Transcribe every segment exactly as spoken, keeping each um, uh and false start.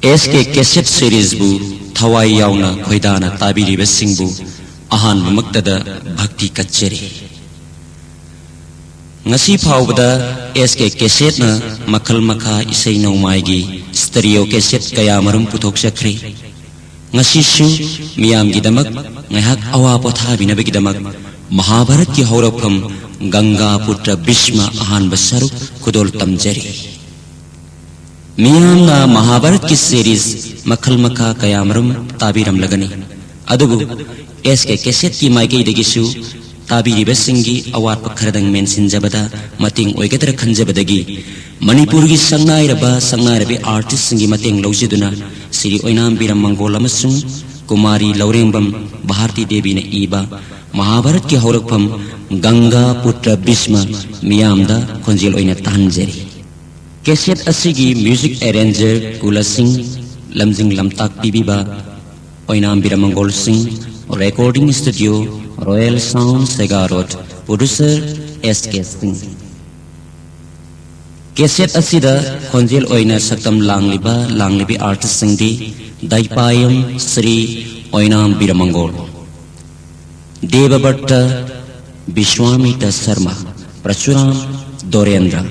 ꯑꯦꯁ ꯀꯦ cassette ꯁꯤꯔꯤꯖꯕꯨ ꯊꯋꯥꯏ ꯌꯥꯎꯅ ꯈꯣꯏꯗꯥꯅ ꯇꯥꯕꯤꯔꯤꯕꯁꯤꯡꯕꯨ ꯑꯍꯥꯟꯕꯃꯛꯇꯗ ꯚꯛꯇꯤ ꯀꯠꯆꯔꯤ꯫ ꯉꯁꯤ ꯐꯥꯎꯕꯗ ꯑꯦꯁ ꯀꯦ ꯀꯦꯁꯦꯠꯅ ꯃꯈꯜ ꯃꯈꯥ ꯏꯁꯩ ꯅꯣꯡꯃꯥꯏꯒꯤ ꯁ꯭ꯇꯦꯔꯤꯑꯣ ꯀꯦꯁꯦꯠ ꯀꯌꯥꯃꯔꯨꯝ ꯄꯨꯊꯣꯛꯆꯈ꯭ꯔꯦ꯫ ꯉꯁꯤꯁꯨ ꯃꯤꯌꯥꯝꯒꯤꯗꯃꯛ ꯉꯥꯏꯍꯥꯛ ꯑꯋꯥ ꯄꯣꯊꯥꯕꯤꯅꯕꯒꯤꯗꯃꯛ ꯃꯍꯥꯚꯥꯔꯠꯀꯤ ꯍꯧꯔꯛꯐꯝ ꯒꯪꯒꯥ ꯄꯨꯇ꯭ꯔ ꯚꯤꯁꯃ ꯑꯍꯥꯟꯕ ꯁꯔꯨꯛ ꯈꯨꯗꯣꯜ ꯇꯝꯖꯔꯤ꯫ ꯃꯤꯌꯥꯝꯅ ꯃꯍꯥꯚꯥꯔꯠꯀꯤ ꯁꯤꯔꯤꯖ ꯃꯈꯜ ꯃꯈꯥ ꯀꯌꯥꯃꯔꯨꯝ ꯇꯥꯕꯤꯔꯝꯂꯒꯅꯤ, ꯑꯗꯨꯕꯨ ꯑꯦꯁ ꯀꯦ ꯀꯦꯁꯦꯠꯀꯤ ꯃꯥꯏꯀꯩꯗꯒꯤꯁꯨ ꯇꯥꯕꯤꯔꯤꯕꯁꯤꯡꯒꯤ ꯑꯋꯥꯠꯄ ꯈꯔꯗꯪ ꯃꯦꯟꯁꯤꯟꯖꯕꯗ ꯃꯇꯦꯡ ꯑꯣꯏꯒꯗ꯭ꯔꯥ ꯈꯟꯖꯕꯗꯒꯤ ꯃꯅꯤꯄꯨꯔꯒꯤ ꯁꯛꯅꯥꯏꯔꯕ ꯁꯛꯅꯥꯏꯔꯕꯤ ꯑꯥꯔꯇꯤꯁꯁꯤꯡꯒꯤ ꯃꯇꯦꯡ ꯂꯧꯖꯗꯨꯅ ꯁ꯭ꯔꯤ ꯑꯣꯏꯅꯥꯝ ꯕꯤꯔꯝ ꯃꯪꯒꯣꯜ ꯑꯃꯁꯨꯡ ꯀꯨꯃꯥꯔꯤ ꯂꯧꯔꯦꯝꯕꯝ ꯚꯥꯔꯇꯤ ꯗꯦꯕꯤꯅ ꯏꯕ ꯃꯍꯥꯚꯥꯔꯠꯀꯤ ꯍꯧꯔꯛꯐꯝ ꯒꯪꯒꯥ ꯄꯨꯇ꯭ꯔ ꯚꯤꯁꯃ ꯃꯤꯌꯥꯝꯗ ꯈꯣꯟꯖꯦꯜ ꯑꯣꯏꯅ ꯇꯥꯍꯟꯖꯔꯤ꯫ ꯀꯦꯁꯦꯠ ꯑꯁꯤꯒꯤ ꯃ꯭ꯌꯨꯖꯤꯛ ꯑꯦꯔꯦꯟꯖꯔ ꯀꯨꯂ ꯁꯤꯡ, ꯂꯝꯖꯤꯡ ꯂꯝꯇꯥꯛ ꯄꯤꯕꯤꯕ ꯑꯣꯏꯅꯥꯝ Biramangol Singh, recording studio, Royal Sound, Sega road, producer S K Singh. Cassette ꯑꯁꯤꯗ ꯈꯣꯟꯖꯦꯜ ꯑꯣꯏꯅ ꯁꯛꯇꯝ ꯂꯥꯡꯂꯤꯕ ꯂꯥꯡꯂꯤꯕꯤ ꯑꯥꯔꯇꯤꯁꯁꯤꯡꯗꯤ Daipayam Shri Oinam Biramangol, Debabhatta Bishwamitra Sharma, Prachuram Dorendra,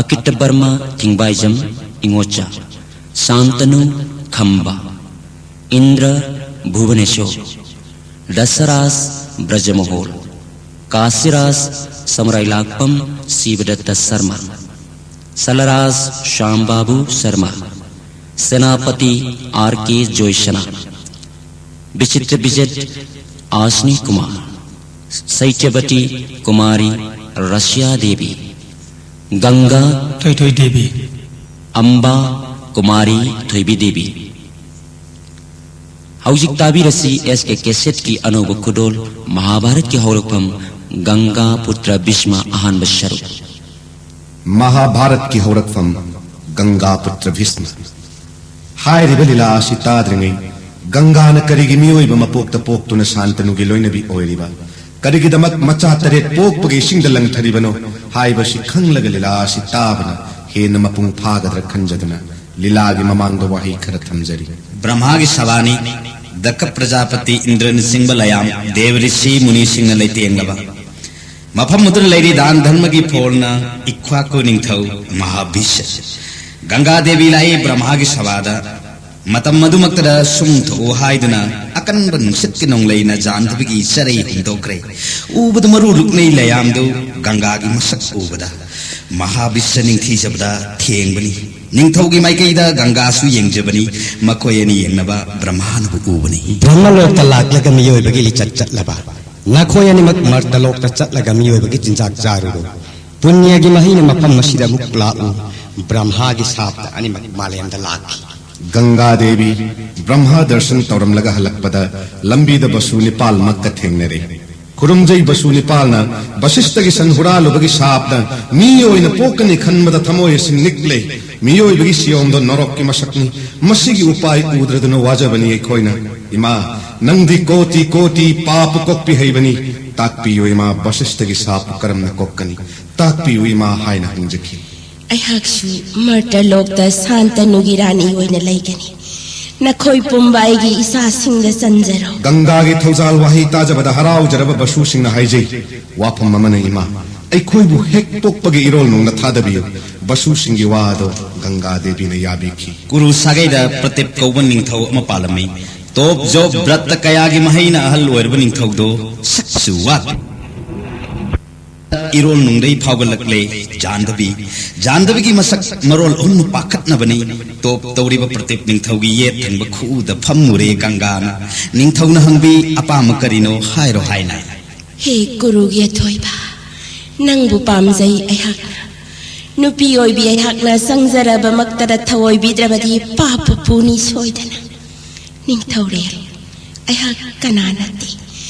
Akit Barma Thingbaijam Ingocha, Shantanu Khamba, Indra Bhubaneshwor, Dasaraj Brajamohol, Kashiraj Samurailakpam Shibadatta Sharma, Salraj Shyambabu Sharma, Senapati R K Joishna, Bichitra Bijet Ashni Kumar, ꯁꯩꯇ꯭ꯌꯕꯇꯤ Kumari Russia Devi, ꯒꯪꯒꯥ ꯊꯣꯏꯊꯣꯏ ꯗꯦꯕꯤ, ꯑꯝꯕꯥ ꯀꯨꯃꯥꯔꯤ ꯊꯣꯏꯕꯤ ꯗꯦꯕꯤ꯫ ꯍꯧꯖꯤꯛ ꯇꯥꯕꯤꯔꯁꯤ ꯑꯦꯁ ꯀꯦ ꯀꯦꯁꯦꯠꯀꯤ ꯑꯅꯧꯕ ꯈꯨꯗꯣꯜ ꯃꯍꯥꯚꯥꯔꯠꯀꯤ ꯍꯧꯔꯛꯐꯝ ꯒꯪꯒꯥ ꯄꯨꯇ꯭ꯔ ꯚꯤꯁꯃ ꯑꯍꯥꯟꯕ ꯁꯔꯨꯛ꯫ ꯃꯍꯥꯚꯥꯔꯠꯀꯤ ꯍꯧꯔꯛꯐꯝ ꯒꯪꯒꯥ ꯄꯨꯇ꯭ꯔ ꯚꯤꯁꯃ꯫ ꯍꯥꯏꯔꯤꯕ ꯂꯤꯂꯥ ꯑꯁꯤ ꯇꯥꯗ꯭ꯔꯤꯉꯩ ꯒꯪꯒꯥꯅ ꯀꯔꯤꯒꯤ ꯃꯤꯑꯣꯏꯕ ꯃꯄꯣꯛꯇ ꯄꯣꯛꯇꯨꯅ ꯁꯥꯟꯇꯅꯨꯒꯤ ꯂꯣꯏꯅꯕꯤ ꯑꯣꯏꯔꯤꯕ, ꯀꯔꯤꯒꯤꯗꯃꯛ ꯃꯆꯥ ꯇꯔꯦꯠ ꯄꯣꯛꯄꯒꯤ ꯏꯁꯤꯡꯗ ꯂꯪꯊꯔꯤꯕꯅꯣ ꯍꯥꯏꯕꯁꯤ ꯈꯪꯂꯒ ꯂꯤꯂꯥ ꯑꯁꯤ ꯇꯥꯕꯅ ꯍꯦꯟꯅ ꯃꯄꯨꯡ ꯐꯥꯒꯗ꯭ꯔꯥ ꯈꯟꯖꯗꯨꯅ ꯂꯤꯂꯥꯒꯤ ꯃꯃꯥꯡꯗ ꯋꯥꯍꯩ ꯈꯔ ꯊꯝꯖꯔꯤ꯫ ꯕ꯭ꯔꯍꯃꯥꯒꯤ ꯁꯚꯥꯅꯤ, ꯗꯛꯈ ꯄ꯭ꯔꯖꯥꯄꯇꯤ, ꯏꯟꯗ꯭ꯔꯅꯆꯤꯡꯕ ꯂꯌꯥꯝ, ꯗꯦꯕ ꯔꯤꯁꯤ ꯃꯨꯅꯤꯁꯤꯡꯅ ꯂꯩꯇꯦꯡꯂꯕ ꯃꯐꯝ ꯑꯗꯨꯗ ꯂꯩꯔꯤ ꯗꯥꯟ ꯙꯔꯃꯒꯤ ꯐꯣꯜꯅ ꯏꯛꯈ꯭ꯋꯥꯀꯨ ꯅꯤꯡꯊꯧ ꯃꯍꯥꯕꯤꯁ, ꯒꯪꯒꯥ ꯗꯦꯕꯤ ꯂꯥꯛꯏ ꯕ꯭ꯔꯍꯃꯥꯒꯤ ꯁꯚꯥꯗ꯫ ꯃꯇꯝ ꯑꯗꯨꯃꯛꯇꯗ ꯁꯨꯝ ꯊꯣꯛꯎ ꯍꯥꯏꯗꯨꯅ ꯑꯀꯟꯕ ꯅꯨꯡꯁꯤꯠꯀꯤ ꯅꯣꯡꯂꯩꯅ ꯖꯥꯟꯗꯕꯤꯒꯤ ꯆꯔꯩ ꯍꯨꯝꯗꯣꯛꯈ꯭ꯔꯦ꯫ ꯎꯕꯗ ꯃꯔꯨ ꯂꯨꯛꯅꯩ ꯂꯌꯥꯝꯗꯨ ꯒꯪꯒꯥꯒꯤ ꯃꯁꯛ ꯎꯕꯗ ꯃꯍꯥꯕꯤꯁ ꯅꯤꯡꯊꯤꯖꯕꯗ ꯊꯦꯡꯕꯅꯤ꯫ ꯅꯤꯡꯊꯧꯒꯤ ꯃꯥꯏꯀꯩꯗ ꯒꯪꯒꯥꯁꯨ ꯌꯦꯡꯖꯕꯅꯤ꯫ ꯃꯈꯣꯏ ꯑꯅꯤ ꯌꯦꯡꯅꯕ ꯕ꯭ꯔꯍꯃꯥꯅꯕꯨ ꯎꯕꯅꯤ꯫ ꯕ꯭ꯔꯍꯃꯂꯣꯛꯇ ꯂꯥꯛꯂꯒ ꯃꯤꯑꯣꯏꯕꯒꯤ ꯂꯤꯆꯠ ꯆꯠꯂꯕ ꯅꯈꯣꯏ ꯑꯅꯤꯃꯛ ꯃꯔꯇꯂꯣꯛꯇ ꯆꯠꯂꯒ ꯃꯤꯑꯣꯏꯕꯒꯤ ꯆꯤꯟꯖꯥꯛ ꯆꯥꯔꯨꯔꯣ꯫ ꯄꯨꯅ꯭ꯌꯒꯤ ꯃꯍꯩꯅ ꯃꯐꯝ ꯑꯁꯤꯗ ꯑꯃꯨꯛ ꯂꯥꯛꯎ꯫ ꯕ꯭ꯔꯍꯃꯥꯒꯤ ꯁꯥꯞꯇ ꯑꯅꯤꯃꯛ ꯃꯥꯂꯦꯝꯗ ꯂꯥꯛꯈꯤ꯫ ꯒꯪꯒꯥ ꯗꯦꯕꯤ ꯕ꯭ꯔꯍꯃꯥ ꯗꯔꯁꯟ ꯇꯧꯔꯝꯂꯒ ꯍꯜꯂꯛꯄꯗ ꯂꯝꯕꯤꯗ ꯕꯁꯨ ꯅꯤꯄꯥꯜꯃꯛꯀ ꯊꯦꯡꯅꯔꯦ꯫ ꯈꯨꯔꯨꯝꯖꯩ ꯕꯁꯨ ꯅꯤꯄꯥꯜꯅ ꯕꯁꯤꯁꯇꯒꯤ ꯁꯟ ꯍꯨꯔꯥꯜꯂꯨꯕꯒꯤ ꯁꯥꯞꯅ ꯃꯤ ꯑꯣꯏꯅ ꯄꯣꯛꯀꯅꯤ ꯈꯟꯕꯗ ꯊꯃꯣꯏ ꯑꯁꯤ ꯅꯤꯛꯂꯦ꯫ ꯃꯤꯑꯣꯏꯕꯒꯤ ꯁꯤꯌꯣꯝꯗꯣ ꯅꯔꯣꯛꯀꯤ ꯃꯁꯛꯅꯤ꯫ ꯃꯁꯤꯒꯤ ꯎꯄꯥꯏ ꯎꯗ꯭ꯔꯗꯨꯅ ꯋꯥꯖꯕꯅꯤ ꯑꯩꯈꯣꯏꯅ꯫ ꯏꯃꯥ, ꯅꯪꯗꯤ ꯀꯣꯇꯤ ꯀꯣꯇꯤ ꯄꯥꯄ ꯀꯣꯛꯄꯤ ꯍꯩꯕꯅꯤ꯫ ꯇꯥꯛꯄꯤꯌꯨ ꯏꯃꯥ, ꯕꯁꯤꯁꯇꯒꯤ ꯁꯥꯞꯄꯨ ꯀꯔꯝꯅ ꯀꯣꯛꯀꯅꯤ? ꯇꯥꯛꯄꯤꯌꯨ ꯏꯃꯥ ꯍꯥꯏꯅ ꯍꯪꯖꯈꯤ꯫ ꯑꯩꯍꯥꯛꯁꯨ ꯃꯔꯇꯂꯣꯛꯇ ꯁꯥꯟꯇꯅꯨꯒꯤ ꯔꯥꯅꯤ ꯑꯣꯏꯅ ꯂꯩꯒꯅꯤ꯫ ꯅꯈꯣꯏ ꯄꯨꯝꯕ ꯑꯩꯒꯤ ꯏꯆꯥꯁꯤꯡꯗ ꯆꯟꯖꯔꯣ꯫ ꯒꯪꯒꯥꯒꯤ ꯊꯧꯖꯥꯜ ꯋꯥꯍꯩ ꯇꯥꯖꯕꯗ ꯍꯔꯥꯎꯖꯔꯕ ꯕꯁꯨꯁꯤꯡꯅ ꯍꯥꯏꯖꯩ, ꯋꯥꯐꯝ ꯑꯃꯅ ꯏꯃꯥ, ꯑꯩꯈꯣꯏꯕꯨ ꯍꯦꯛ ꯄꯣꯛꯄꯒꯤ ꯏꯔꯣꯜ ꯅꯨꯡꯅ ꯊꯥꯗꯕꯤꯌꯨ꯫ ꯕꯁꯨꯁꯤꯡꯒꯤ ꯋꯥ ꯑꯗꯣ ꯒꯪꯒꯥ ꯗꯦꯕꯤꯅ ꯌꯥꯕꯤꯈꯤ꯫ ꯀꯨꯔꯨ ꯁꯥꯒꯩꯗ ꯄ꯭ꯔꯇꯤꯞ ꯀꯧꯕ ꯅꯤꯡꯊꯧ ꯑꯃ ꯄꯥꯜꯂꯝꯃꯤ꯫ ꯇꯣꯞ ꯖꯣꯞ ꯕ꯭ꯔꯠꯇ ꯀꯌꯥꯒꯤ ꯃꯍꯩꯅ ꯑꯍꯜ ꯑꯣꯏꯔꯕ ꯅꯤꯡꯊꯧꯗꯣ ꯁꯛꯁꯨ ꯋꯥꯠ ꯏꯔꯣꯜ ꯅꯨꯡꯗꯩ ꯐꯥꯎꯒꯠꯂꯛꯂꯦ꯫ ꯖꯥꯟꯗꯕꯤ, ꯖꯥꯟꯗꯕꯤꯒꯤ ꯃꯁꯛ ꯃꯔꯣꯜ ꯑꯍꯨꯝꯅ ꯄꯥꯈꯠꯅꯕꯅꯤ꯫ ꯇꯣꯞ ꯇꯧꯔꯤꯕ ꯄ꯭ꯔꯇꯤꯞ ꯅꯤꯡꯊꯧꯒꯤ ꯌꯦꯠ ꯊꯪꯕ ꯈꯨꯎꯗ ꯐꯝꯃꯨꯔꯦ ꯒꯪꯒꯥꯅ꯫ ꯅꯤꯡꯊꯧꯅ ꯍꯪꯕꯤ, "ꯑꯄꯥꯝꯕ ꯀꯔꯤꯅꯣ ꯍꯥꯏꯔꯣ" ꯍꯥꯏꯅ꯫ ꯍꯦ ꯀꯨꯔꯨꯒꯤ ꯑꯊꯣꯏꯕ, ꯅꯪꯕꯨ ꯄꯥꯝꯖꯩ ꯑꯩꯍꯥꯛꯅ꯫ ꯅꯨꯄꯤ ꯑꯣꯏꯕꯤ ꯑꯩꯍꯥꯛꯅ ꯆꯪꯖꯔꯕꯃꯛꯇꯗ ꯊꯑꯣꯏꯕꯤꯗ꯭ꯔꯕꯗꯤ ꯄꯥꯞꯄ ꯄꯨꯅꯤ ꯁꯣꯏꯗꯅ꯫ ꯅꯤꯡꯊꯧꯔꯦꯜ, ꯑꯩꯍꯥꯛ ꯀꯅꯥ ꯅꯠꯇꯦ,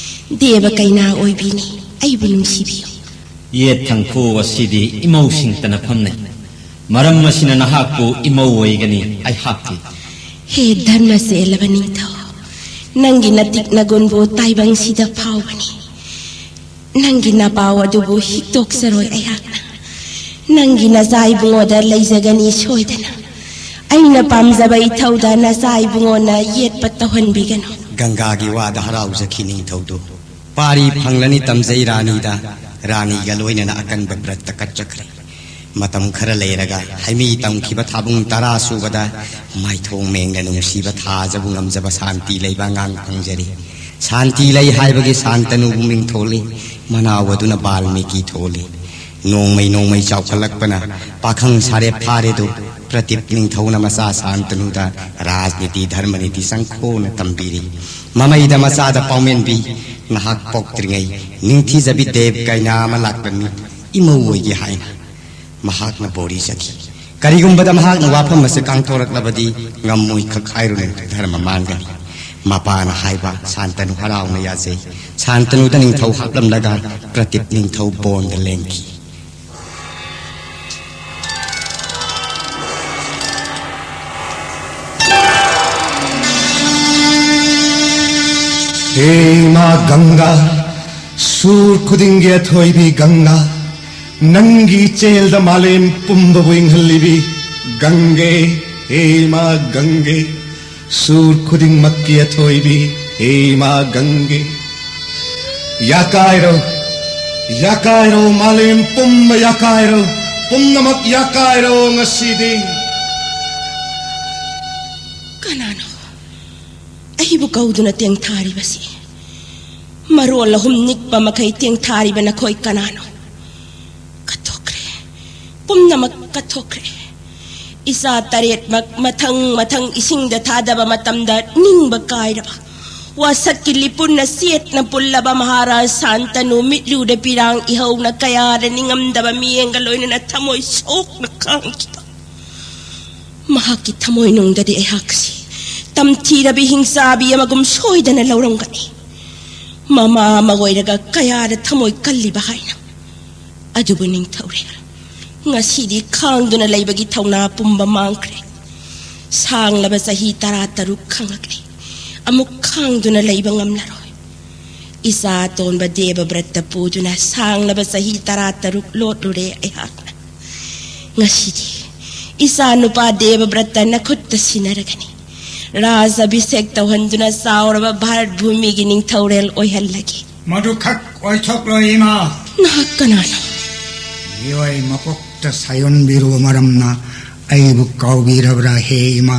ꯗꯦꯕ ꯀꯩꯅꯥ ꯑꯣꯏꯕꯤꯅꯤ꯫ ꯑꯩꯕꯨ ꯅꯨꯡꯁꯤꯕꯤꯌꯨ꯫ ꯌꯦꯠ ꯊꯪꯈꯨ ꯑꯁꯤꯗꯤ ꯏꯃꯧꯁꯤꯡꯇꯅ ꯐꯝꯅꯩ꯫ ꯃꯔꯝ ꯑꯁꯤꯅ ꯅꯍꯥꯛꯄꯨ ꯏꯃꯧ ꯑꯣꯏꯒꯅꯤ ꯑꯩꯍꯥꯛꯀꯤ꯫ ꯍꯦ ꯙꯔꯃ ꯆꯦꯜꯂꯕ ꯅꯤꯡꯊꯧ, ꯅꯪꯒꯤ ꯅꯇꯤꯛ ꯅꯒꯨꯟꯕꯨ ꯇꯥꯏꯕꯪꯁꯤꯗ ꯐꯥꯎꯕꯅꯤ꯫ ꯅꯪꯒꯤ ꯅꯄꯥꯎ ꯑꯗꯨꯕꯨ ꯍꯤꯛꯇꯣꯛꯆꯔꯣꯏ ꯑꯩꯍꯥꯛꯅ꯫ ꯅꯪꯒꯤ ꯅꯆꯥ ꯏꯕꯨꯡꯉꯣꯗ ꯂꯩꯖꯒꯅꯤ ꯁꯣꯏꯗꯅ꯫ ꯑꯩꯅ ꯄꯥꯝꯖꯕ ꯏꯊꯧꯗ ꯅꯆꯥ ꯏꯕꯨꯡꯉꯣꯅ ꯌꯦꯠꯄ ꯇꯧꯍꯟꯕꯤꯒꯅꯨ꯫ ꯒꯪꯒꯥꯒꯤ ꯋꯥꯗ ꯍꯔꯥꯎꯖꯈꯤ ꯅꯤꯡꯊꯧꯗꯨ꯫ ꯄꯥꯔꯤ ꯐꯪꯂꯅꯤ ꯇꯝꯖꯩ ꯔꯥꯅꯤꯗ, ꯔꯥꯅꯤꯒ ꯂꯣꯏꯅꯅ ꯑꯀꯟꯕ ꯕ꯭ꯔꯠꯇ ꯀꯠꯆꯈ꯭ꯔꯦ꯫ ꯃꯇꯝ ꯈꯔ ꯂꯩꯔꯒ ꯍꯩꯃꯤ ꯇꯝꯈꯤꯕ ꯊꯥꯕꯨꯡ ꯇꯔꯥ ꯁꯨꯕꯗ ꯃꯥꯏꯊꯣꯡ ꯃꯦꯡꯅ ꯅꯨꯡꯁꯤꯕ ꯊꯥꯖꯕꯨ ꯉꯝꯖꯕ ꯁꯥꯟꯇꯤ ꯂꯩꯕ ꯑꯉꯥꯡ ꯐꯪꯖꯔꯤ꯫ ꯁꯥꯟꯇꯤ ꯂꯩ ꯍꯥꯏꯕꯒꯤ ꯁꯥꯟꯇꯅꯨꯕꯨ ꯃꯤꯡ ꯊꯣꯜꯂꯤ꯫ ꯃꯅꯥꯎ ꯑꯗꯨꯅ ꯕꯥꯜꯃꯤꯀꯤ ꯊꯣꯜꯂꯤ꯫ ꯅꯣꯡꯃꯩ ꯅꯣꯡꯃꯩ ꯆꯥꯎꯈꯠꯂꯛꯄꯅ ꯄꯥꯈꯪ ꯁꯥꯔꯦꯞ ꯐꯥꯔꯦꯗꯨ ꯄ꯭ꯔꯗꯤꯞ ꯅꯤꯡꯊꯧꯅ ꯃꯆꯥ ꯁꯥꯟꯇꯅꯨꯗ ꯔꯥꯖꯅꯤꯇꯤ ꯙꯔꯃꯅꯤꯇꯤ ꯆꯪꯈꯣꯅ ꯇꯝꯕꯤꯔꯤ꯫ ꯃꯃꯩꯗ ꯃꯆꯥꯗ ꯄꯥꯎꯃꯦꯟꯕꯤ, ꯅꯍꯥꯛ ꯄꯣꯛꯇ꯭ꯔꯤꯉꯩ ꯅꯤꯡꯊꯤꯖꯕꯤ ꯗꯦꯕ ꯀꯩꯅꯥ ꯑꯃ ꯂꯥꯛꯂꯝꯃꯤ, ꯏꯃꯧ ꯑꯣꯏꯒꯦ ꯍꯥꯏꯅ꯫ ꯃꯍꯥꯛꯅ ꯕꯣꯔꯤ ꯆꯠꯈꯤ꯫ ꯀꯔꯤꯒꯨꯝꯕꯗ ꯃꯍꯥꯛꯅ ꯋꯥꯐꯝ ꯑꯁꯤ ꯀꯥꯡꯊꯣꯔꯛꯂꯕꯗꯤ ꯉꯝꯃꯣꯏ ꯈꯛ ꯍꯥꯏꯔꯨꯅꯨ, ꯙꯔꯃ ꯃꯥꯡꯒꯅꯤ꯫ ꯃꯄꯥꯅ ꯍꯥꯏꯕ ꯁꯥꯟꯇꯅꯨ ꯍꯔꯥꯎꯅ ꯌꯥꯖꯩ꯫ ꯁꯥꯟꯇꯅꯨꯗ ꯅꯤꯡꯊꯧ ꯍꯥꯞꯂꯝꯂꯒ ꯄ꯭ꯔꯗꯤꯞ ꯅꯤꯡꯊꯧ ꯕꯣꯟꯗ ꯂꯦꯡꯈꯤ꯫ ꯍꯦ ꯏꯃꯥ ꯒꯪꯒꯥ, ꯁꯨꯔ ꯈꯨꯗꯤꯡꯒꯤ ꯑꯊꯣꯏꯕꯤ ꯒꯪꯒꯥ, ꯅꯪꯒꯤ ꯏꯆꯦꯜꯗ ꯃꯥꯂꯦꯝ ꯄꯨꯝꯕꯕꯨ ꯏꯪꯍꯜꯂꯤꯕꯤ ꯒꯪꯒꯦ, ꯍꯦ ꯏꯃꯥ ꯒꯪꯒꯦ, ꯁꯨꯔ ꯈꯨꯗꯤꯡꯃꯛꯀꯤ ꯑꯊꯣꯏꯕꯤ, ꯍꯦ ꯏꯃꯥ ꯒꯪꯒꯦ꯫ ꯌꯥꯀꯥꯏꯔꯣ, ꯌꯥꯀꯥꯏꯔꯣ, ꯃꯥꯂꯦꯝ ꯄꯨꯝꯕ ꯌꯥꯀꯥꯏꯔꯣ, ꯄꯨꯝꯅꯃꯛ ꯌꯥꯀꯥꯏꯔꯣ ꯉꯁꯤꯗꯤ꯫ ꯀꯅꯥꯅꯣ ꯑꯩꯕꯨ ꯀꯧꯗꯨꯅ ꯇꯦꯡꯊꯥꯔꯤꯕꯁꯤ? ꯃꯔꯣꯜ ꯑꯍꯨꯝ ꯅꯤꯛꯄ ꯃꯈꯩ ꯇꯦꯡꯊꯥꯔꯤꯕ ꯅꯈꯣꯏ ꯀꯅꯥꯅꯣ? ꯀꯠꯊꯣꯛꯈ꯭ꯔꯦ, ꯄꯨꯝꯅꯃꯛ ꯀꯠꯊꯣꯛꯈ꯭ꯔꯦ꯫ ꯏꯆꯥ ꯇꯔꯦꯠꯃꯛ ꯃꯊꯪ ꯃꯊꯪ ꯏꯁꯤꯡꯗ ꯊꯥꯗꯕ ꯃꯇꯝꯗ ꯅꯤꯡꯕ ꯀꯥꯏꯔꯕ ꯋꯥꯁꯛꯀꯤ ꯂꯤꯄꯨꯟꯅ ꯆꯦꯠꯅ ꯄꯨꯜꯂꯕ ꯃꯍꯥꯔꯥꯖ ꯁꯥꯟꯇꯅꯨ ꯃꯤꯠꯂꯨꯗ ꯄꯤꯔꯥꯡ ꯏꯍꯧꯅ ꯀꯌꯥꯗ ꯅꯤꯡꯉꯝꯗꯕ ꯃꯤꯠꯌꯦꯡꯒ ꯂꯣꯏꯅꯅ ꯊꯃꯣꯏ ꯁꯣꯛꯅ ꯈꯥꯡꯈꯤꯕ꯫ ꯃꯍꯥꯛꯀꯤ ꯊꯃꯣꯏꯅꯨꯡꯗꯗꯤ ꯑꯩꯍꯥꯛꯁꯤ ꯇꯝꯊꯤꯔꯕꯤ ꯍꯤꯡꯆꯥꯕꯤ ꯑꯃꯒꯨꯝ ꯁꯣꯏꯗꯅ ꯂꯧꯔꯝꯒꯅꯤ꯫ ꯃꯃꯥ ꯑꯃ ꯑꯣꯏꯔꯒ ꯀꯌꯥꯗ ꯊꯃꯣꯏ ꯀꯜꯂꯤꯕ ꯍꯥꯏꯅ꯫ ꯑꯗꯨꯕꯨ ꯅꯤꯡꯊꯧꯔꯦꯜ, ꯉꯁꯤꯗꯤ ꯈꯥꯡꯗꯨꯅ ꯂꯩꯕꯒꯤ ꯊꯧꯅꯥ ꯄꯨꯝꯕ ꯃꯥꯡꯈ꯭ꯔꯦ꯫ ꯁꯥꯡꯂꯕ ꯆꯍꯤ ꯇꯔꯥ ꯇꯔꯨꯛ ꯈꯥꯡꯂꯛꯂꯦ꯫ ꯑꯃꯨꯛ ꯈꯥꯡꯗꯨꯅ ꯂꯩꯕ ꯉꯝꯂꯔꯣꯏ꯫ ꯏꯆꯥ ꯑꯇꯣꯟꯕ ꯗꯦꯕꯕ꯭ꯔꯠꯇ ꯄꯨꯗꯨꯅ ꯁꯥꯡꯂꯕ ꯆꯍꯤ ꯇꯔꯥ ꯇꯔꯨꯛ ꯂꯣꯠꯂꯨꯔꯦ ꯑꯩꯍꯥꯛꯅ꯫ ꯉꯁꯤꯗꯤ ꯏꯆꯥ ꯅꯨꯄꯥ ꯗꯦꯕꯕ꯭ꯔꯠꯇ ꯅꯈꯨꯠꯇ ꯁꯤꯟꯅꯔꯒꯅꯤ꯫ ꯔꯥꯖ ꯑꯚꯤꯁꯦꯛ ꯇꯧꯍꯟꯗꯨꯅ ꯆꯥꯎꯔꯕ ꯚꯥꯔꯠ ꯚꯨꯃꯤꯒꯤ ꯅꯤꯡꯊꯧꯔꯦꯜ ꯑꯣꯏꯍꯜꯂꯒꯦ꯫ ꯃꯗꯨꯈꯛ ꯑꯣꯏꯊꯣꯛꯂꯣꯏ, ꯏꯃꯥ꯫ ꯅꯍꯥꯛ ꯀꯅꯥꯅꯣ? ꯃꯤꯑꯣꯏ ꯃꯄꯣꯛꯇ ꯁꯥꯌꯣꯟꯕꯤꯔꯨꯕ ꯃꯔꯝꯅ ꯑꯩꯕꯨ ꯀꯥꯎꯕꯤꯔꯕ꯭ꯔꯥ, ꯍꯦ ꯏꯃꯥ?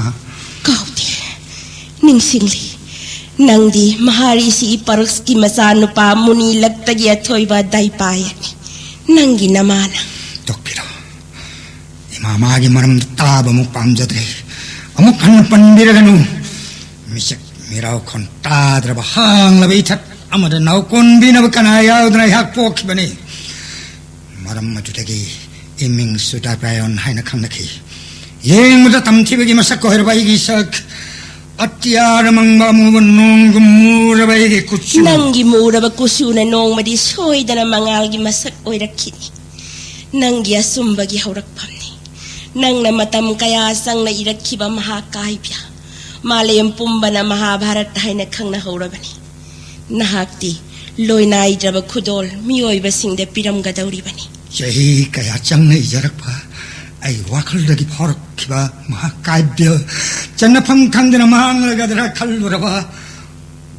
ꯀꯥꯎꯗꯦ꯫ ꯅꯤꯡꯁꯤꯡꯂꯤ꯫ ꯅꯪꯗꯤ ꯃꯍꯥꯔꯤꯁꯤ ꯄꯔꯛꯁꯀꯤ ꯃꯆꯥꯅꯨꯄꯥ ꯃꯨꯅꯤ ꯂꯛꯇꯒꯤ ꯑꯊꯣꯏꯕ ꯗꯥꯏꯄꯥꯌꯛꯅꯤ꯫ ꯅꯪꯒꯤ ꯅꯃꯥꯅ꯫ ꯇꯣꯛꯄꯤꯔꯣ꯫ ꯏꯃꯥ, ꯃꯥꯒꯤ ꯃꯔꯝꯗ ꯇꯥꯕ ꯑꯃꯨꯛ ꯄꯥꯝꯖꯗ꯭ꯔꯦ꯫ ꯑꯃꯨꯛ ꯍꯟꯅ ꯄꯟꯕꯤꯔꯒꯅꯨ꯫ ꯃꯤꯆꯠ ꯃꯤꯔꯥꯎꯈꯣꯟ ꯇꯥꯗ꯭ꯔꯕ ꯍꯥꯡꯂꯕ ꯏꯊꯠ ꯑꯃꯗ ꯅꯥꯎꯀꯣꯟꯕꯤꯅꯕ ꯀꯅꯥ ꯌꯥꯎꯗꯅ ꯑꯩꯍꯥꯛ ꯄꯣꯛꯈꯤꯕꯅꯤ꯫ ꯃꯔꯝ ꯑꯗꯨꯗꯒꯤ ꯏꯃꯤꯡꯁꯨ ꯗꯥꯏꯄꯥꯌꯣꯟ ꯍꯥꯏꯅ ꯈꯪꯅꯈꯤ꯫ ꯌꯦꯡꯕꯗ ꯇꯝꯊꯤꯕꯒꯤ ꯃꯁꯛ ꯑꯣꯏꯔꯕ ꯑꯩꯒꯤ ꯁꯛ, ꯑꯇꯤꯌꯥꯗ ꯃꯪꯕ ꯑꯃꯨꯕ ꯅꯣꯡꯒꯨꯝ ꯃꯨꯔꯕ ꯑꯩꯒꯤ ꯀꯨꯆꯨ꯫ ꯅꯪꯒꯤ ꯃꯨꯔꯕ ꯀꯨꯆꯨꯅ ꯅꯣꯡꯃꯗꯤ ꯁꯣꯏꯗꯅ ꯃꯉꯥꯜꯒꯤ ꯃꯁꯛ ꯑꯣꯏꯔꯛꯈꯤꯅꯤ꯫ ꯅꯪꯒꯤ ꯑꯆꯨꯝꯕꯒꯤ ꯍꯧꯔꯛꯐꯝꯅꯤ꯫ ꯅꯪꯅ ꯃꯇꯝ ꯀꯌꯥ ꯆꯪꯅ ꯏꯔꯛꯈꯤꯕ ꯃꯍꯥꯀꯥꯕ꯭ꯌ, ꯃꯥꯂꯦꯝ ꯄꯨꯝꯕꯅ ꯃꯍꯥꯚꯥꯔꯠ ꯍꯥꯏꯅ ꯈꯪꯅꯍꯧꯔꯕꯅꯤ꯫ ꯅꯍꯥꯛꯇꯤ ꯂꯣꯏꯅꯥꯏꯗ꯭ꯔꯕ ꯈꯨꯗꯣꯜ ꯃꯤꯑꯣꯏꯕꯁꯤꯡꯗ ꯄꯤꯔꯝꯒꯗꯧꯔꯤꯕꯅꯤ꯫ ꯆꯍꯤ ꯀꯌꯥ ꯆꯪꯅ ꯏꯖꯔꯛꯄ ꯑꯩ ꯋꯥꯈꯜꯗꯒꯤ ꯐꯥꯎꯔꯛꯈꯤꯕ ꯃꯍꯥꯀꯥꯕ꯭ꯌ ꯆꯟꯅꯐꯝ ꯈꯪꯗꯅ ꯃꯥꯡꯂꯒꯗ꯭ꯔꯥ ꯈꯜꯂꯨꯔꯕ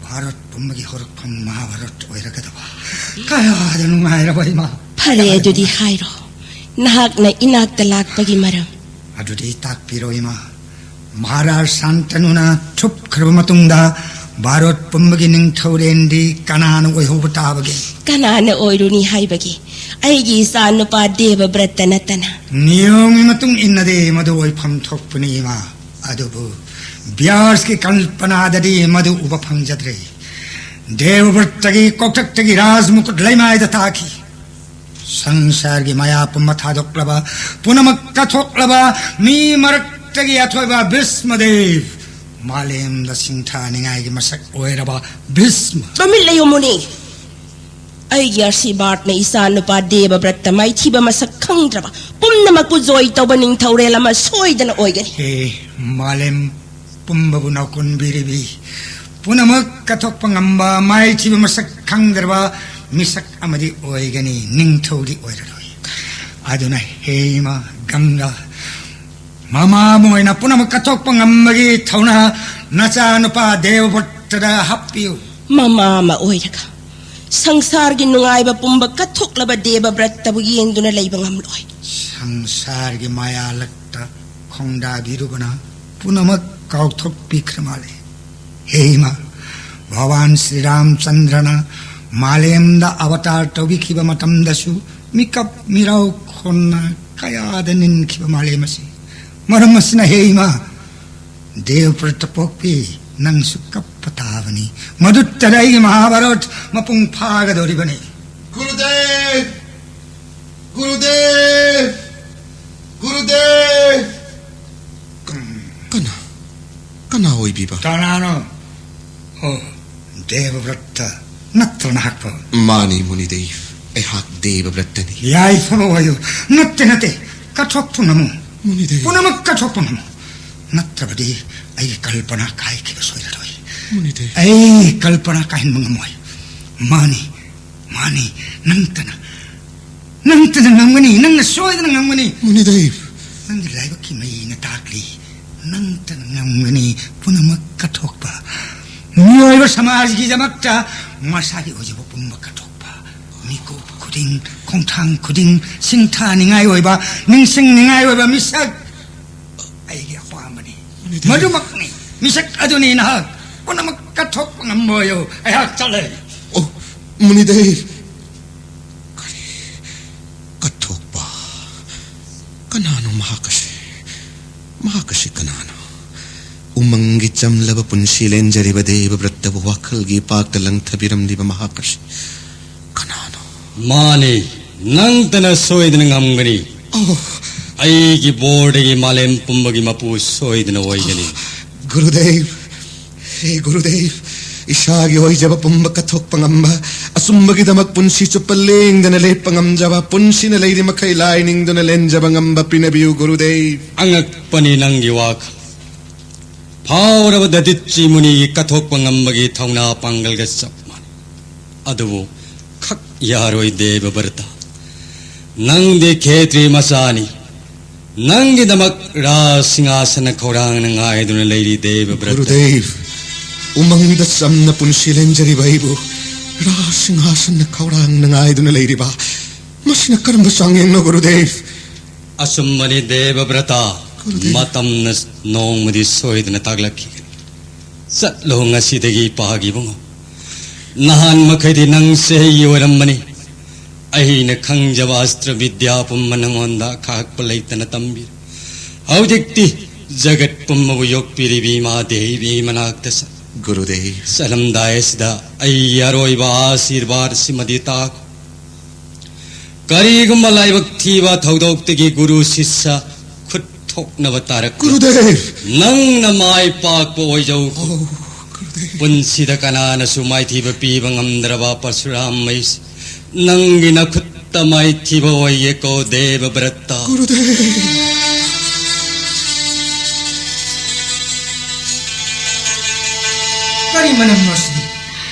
ꯚꯥꯔꯠ ꯄꯨꯝꯕꯒꯤ ꯍꯧꯔꯛꯐꯝ ꯃꯍꯥꯚꯥꯔꯠ ꯑꯣꯏꯔꯒꯗꯕ꯫ ꯀꯌꯥꯗ ꯅꯨꯡꯉꯥꯏꯔꯕ ꯏꯃꯥ! ꯐꯔꯦ, ꯑꯗꯨꯗꯤ ꯍꯥꯏꯔꯣ, ꯅꯍꯥꯛꯅ ꯏꯅꯥꯛꯇ ꯂꯥꯛꯄꯒꯤ ꯃꯔꯝ꯫ ꯑꯗꯨꯗꯤ ꯇꯥꯛꯄꯤꯔꯣ ꯏꯃꯥ꯫ ꯃꯍꯥꯔꯥꯖ ꯁꯥꯟꯇꯅꯨꯅ ꯊꯨꯞꯈ꯭ꯔꯕ ꯃꯇꯨꯡꯗ ꯚꯥꯔꯠ ꯄꯨꯝꯕꯒꯤ ꯅꯤꯡꯊꯧꯔꯦꯜꯗꯤ ꯀꯅꯥꯅ ꯑꯣꯏꯍꯧꯕ ꯇꯥꯕꯒꯦ? ꯀꯅꯥꯅ ꯑꯣꯏꯔꯨꯅꯤ ꯍꯥꯏꯕꯒꯦ? ꯑꯩꯒꯤ ꯏꯆꯥ ꯅꯨꯄꯥ ꯗꯦꯕꯕ꯭ꯔꯠꯇ ꯅꯠꯇꯅ꯫ ꯅꯤꯌꯣꯝꯒꯤ ꯃꯇꯨꯡ ꯏꯟꯅꯗꯤ ꯃꯗꯨ ꯑꯣꯏꯐꯝ ꯊꯣꯛꯄꯅꯤ ꯏꯃꯥ꯫ ꯑꯗꯨꯕꯨ ꯕ꯭ꯌꯥꯁꯀꯤ ꯀꯜꯄꯅꯥꯗꯗꯤ ꯃꯗꯨ ꯎꯕ ꯐꯪꯖꯗ꯭ꯔꯦ꯫ ꯗꯦꯕꯕ꯭ꯔꯠꯇꯒꯤ ꯀꯣꯛꯊꯛꯇꯒꯤ ꯔꯥꯖ ꯃꯨꯀꯨꯠ ꯂꯩꯃꯥꯏꯗ ꯇꯥꯈꯤ꯫ ꯁꯪꯁꯥꯔꯒꯤ ꯃꯌꯥ ꯄꯨꯝꯕ ꯊꯥꯗꯣꯛꯂꯕ, ꯄꯨꯝꯅꯃꯛ ꯀꯠꯊꯣꯛꯂꯕ ꯃꯤ ꯃꯔꯛꯇꯒꯤ ꯑꯊꯣꯏꯕ ꯚꯤꯁꯃꯗꯦꯕ, ꯃꯥꯂꯦꯝꯗ ꯁꯤꯡꯊꯥꯅꯤꯡꯉꯥꯏꯒꯤ ꯃꯁꯛ ꯑꯣꯏꯔꯕ ꯚꯤꯁꯃ꯫ ꯇꯨꯃꯤꯟ ꯂꯩꯌꯨ ꯃꯨꯅꯤ꯫ ꯑꯩꯒꯤ ꯑꯥꯁꯤꯔꯕꯥꯗꯅ ꯏꯆꯥ ꯅꯨꯄꯥ ꯗꯦꯕꯕ꯭ꯔꯠꯇ ꯃꯥꯏꯊꯤꯕ ꯃꯁꯛ ꯈꯪꯗ꯭ꯔꯕ ꯄꯨꯝꯅꯃꯛꯄꯨ ꯖꯣꯏ ꯇꯧꯕ ꯅꯤꯡꯊꯧꯔꯦꯜ ꯑꯃ ꯁꯣꯏꯗꯅ ꯑꯣꯏꯒꯅꯤ꯫ ꯍꯦ ꯃꯥꯂꯦꯝ ꯄꯨꯝꯕꯕꯨ ꯅꯥꯎꯀꯣꯟꯕꯤꯔꯤꯕꯤ, ꯄꯨꯝꯅꯃꯛ ꯀꯠꯊꯣꯛꯄ ꯉꯝꯕ ꯃꯥꯏꯊꯤꯕ ꯃꯁꯛ ꯈꯪꯗ꯭ꯔꯕ ꯃꯤꯁꯛ ꯑꯃꯗꯤ ꯑꯣꯏꯒꯅꯤ, ꯅꯤꯡꯊꯧꯗꯤ ꯑꯣꯏꯔꯔꯣꯏ꯫ ꯑꯗꯨꯅ ꯍꯦ ꯏꯃꯥ ꯒꯪꯒꯥ, ꯃꯃꯥ ꯑꯃ ꯑꯣꯏꯅ ꯄꯨꯝꯅꯃꯛ ꯀꯠꯊꯣꯛꯄ ꯉꯝꯕꯒꯤ ꯊꯧꯅꯥ ꯅꯆꯥꯅꯨꯄꯥ ꯗꯦꯕꯕ꯭ꯔꯠꯇꯗ ꯍꯥꯞꯄꯤꯌꯨ꯫ ꯃꯃꯥ ꯑꯃ ꯑꯣꯏꯔꯒ ꯁꯪꯁꯥꯔꯒꯤ ꯅꯨꯡꯉꯥꯏꯕ ꯄꯨꯝꯕ ꯀꯠꯊꯣꯛꯂꯕ ꯗꯦꯕꯕ꯭ꯔꯠꯇꯕꯨ ꯌꯦꯡꯗꯨꯅ ꯂꯩꯕ ꯉꯝꯂꯣꯏ꯫ ꯁꯪꯁꯥꯔꯒꯤ ꯃꯥꯌꯥ ꯂꯛꯇ ꯈꯣꯡꯗꯥꯕꯤꯔꯨꯕꯅ ꯄꯨꯝꯅꯃꯛ ꯀꯥꯎꯊꯣꯛꯄꯤꯈ꯭ꯔ ꯃꯥꯜꯂꯦ꯫ ꯍꯦ ꯏꯃꯥ, ꯚꯒꯋꯥꯟ ꯁ꯭ꯔꯤ ꯔꯥꯝꯆꯟꯗ꯭ꯔꯅ ꯃꯥꯂꯦꯝꯗ ꯑꯕꯇꯥꯔ ꯇꯧꯕꯤꯈꯤꯕ ꯃꯇꯝꯗꯁꯨ ꯃꯤꯀꯞ ꯃꯤꯔꯥꯎ ꯈꯣꯟꯅ ꯀꯌꯥꯗ ꯅꯤꯟꯈꯤꯕ ꯃꯥꯂꯦꯝ ꯑꯁꯤ꯫ ꯃꯔꯝ ꯑꯁꯤꯅ ꯍꯦ ꯏꯃꯥ, ꯗꯦꯕꯄ꯭ꯔꯠꯇ ꯄꯣꯛꯄꯤ, ꯅꯪꯁꯨ ꯀꯞꯄ ꯇꯥꯕꯅꯤ꯫ ꯃꯗꯨꯇꯗ ꯑꯩꯒꯤ ꯃꯍꯥꯚꯥꯔꯠ ꯃꯄꯨꯡ ꯐꯥꯒꯗꯧꯔꯤꯕꯅꯤ꯫ ꯒꯨꯔꯨꯗꯦꯕ! ꯒꯨꯔꯨꯗꯦꯕ! ꯒꯨꯔꯨꯗꯦꯕ! ꯀꯅꯥ? ꯀꯅꯥ ꯑꯣꯏꯕꯤꯕ? ꯀꯅꯥꯅꯣ? ꯑꯣ, ꯗꯦꯕꯕ꯭ꯔꯠꯇ ꯅꯠꯇ꯭ꯔꯣ ꯅꯍꯥꯛꯄꯣ? ꯃꯥꯅꯤ, ꯃꯨꯅꯤꯗꯦꯕ꯫ ꯑꯩꯍꯥꯛ ꯗꯦꯕꯕ꯭ꯔꯠꯇꯅꯤ꯫ ꯌꯥꯏꯐꯕ ꯑꯣꯏꯌꯨ꯫ ꯅꯠꯇꯦ, ꯅꯠꯇꯦ꯫ ꯀꯠꯊꯣꯛꯄ ꯉꯝꯃꯨ꯫ ꯃꯨꯅꯤꯗꯦꯕ꯫ ꯄꯨꯝꯅꯃꯛ ꯀꯠꯊꯣꯛꯄ ꯉꯝꯃꯨ꯫ ꯅꯠꯇ꯭ꯔꯕꯗꯤ ꯑꯩꯒꯤ ꯀꯜꯄꯅꯥ ꯀꯥꯏꯈꯤꯕ ꯁꯣꯏꯔꯔꯣꯏ꯫ ꯃꯨꯅꯤꯗꯦꯕ꯫ ꯑꯩ ꯀꯜꯄꯅꯥ ꯀꯥꯏꯍꯟꯕ ꯉꯝꯃꯣꯏ꯫ ꯃꯥꯅꯤ, ꯃꯥꯅꯤ, ꯅꯪꯇꯅ, ꯅꯪꯇꯅ ꯉꯝꯒꯅꯤ, ꯅꯪꯅ ꯁꯣꯏꯗꯅ ꯉꯝꯒꯅꯤ꯫ ꯃꯨꯅꯤꯗꯦꯕ꯫ ꯅꯪꯒꯤ ꯂꯥꯏꯕꯛꯀꯤ ꯃꯩꯅ ꯇꯥꯛꯂꯤ, ꯅꯪꯇꯅ ꯉꯝꯒꯅꯤ ꯄꯨꯝꯅꯃꯛ ꯀꯠꯊꯣꯛꯄ꯫ ꯃꯤꯑꯣꯏꯕ ꯁꯃꯥꯖꯒꯤꯗꯃꯛꯇ ꯃꯁꯥꯒꯤ ꯑꯣꯏꯖꯕ ꯄꯨꯝꯕ ꯀꯠꯊꯣꯛꯄ꯫ ꯃꯤꯀꯨꯞ ꯈꯨꯗꯤꯡ, ꯈꯣꯡꯊꯥꯡ ꯈꯨꯗꯤꯡ ꯁꯤꯡꯊꯥꯅꯤꯡꯉꯥꯏ ꯑꯣꯏꯕ, ꯅꯤꯡꯁꯤꯡꯅꯤꯡꯉꯥꯏ ꯑꯣꯏꯕ ꯃꯤꯁꯛ ꯑꯩꯒꯤ ꯑꯄꯥꯝꯕꯅꯤ꯫ ꯃꯨꯅꯤꯗꯦꯕ꯫ ꯃꯗꯨꯃꯛꯅꯤ꯫ ꯃꯤꯁꯛ ꯑꯗꯨꯅꯤ ꯅꯍꯥꯛ꯫ ꯄꯨꯝꯅꯃꯛ ꯀꯠꯊꯣꯛꯄ ꯉꯝꯕ ꯑꯣꯏꯌꯨ꯫ ꯑꯩꯍꯥꯛ ꯆꯠꯂꯦ꯫ ꯑꯣ, ꯃꯨꯅꯤꯗꯦꯕ꯫ ꯀꯔꯤ? ꯀꯠꯊꯣꯛꯄ? ꯀꯅꯥꯅꯣ ꯃꯍꯥꯛ ꯑꯁꯤ? ꯃꯍꯥꯛ ꯑꯁꯤ ꯀꯅꯥꯅꯣ? ꯎꯃꯪꯒꯤ ꯆꯝꯂꯕ ꯄꯨꯟꯁꯤ ꯂꯦꯟꯖꯔꯤꯕ ꯗꯦꯕꯕ꯭ꯔꯠꯇꯕꯨ ꯋꯥꯈꯜꯒꯤ ꯏꯄꯥꯛꯇ ꯂꯪꯊꯕꯤꯔꯝꯂꯤꯕ ꯃꯍꯥꯛ ꯑꯁꯤ ꯀꯅꯥꯅꯣ? ꯃꯥꯅꯤ, ꯅꯪꯇꯅ ꯁꯣꯏꯗꯅ ꯉꯝꯒꯅꯤ꯫ ꯑꯣ꯫ ꯑꯩꯒꯤ ꯕꯣꯔꯗꯒꯤ ꯃꯥꯂꯦꯝ ꯄꯨꯝꯕꯒꯤ ꯃꯄꯨ ꯁꯣꯏꯗꯅ ꯑꯣꯏꯒꯅꯤ꯫ ꯒꯨꯔꯨꯗꯦꯕ, ꯍꯦ ꯒꯨꯔꯨꯗꯦꯕ, ꯏꯁꯥꯒꯤ ꯑꯣꯏꯖꯕ ꯄꯨꯝꯕ ꯀꯠꯊꯣꯛꯄ ꯉꯝꯕ, ꯑꯆꯨꯝꯕꯒꯤꯗꯃꯛ ꯄꯨꯟꯁꯤ ꯆꯨꯞꯄ ꯂꯦꯡꯗꯅ ꯂꯦꯞꯄ ꯉꯝꯖꯕ, ꯄꯨꯟꯁꯤꯅ ꯂꯩꯔꯤ ꯃꯈꯩ ꯂꯥꯏ ꯅꯤꯡꯗꯨꯅ ꯂꯦꯟꯖꯕ ꯉꯝꯕ ꯄꯤꯅꯕꯤꯌꯨ ꯒꯨꯔꯨꯗꯦꯕ꯫ ꯑꯉꯛꯄꯅꯤ ꯅꯪꯒꯤ ꯋꯥꯈꯜ꯫ ꯐꯥꯎꯔꯕ ꯗꯗꯤꯠꯆꯤ ꯃꯨꯅꯤꯒꯤ ꯀꯠꯊꯣꯛꯄ ꯉꯝꯕꯒꯤ ꯊꯧꯅꯥ ꯄꯥꯡꯒꯜꯒ ꯆꯞ ꯃꯥꯟꯅꯩ꯫ ꯑꯗꯨꯕꯨ ꯈꯛ ꯌꯥꯔꯣꯏ ꯗꯦꯕꯕ꯭ꯔꯇ꯫ ꯅꯪꯗꯤ ꯈꯦꯇ꯭ꯔꯤ ꯃꯆꯥꯅꯤ꯫ ꯅꯪꯒꯤꯗꯃꯛ ꯔꯥꯖ ꯁꯤꯡꯍꯥꯁꯅ ꯈꯧꯔꯥꯡꯅ ꯉꯥꯏꯗꯨꯅ ꯂꯩꯔꯤ, ꯗꯦꯕ ꯕ꯭ꯔꯇ꯫ ꯒꯨꯔꯨꯗꯦꯕ, ꯎꯃꯪꯗ ꯆꯝꯅ ꯄꯨꯟꯁꯤ ꯂꯦꯟꯖꯔꯤꯕ ꯑꯩꯕꯨ ꯔꯥꯖ ꯁꯤꯡꯍꯥꯁꯟꯅ ꯈꯧꯔꯥꯡꯅ ꯉꯥꯏꯗꯨꯅ ꯂꯩꯔꯤꯕ, ꯃꯁꯤꯅ ꯀꯔꯝꯕ ꯆꯥꯡꯌꯦꯡꯅꯣ, ꯒꯨꯔꯨꯗꯦꯕ? ꯑꯆꯨꯝꯕꯅꯤ, ꯗꯦꯕ ꯕ꯭ꯔꯇ꯫ ꯒꯨꯔꯨꯗꯦꯕ꯫ ꯃꯇꯝꯅ ꯅꯣꯡꯃꯗꯤ ꯁꯣꯏꯗꯅ ꯇꯥꯛꯂꯛꯈꯤꯒꯅꯤ꯫ ꯆꯠꯂꯣ ꯉꯁꯤꯗꯒꯤ, ꯏꯄꯥꯒꯤ ꯏꯕꯨꯡꯉꯣ꯫ ꯅꯍꯥꯟ ꯃꯈꯩꯗꯤ ꯅꯪꯁꯦ ꯑꯩꯒꯤ ꯑꯣꯏꯔꯝꯕꯅꯤ꯫ ꯑꯩꯅ ꯈꯪꯖꯕ ꯑꯁꯇ꯭ꯔ ꯕꯤꯗ꯭ꯌꯥ ꯄꯨꯝꯕ ꯅꯉꯣꯟꯗ ꯈꯥꯛꯄ ꯂꯩꯇꯅ ꯇꯝꯕꯤꯔꯦ꯫ ꯍꯧꯖꯤꯛꯇꯤ ꯖꯒꯠ ꯄꯨꯝꯕꯕꯨ ꯌꯣꯛꯄꯤꯔꯤꯕꯤ ꯏꯃꯥ ꯗꯦꯕꯤ ꯃꯅꯥꯛꯇ ꯆꯠ-, ꯒꯨꯔꯨꯗꯦꯕ꯫ ꯆꯠꯂꯝꯗꯥꯏ ꯑꯁꯤꯗ ꯑꯩꯒꯤ ꯑꯔꯣꯏꯕ ꯑꯥꯁꯤꯔꯕꯥꯗ ꯁꯤꯃꯗꯤ ꯇꯥꯈꯣ꯫ ꯀꯔꯤꯒꯨꯝꯕ ꯂꯥꯏꯕꯛ ꯊꯤꯕ ꯊꯧꯗꯣꯛꯇꯒꯤ ꯒꯨꯔꯨ ꯁꯤꯁ꯭ꯌ ꯈꯨꯠ ꯊꯣꯛꯅꯕ ꯇꯥꯔꯛꯄ, ꯒꯨꯔꯨꯗꯦꯕ! ꯅꯪꯅ ꯃꯥꯏ ꯄꯥꯛꯄ ꯑꯣꯏꯖꯧ꯫ ꯑꯣ, ꯒꯨꯔꯨꯗꯦꯕ! ꯄꯨꯟꯁꯤꯗ ꯀꯅꯥꯅꯁꯨ ꯃꯥꯏꯊꯤꯕ ꯄꯤꯕ ꯉꯝꯗ꯭ꯔꯕ ꯄꯔꯁꯨꯔꯥꯝ ꯃꯩꯁ, ꯅꯪꯒꯤ ꯅꯈꯨꯠꯇ ꯃꯥꯏꯊꯤꯕ ꯑꯣꯏꯌꯦꯀꯣ, ꯗꯦꯕ ꯕ꯭ꯔꯠꯇ꯫ ꯒꯨꯔꯨꯗꯦꯕ! ꯀꯔꯤ ꯃꯅꯝꯅꯣ ꯁꯤꯗꯤ?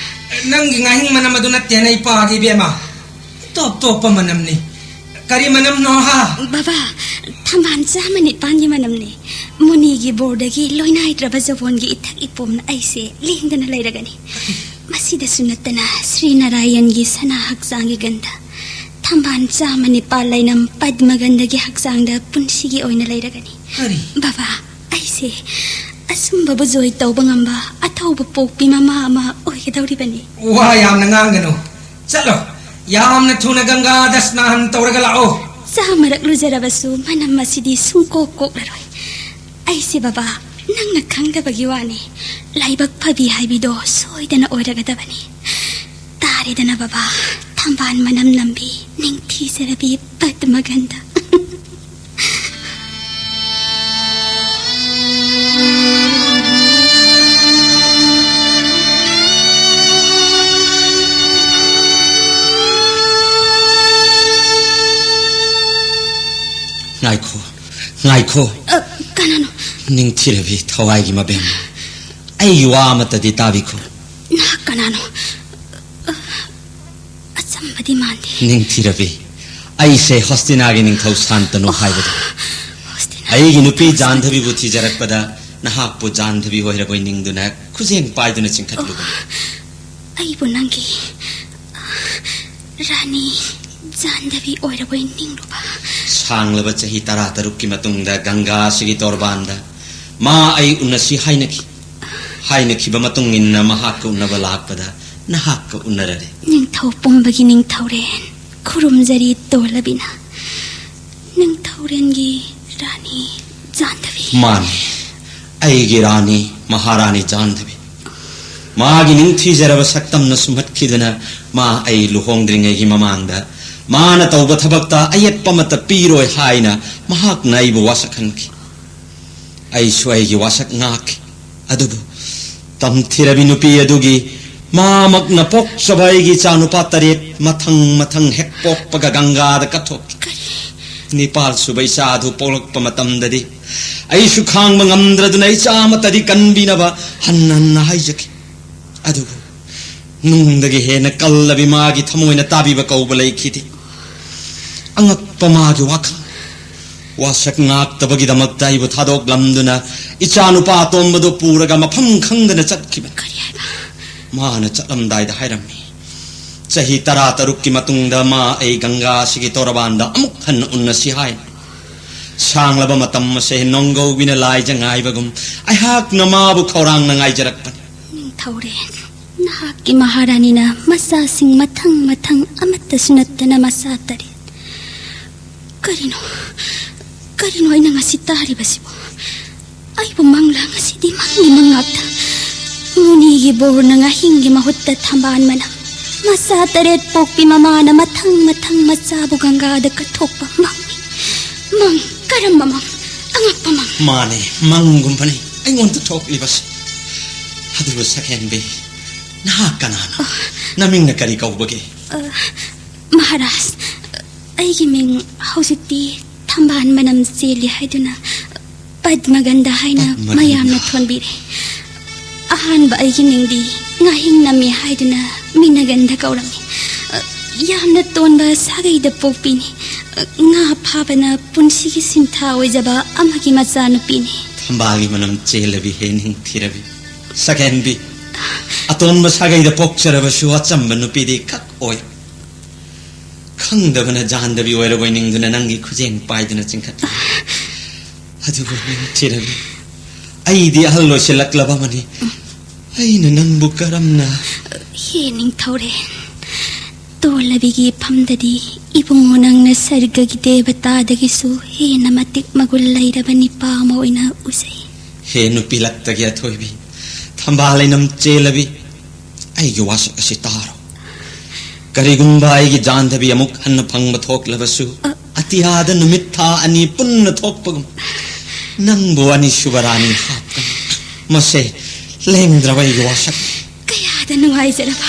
ꯅꯪꯒꯤ ꯉꯥꯍꯤꯡ ꯃꯅꯝ ꯑꯗꯨ ꯅꯠꯇꯦꯅ, ꯏꯄꯥꯒꯤ ꯏꯕꯦꯝꯃ꯫ ꯇꯣꯞ ꯇꯣꯞꯄ ꯃꯅꯝꯅꯤ꯫ ꯀꯔꯤ ꯃꯅꯝꯅꯣ, ꯍꯥ? ꯕꯕꯥ, ꯊꯝꯕꯥꯜ ꯆꯥꯝꯃ ꯅꯤꯄꯥꯟꯒꯤ ꯃꯅꯝꯅꯤ꯫ ꯃꯨꯅꯤꯒꯤ ꯕꯣꯔꯗꯒꯤ ꯂꯣꯏꯅꯥꯏꯗ꯭ꯔꯕ ꯖꯕꯣꯟꯒꯤ ꯏꯊꯛ ꯏꯄꯣꯝꯅ ꯑꯩꯁꯦ ꯂꯦꯡꯗꯅ ꯂꯩꯔꯒꯅꯤ꯫ ꯃꯁꯤꯗꯁꯨ ꯅꯠꯇꯅ ꯁ꯭ꯔꯤ ꯅꯥꯔꯥꯌꯟꯒꯤ ꯁꯅꯥ ꯍꯛꯆꯥꯡꯒꯤ ꯒꯟꯙ, ꯊꯝꯕꯥꯜ ꯆꯥꯝꯃ ꯅꯤꯄꯥꯜ ꯂꯩꯅꯝ ꯄꯗꯃꯒꯟꯙꯒꯤ ꯍꯛꯆꯥꯡꯗ ꯄꯨꯟꯁꯤꯒꯤ ꯑꯣꯏꯅ ꯂꯩꯔꯒꯅꯤ꯫ ꯀꯔꯤ? ꯕꯕꯥ, ꯑꯩꯁꯦ ꯑꯁꯨꯝꯕꯕꯨ ꯖꯣꯏ ꯇꯧꯕ ꯉꯝꯕ ꯑꯊꯧꯕ ꯄꯣꯛꯄꯤ ꯃꯃꯥ ꯑꯃ ꯑꯣꯏꯒꯗꯧꯔꯤꯕꯅꯤ꯫ ꯋꯥ ꯌꯥꯝꯅ ꯉꯥꯡꯒꯅꯨ꯫ ꯆꯠꯂꯣ, ꯌꯥꯝꯅ ꯊꯨꯅ ꯒꯪꯒꯥꯗ ꯁ꯭ꯅꯥꯟ ꯇꯧꯔꯒ ꯂꯥꯛꯑꯣ꯫ ꯆꯥꯃꯔꯛ ꯂꯨꯖꯔꯕꯁꯨ ꯃꯅꯝ ꯑꯁꯤꯗꯤ ꯁꯨꯡꯀꯣꯛ ꯀꯣꯛꯂꯔꯣꯏ꯫ ꯑꯩꯁꯦ ꯕꯕꯥ, ꯅꯪꯅ ꯈꯪꯗꯕꯒꯤ ꯋꯥꯅꯤ꯫ ꯂꯥꯏꯕꯛ ꯐꯕꯤ ꯍꯥꯏꯕꯤꯗꯣ ꯁꯣꯏꯗꯅ ꯑꯣꯏꯔꯒꯗꯕꯅꯤ꯫ ꯇꯥꯔꯦꯗꯅ ꯕꯕꯥ, ꯊꯝꯕꯥꯜ ꯃꯅꯝ ꯅꯝꯕꯤ, ꯅꯤꯡꯊꯤꯖꯔꯕꯤ ꯄꯗꯃꯒꯟꯙ꯫ ꯉꯥꯏꯈꯣ, ꯉꯥꯏꯈꯣ꯫ ꯑ, ꯀꯅꯥꯅꯣ? ꯅꯤꯡꯊꯤꯔꯕꯤ ꯊꯋꯥꯏꯒꯤ ꯃꯕꯦꯝꯃ, ꯑꯩꯒꯤ ꯋꯥ ꯑꯃꯠꯇꯗꯤ ꯇꯥꯕꯤꯈꯣ꯫ ꯅꯍꯥꯛ ꯀꯅꯥꯅꯣ? ꯑ, ꯑꯆꯝꯕꯗꯤ ꯃꯥꯟꯗꯦ꯫ ꯅꯤꯡꯊꯤꯔꯕꯤ, ꯑꯩꯁꯦ ꯍꯣꯁꯇꯤꯅꯥꯒꯤ ꯅꯤꯡꯊꯧ ꯁꯥꯟꯇꯅꯨ ꯍꯥꯏꯕꯗꯨ꯫ ꯑꯩꯒꯤ ꯅꯨꯄꯤ ꯖꯥꯟꯙꯕꯤꯕꯨ ꯊꯤꯖꯔꯛꯄꯗ ꯅꯍꯥꯛꯄꯨ ꯖꯥꯟꯙꯕꯤ ꯑꯣꯏꯔꯕꯣꯏ ꯅꯤꯡꯗꯨꯅ ꯈꯨꯖꯦꯡ ꯄꯥꯏꯗꯨꯅ ꯆꯤꯡꯈꯠꯂꯨꯕꯅꯤ꯫ ꯑꯩꯕꯨ ꯅꯪꯒꯤ, ꯑ, ꯔꯥꯅꯤ ꯖꯥꯟꯙꯕꯤ ꯑꯣꯏꯔꯕꯣꯏ ꯅꯤꯡꯂꯨꯕ꯫ ꯁꯥꯡꯂꯕ ꯆꯍꯤ ꯇꯔꯥꯇꯔꯨꯛꯀꯤ ꯃꯇꯨꯡꯗ ꯒꯪꯒꯥ ꯑꯁꯤꯒꯤ ꯇꯣꯔꯕꯥꯟꯗ ꯃꯥ ꯑꯩ ꯎꯅꯁꯤ ꯍꯥꯏꯅꯈꯤ꯫ ꯍꯥꯏꯅꯈꯤꯕ ꯃꯇꯨꯡ ꯏꯟꯅ ꯃꯍꯥꯛꯀ ꯎꯅꯕ ꯂꯥꯛꯄꯗ ꯅꯍꯥꯛꯀ ꯎꯅꯔꯔꯦ꯫ ꯅꯤꯡꯊꯧ ꯄꯨꯝꯕꯒꯤ ꯅꯤꯡꯊꯧꯔꯦꯟ ꯈꯨꯔꯨꯝꯖꯔꯤ ꯇꯣꯜꯂꯕꯤꯅ꯫ ꯅꯤꯡꯊꯧꯔꯦꯟꯒꯤ ꯔꯥꯅꯤ ꯖꯥꯟꯙꯕꯤ꯫ ꯃꯥꯅꯤ, ꯑꯩꯒꯤ ꯔꯥꯅꯤ, ꯃꯍꯥꯔꯥꯅꯤ ꯖꯥꯟꯙꯕꯤ꯫ ꯃꯥꯒꯤ ꯅꯤꯡꯊꯤꯖꯔꯕ ꯁꯛꯇꯝꯅ ꯁꯨꯝꯍꯠꯈꯤꯗꯨꯅ ꯃꯥ ꯑꯩ ꯂꯨꯍꯣꯡꯗ꯭ꯔꯤꯉꯩꯒꯤ ꯃꯃꯥꯡꯗ ꯃꯥꯅ ꯇꯧꯕ ꯊꯕꯛꯇ ꯑꯌꯦꯠꯄ ꯑꯃꯠꯇ ꯄꯤꯔꯣꯏ ꯍꯥꯏꯅ ꯃꯍꯥꯛꯅ ꯑꯩꯕꯨ ꯋꯥꯁꯛꯍꯟꯈꯤ꯫ ꯑꯩꯁꯨ ꯑꯩꯒꯤ ꯋꯥꯁꯛ ꯉꯥꯛꯈꯤ꯫ ꯑꯗꯨꯕꯨ ꯇꯝꯊꯤꯔꯕꯤ ꯅꯨꯄꯤ ꯑꯗꯨꯒꯤ ꯃꯥꯃꯛꯅ ꯄꯣꯛꯆꯕ ꯑꯩꯒꯤ ꯏꯆꯥꯅꯨꯄꯥ ꯇꯔꯦꯠ ꯃꯊꯪ ꯃꯊꯪ ꯍꯦꯛ ꯄꯣꯛꯄꯒ ꯒꯪꯒꯥꯗ ꯀꯠꯊꯣꯛꯈꯤ꯫ ꯀꯔꯤ? ꯅꯤꯄꯥꯜ ꯁꯨꯕ ꯏꯆꯥ ꯑꯗꯨ ꯄꯣꯛꯂꯛꯄ ꯃꯇꯝꯗꯗꯤ ꯑꯩꯁꯨ ꯈꯥꯡꯕ ꯉꯝꯗ꯭ꯔꯗꯨꯅ ꯏꯆꯥ ꯑꯃꯠꯇꯗꯤ ꯀꯟꯕꯤꯅꯕ ꯍꯟꯅ ꯍꯟꯅ ꯍꯥꯏꯖꯈꯤ꯫ ꯑꯗꯨꯕꯨ ꯅꯨꯡꯗꯒꯤ ꯍꯦꯟꯅ ꯀꯜꯂꯕꯤ ꯃꯥꯒꯤ ꯊꯃꯣꯏꯅ ꯇꯥꯕꯤꯕ ꯀꯧꯕ ꯂꯩꯈꯤꯗꯦ꯫ ꯑꯉꯛꯄ ꯃꯥꯒꯤ ꯋꯥꯈꯜ꯫ ꯋꯥꯁꯛ ꯉꯥꯛꯇꯕꯒꯤꯗꯃꯛꯇ ꯑꯩꯕꯨ ꯊꯥꯗꯣꯛꯂꯝꯗꯨꯅ ꯏꯆꯥꯅꯨꯄꯥ ꯑꯇꯣꯝꯕꯗꯨ ꯄꯨꯔꯒ ꯃꯐꯝ ꯈꯪꯗꯅ ꯆꯠꯈꯤꯕꯅꯤ꯫ ꯀꯔꯤ ꯍꯥꯏꯕ? ꯃꯥꯅ ꯆꯠꯂꯝꯗꯥꯏꯗ ꯍꯥꯏꯔꯝꯃꯤ, "ꯆꯍꯤ ꯇꯔꯥꯇꯔꯨꯛꯀꯤ ꯃꯇꯨꯡꯗ ꯃꯥ ꯑꯩ ꯒꯪꯒꯥ ꯑꯁꯤꯒꯤ ꯇꯣꯔꯕꯥꯟꯗ ꯑꯃꯨꯛ ꯍꯟꯅ ꯎꯅꯁꯤ" ꯍꯥꯏ꯫ ꯁꯥꯡꯂꯕ ꯃꯇꯝ ꯑꯁꯦ ꯅꯣꯡꯒꯧꯕꯤꯅ ꯂꯥꯏꯖ ꯉꯥꯏꯕꯒꯨꯝ ꯑꯩꯍꯥꯛꯅ ꯃꯥꯕꯨ ꯈꯧꯔꯥꯡꯅ ꯉꯥꯏꯖꯔꯛꯄꯅꯤ꯫ ꯅꯤꯡꯊꯧꯔꯦꯟ, ꯅꯍꯥꯛꯀꯤ ꯃꯍꯥꯔꯥꯅꯤꯅ ꯃꯆꯥꯁꯤꯡ ꯃꯊꯪ ꯃꯊꯪ ꯑꯃꯠꯇꯁꯨ ꯅꯠꯇꯅ ꯃꯆꯥ ꯇꯔꯦꯠ꯫ ꯀꯔꯤꯅꯣ, ꯀꯔꯤꯅꯣ ꯑꯩꯅ ꯉꯁꯤ ꯇꯥꯔꯤꯕꯁꯤꯕꯨ? ꯑꯩꯕꯨ ꯃꯪꯂꯥ? ꯉꯁꯤꯗꯤ ꯃꯪꯒꯤ ꯃꯪ ꯉꯥꯛꯇ꯫ ꯃꯨꯅꯤꯒꯤ ꯕꯣꯔꯅ ꯉꯥꯍꯤꯡꯒꯤ ꯃꯍꯨꯠꯇ ꯊꯝꯕꯥꯜ ꯃꯅꯝ꯫ ꯃꯆꯥ ꯇꯔꯦꯠ ꯄꯣꯛꯄꯤ ꯃꯃꯥꯅ ꯃꯊꯪ ꯃꯊꯪ ꯃꯆꯥꯕꯨ ꯒꯪꯒꯥꯗ ꯀꯠꯊꯣꯛꯄ ꯃꯪ꯫ ꯃꯪ? ꯀꯔꯝꯕ ꯃꯪ? ꯑꯉꯛꯄ ꯃꯪ꯫ ꯃꯥꯅꯦ, ꯃꯪꯒꯨꯝꯕꯅꯤ ꯑꯩꯉꯣꯟꯗ ꯊꯣꯛꯂꯤꯕꯁꯤ꯫ ꯑꯗꯨꯕꯨ ꯁꯛꯍꯦꯟꯕꯤ, ꯅꯍꯥꯛ ꯀꯅꯥꯅꯣ? ꯑ꯫ ꯅꯃꯤꯡꯅ ꯀꯔꯤ ꯀꯧꯕꯒꯦ? ꯑ, ꯃꯍꯥꯔꯥꯖ, ꯑꯩꯒꯤ ꯃꯤꯡ ꯍꯧꯖꯤꯛꯇꯤ ꯊꯝꯕꯥꯜ ꯃꯅꯝ ꯆꯦꯜꯂꯤ ꯍꯥꯏꯗꯨꯅ ꯄꯗꯃꯒꯟꯙ ꯍꯥꯏꯅ ꯄꯗꯃꯒꯟꯙ꯫ ꯃꯌꯥꯝꯅ ꯊꯣꯟꯕꯤꯔꯦ꯫ ꯑꯍꯥꯟꯕ ꯑꯩꯒꯤ ꯃꯤꯡꯗꯤ ꯉꯥꯍꯤꯡ ꯅꯝꯃꯤ ꯍꯥꯏꯗꯨꯅ ꯃꯤꯅꯒꯟꯙ ꯀꯧꯔꯝꯃꯤ꯫ ꯑ, ꯌꯥꯝꯅ ꯇꯣꯟꯕ ꯁꯥꯒꯩꯗ ꯄꯣꯛꯄꯤꯅꯤ꯫ ꯉꯥ ꯐꯥꯕꯅ ꯄꯨꯟꯁꯤꯒꯤ ꯁꯤꯟꯊꯥ ꯑꯣꯏꯖꯕ ꯑꯃꯒꯤ ꯃꯆꯥꯅꯨꯄꯤꯅꯤ꯫ ꯊꯝꯕꯥꯜꯒꯤ ꯃꯅꯝ ꯆꯦꯜꯂꯕꯤ ꯍꯦ ꯅꯤꯡꯊꯤꯔꯕꯤ꯫ ꯁꯛꯍꯦꯟꯕꯤ꯫ ꯑꯇꯣꯟꯕ ꯁꯥꯒꯩꯗ ꯄꯣꯛꯆꯔꯕꯁꯨ ꯑꯆꯝꯕ ꯅꯨꯄꯤꯗꯤ ꯈꯛ ꯑꯣꯏ꯫ ꯈꯪꯗꯕꯅ ꯖꯥꯟꯗꯕꯤ ꯑꯣꯏꯔꯕꯣꯏ ꯅꯤꯡꯗꯨꯅ ꯅꯪꯒꯤ ꯈꯨꯖꯦꯡ ꯄꯥꯏꯗꯨꯅ ꯆꯤꯡꯈꯠꯂꯤ꯫ ꯑꯗꯨꯕꯨ ꯅꯤꯡꯊꯤꯔꯕꯤ, ꯑꯩꯗꯤ ꯑꯍꯜ ꯑꯣꯏꯁꯤꯜꯂꯛꯂꯕ ꯑꯃꯅꯤ꯫ ꯑꯩꯅ ꯅꯪꯕꯨ ꯀꯔꯝꯅ? ꯍꯦ ꯅꯤꯡꯊꯧꯔꯦꯜ, ꯇꯣꯜꯂꯕꯤꯒꯤ ꯏꯐꯝꯗꯗꯤ ꯏꯕꯨꯡꯉꯣ ꯅꯪꯅ ꯁꯔꯒꯒꯤ ꯗꯦꯕꯇꯥꯗꯒꯤꯁꯨ ꯍꯦꯟꯅ ꯃꯇꯤꯛ ꯃꯒꯨꯟ ꯂꯩꯔꯕ ꯅꯤꯄꯥ ꯑꯃ ꯑꯣꯏꯅ ꯎꯖꯩ꯫ ꯍꯦ ꯅꯨꯄꯤ ꯂꯛꯇꯒꯤ ꯑꯊꯣꯏꯕꯤ, ꯊꯝꯕꯥꯜ ꯂꯩꯅꯝ ꯆꯦꯜꯂꯕꯤ, ꯑꯩꯒꯤ ꯋꯥꯁꯛ ꯑꯁꯤ ꯇꯥꯔꯣ꯫ ꯀꯔꯤꯒꯨꯝꯕ ꯑꯩꯒꯤ ꯖꯥꯟꯗꯕꯤ ꯑꯃꯨꯛ ꯍꯟꯅ ꯐꯪꯕ ꯊꯣꯛꯂꯕꯁꯨ, ꯑ꯫ ꯑꯇꯤꯌꯥꯗ ꯅꯨꯃꯤꯠ ꯊꯥ ꯑꯅꯤ ꯄꯨꯟꯅ ꯊꯣꯛꯄꯒꯨꯝ, ꯅꯪꯕꯨ ꯑꯅꯤꯁꯨꯕ ꯔꯥꯅꯤ ꯍꯥꯞꯀꯅꯤ꯫ ꯃꯁꯦ ꯂꯦꯡꯗ꯭ꯔꯕ ꯑꯩꯒꯤ ꯋꯥꯁꯛ꯫ ꯀꯌꯥꯗ ꯅꯨꯡꯉꯥꯏꯖꯔꯕ,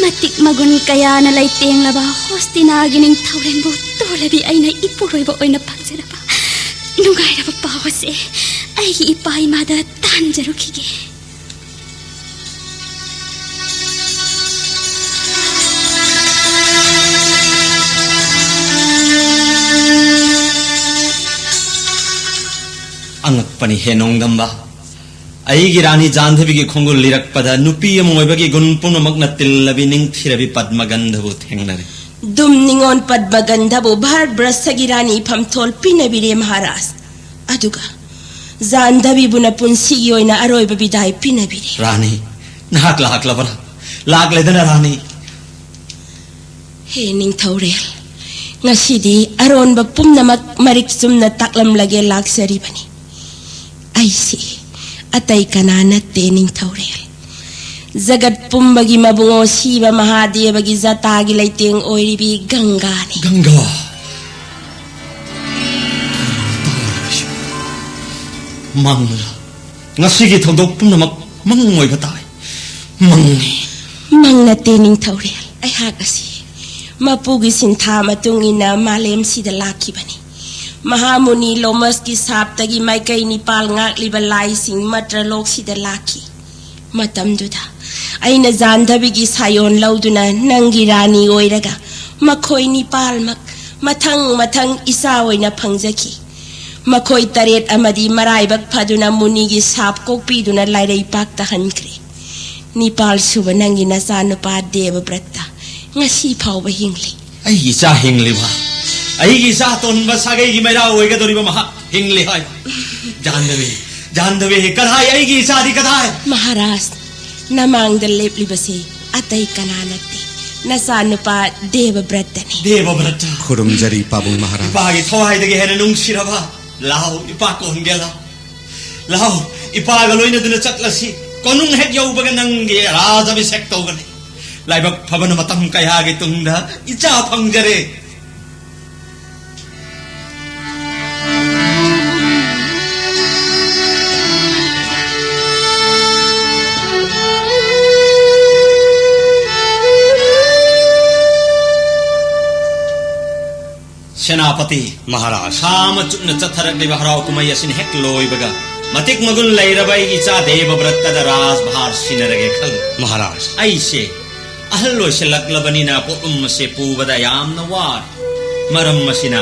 ꯃꯇꯤꯛ ꯃꯒꯨꯟ ꯀꯌꯥꯅ ꯂꯩꯇꯦꯡꯂꯕ ꯍꯣꯁꯇꯤꯅꯥꯒꯤ ꯅꯤꯡꯊꯧꯔꯦꯜꯕꯨ ꯇꯣꯜꯂꯕꯤ ꯑꯩꯅ ꯏꯄꯨꯔꯣꯏꯕ ꯑꯣꯏꯅ ꯐꯪꯖꯔꯕ꯫ ꯅꯨꯡꯉꯥꯏꯔꯕ ꯄꯥꯎ ꯑꯁꯦ ꯑꯩꯒꯤ ꯏꯄꯥ ꯏꯃꯥꯗ ꯇꯥꯟꯖꯔꯨꯈꯤꯒꯦ꯫ ꯑꯉꯛꯄꯅꯤ ꯍꯦ ꯅꯣꯡꯗꯝꯕ꯫ ꯑꯩꯒꯤ ꯔꯥꯅꯤ ꯖꯥꯟꯙꯕꯤꯒꯤ ꯈꯣꯡꯒꯨꯜ ꯂꯤꯔꯛꯄꯗ ꯅꯨꯄꯤ ꯑꯃ ꯑꯣꯏꯕꯒꯤ ꯒꯨꯟ ꯄꯨꯝꯅꯃꯛꯅ ꯇꯤꯜꯂꯕꯤ ꯅꯤꯡꯊꯤꯔꯕꯤ ꯄꯗꯃꯒꯟꯙꯕꯨ ꯊꯦꯡꯅꯔꯦ꯫ ꯗꯨꯝ ꯅꯤꯉꯣꯟ ꯄꯗꯃꯒꯟꯙꯕꯨ ꯚꯥꯔꯠ ꯕ꯭ꯔꯁꯒꯤ ꯔꯥꯅꯤ ꯏꯐꯝꯊꯣꯜ ꯄꯤꯅꯕꯤꯔꯦ ꯃꯍꯥꯔꯥꯖ꯫ ꯑꯗꯨꯒ ꯖꯥꯟꯙꯕꯤꯕꯨꯅ ꯄꯨꯟꯁꯤꯒꯤ ꯑꯣꯏꯅ ꯑꯔꯣꯏꯕ ꯕꯤꯗꯥꯏ ꯄꯤꯅꯕꯤꯔꯦ꯫ ꯔꯥꯅꯤ, ꯅꯍꯥꯛ ꯂꯥꯛꯂꯕꯔꯥ? ꯂꯥꯛꯂꯦꯗꯅ ꯔꯥꯅꯤ꯫ ꯍꯦ ꯅꯤꯡꯊꯧꯔꯦꯜ, ꯉꯁꯤꯗꯤ ꯑꯔꯣꯟꯕ ꯄꯨꯝꯅꯃꯛ ꯃꯔꯤꯛ ꯆꯨꯝꯅ ꯇꯥꯛꯂꯝꯂꯒꯦ ꯂꯥꯛꯆꯔꯤꯕꯅꯤ꯫ ꯑꯩꯁꯤ ꯑꯇꯩ ꯀꯅꯥ ꯅꯠꯇꯦ ꯅꯤꯡꯊꯧꯔꯦꯜ꯫ ꯖꯒꯠ ꯄꯨꯝꯕꯒꯤ ꯃꯕꯨꯡꯉꯣ ꯁꯤꯕ ꯃꯍꯥꯗꯦꯕꯒꯤ ꯖꯇꯥꯒꯤ ꯂꯩꯇꯦꯡ ꯑꯣꯏꯔꯤꯕꯤ ꯒꯪꯒꯥꯅꯤ꯫ ꯒꯪꯒꯥ꯫ ꯃꯪꯂꯥ? ꯉꯁꯤꯒꯤ ꯊꯧꯗꯣꯛ ꯄꯨꯝꯅꯃꯛ ꯃꯪ ꯑꯣꯏꯕ ꯇꯥꯏ꯫ ꯃꯪꯅꯤ꯫ ꯃꯪ ꯅꯠꯇꯦ ꯅꯤꯡꯊꯧꯔꯦꯜ꯫ ꯑꯩꯍꯥꯛ ꯑꯁꯤ ꯃꯄꯨꯒꯤ ꯁꯤꯟꯊꯥ ꯃꯇꯨꯡ ꯏꯟꯅ ꯃꯥꯂꯦꯝꯁꯤꯗ ꯂꯥꯛꯈꯤꯕꯅꯤ꯫ ꯃꯍꯥꯃꯨꯅꯤ ꯂꯣꯃꯁꯀꯤ ꯁꯥꯞꯇꯒꯤ ꯃꯥꯏꯀꯩ ꯅꯤꯄꯥꯜ ꯉꯥꯛꯂꯤꯕ ꯂꯥꯏꯁꯤꯡ ꯃꯇ꯭ꯔꯂꯣꯛꯁꯤꯗ ꯂꯥꯛꯈꯤ꯫ ꯃꯇꯝꯗꯨꯗ ꯑꯩꯅ ꯖꯥꯟꯙꯕꯤꯒꯤ ꯁꯥꯌꯣꯟ ꯂꯧꯗꯨꯅ ꯅꯪꯒꯤ ꯔꯥꯅꯤ ꯑꯣꯏꯔꯒ ꯃꯈꯣꯏ ꯅꯤꯄꯥꯜꯃꯛ ꯃꯊꯪ ꯃꯊꯪ ꯏꯆꯥ ꯑꯣꯏꯅ ꯐꯪꯖꯈꯤ꯫ ꯃꯈꯣꯏ ꯇꯔꯦꯠ ꯑꯃꯗꯤ ꯃꯔꯥꯏꯕꯛ ꯐꯗꯨꯅ ꯃꯨꯅꯤꯒꯤ ꯁꯥꯞ ꯀꯣꯛꯄꯤꯗꯨꯅ ꯂꯥꯏꯔꯩ ꯄꯥꯛ ꯇꯥꯍꯟꯈ꯭ꯔꯦ꯫ ꯅꯤꯄꯥꯜ ꯁꯨꯕ ꯅꯪꯒꯤ ꯅꯆꯥꯅꯨꯄꯥ ꯗꯦꯕꯕ꯭ꯔꯠꯇ ꯉꯁꯤ ꯐꯥꯎꯕ ꯍꯤꯡꯂꯤ꯫ ꯑꯩꯒꯤ ꯏꯆꯥ ꯍꯤꯡꯂꯤꯕ? ꯑꯩꯒꯤ ꯏꯆꯥ ꯑꯇꯣꯟꯕ ꯁꯥꯒꯩꯒꯤ ꯃꯩꯔꯥ ꯑꯣꯏꯒꯗꯧꯔꯤꯕ ꯃꯍꯥꯛ ꯍꯤꯡꯂꯤ ꯍꯥꯏ꯫ ꯖꯥꯟꯗꯕꯤ, ꯖꯥꯟꯗꯕꯤ, ꯀꯗꯥꯏ ꯑꯩꯒꯤ ꯏꯆꯥꯗꯤ ꯀꯗꯥꯏ? ꯃꯍꯥꯔꯥꯖ, ꯅꯃꯥꯡꯗ ꯂꯦꯞꯂꯤꯕꯁꯤ ꯑꯇꯩ ꯀꯅꯥ ꯅꯠꯇꯦ, ꯅꯆꯥꯅꯨꯄꯥ ꯗꯦꯕꯕ꯭ꯔꯠꯇꯅꯤ꯫ ꯗꯦꯕꯕ꯭ꯔꯠꯇ꯫ ꯈꯨꯔꯨꯝꯖꯔꯤ ꯄꯥꯕꯨꯡ ꯃꯍꯥꯔꯥꯖ꯫ ꯏꯄꯥꯒꯤ ꯊꯋꯥꯏꯗꯒꯤ ꯍꯦꯟꯅ ꯅꯨꯡꯁꯤꯔꯕ꯫ ꯂꯥꯎ, ꯏꯄꯥ ꯀꯣꯟꯒꯦ ꯂꯥꯎ꯫ ꯂꯥꯎ, ꯏꯄꯥꯒ ꯂꯣꯏꯅꯗꯨꯅ ꯆꯠꯂꯁꯤ꯫ ꯀꯣꯅꯨꯡ ꯍꯦꯛ ꯌꯧꯕꯒ ꯅꯪꯒꯤ ꯔꯥꯖ ꯑꯚꯤꯁꯦꯛ ꯇꯧꯒꯅꯤ꯫ ꯂꯥꯏꯕꯛ ꯐꯕꯅ ꯃꯇꯝ ꯀꯌꯥꯒꯤ ꯇꯨꯡꯗ ꯏꯆꯥ ꯐꯪꯖꯔꯦ꯫ ꯁꯦꯅꯥꯄꯇꯤ, ꯃꯍꯥꯔꯥꯖ꯫ ꯁꯥ ꯑꯃ ꯆꯨꯞꯅ ꯆꯠꯊꯔꯛꯂꯤꯕ ꯍꯔꯥꯎ ꯀꯨꯝꯍꯩ ꯑꯁꯤꯅ ꯍꯦꯛ ꯂꯣꯏꯕꯒ, ꯃꯇꯤꯛ ꯃꯒꯨꯟ ꯂꯩꯔꯕ ꯑꯩꯒꯤ ꯏꯆꯥ ꯗꯦꯕꯕ꯭ꯔꯠꯇꯗ ꯔꯥꯖꯚꯥꯔ ꯁꯤꯟꯅꯔꯒꯦ ꯈꯜꯂꯤ꯫ ꯃꯍꯥꯔꯥꯖ꯫ ꯑꯩꯁꯦ ꯑꯍꯜ ꯑꯣꯏꯁꯤꯜꯂꯛꯂꯕꯅꯤꯅ ꯄꯣꯠꯂꯨꯝ ꯑꯁꯦ ꯄꯨꯕꯗ ꯌꯥꯝꯅ ꯋꯥꯔꯦ꯫ ꯃꯔꯝ ꯑꯁꯤꯅ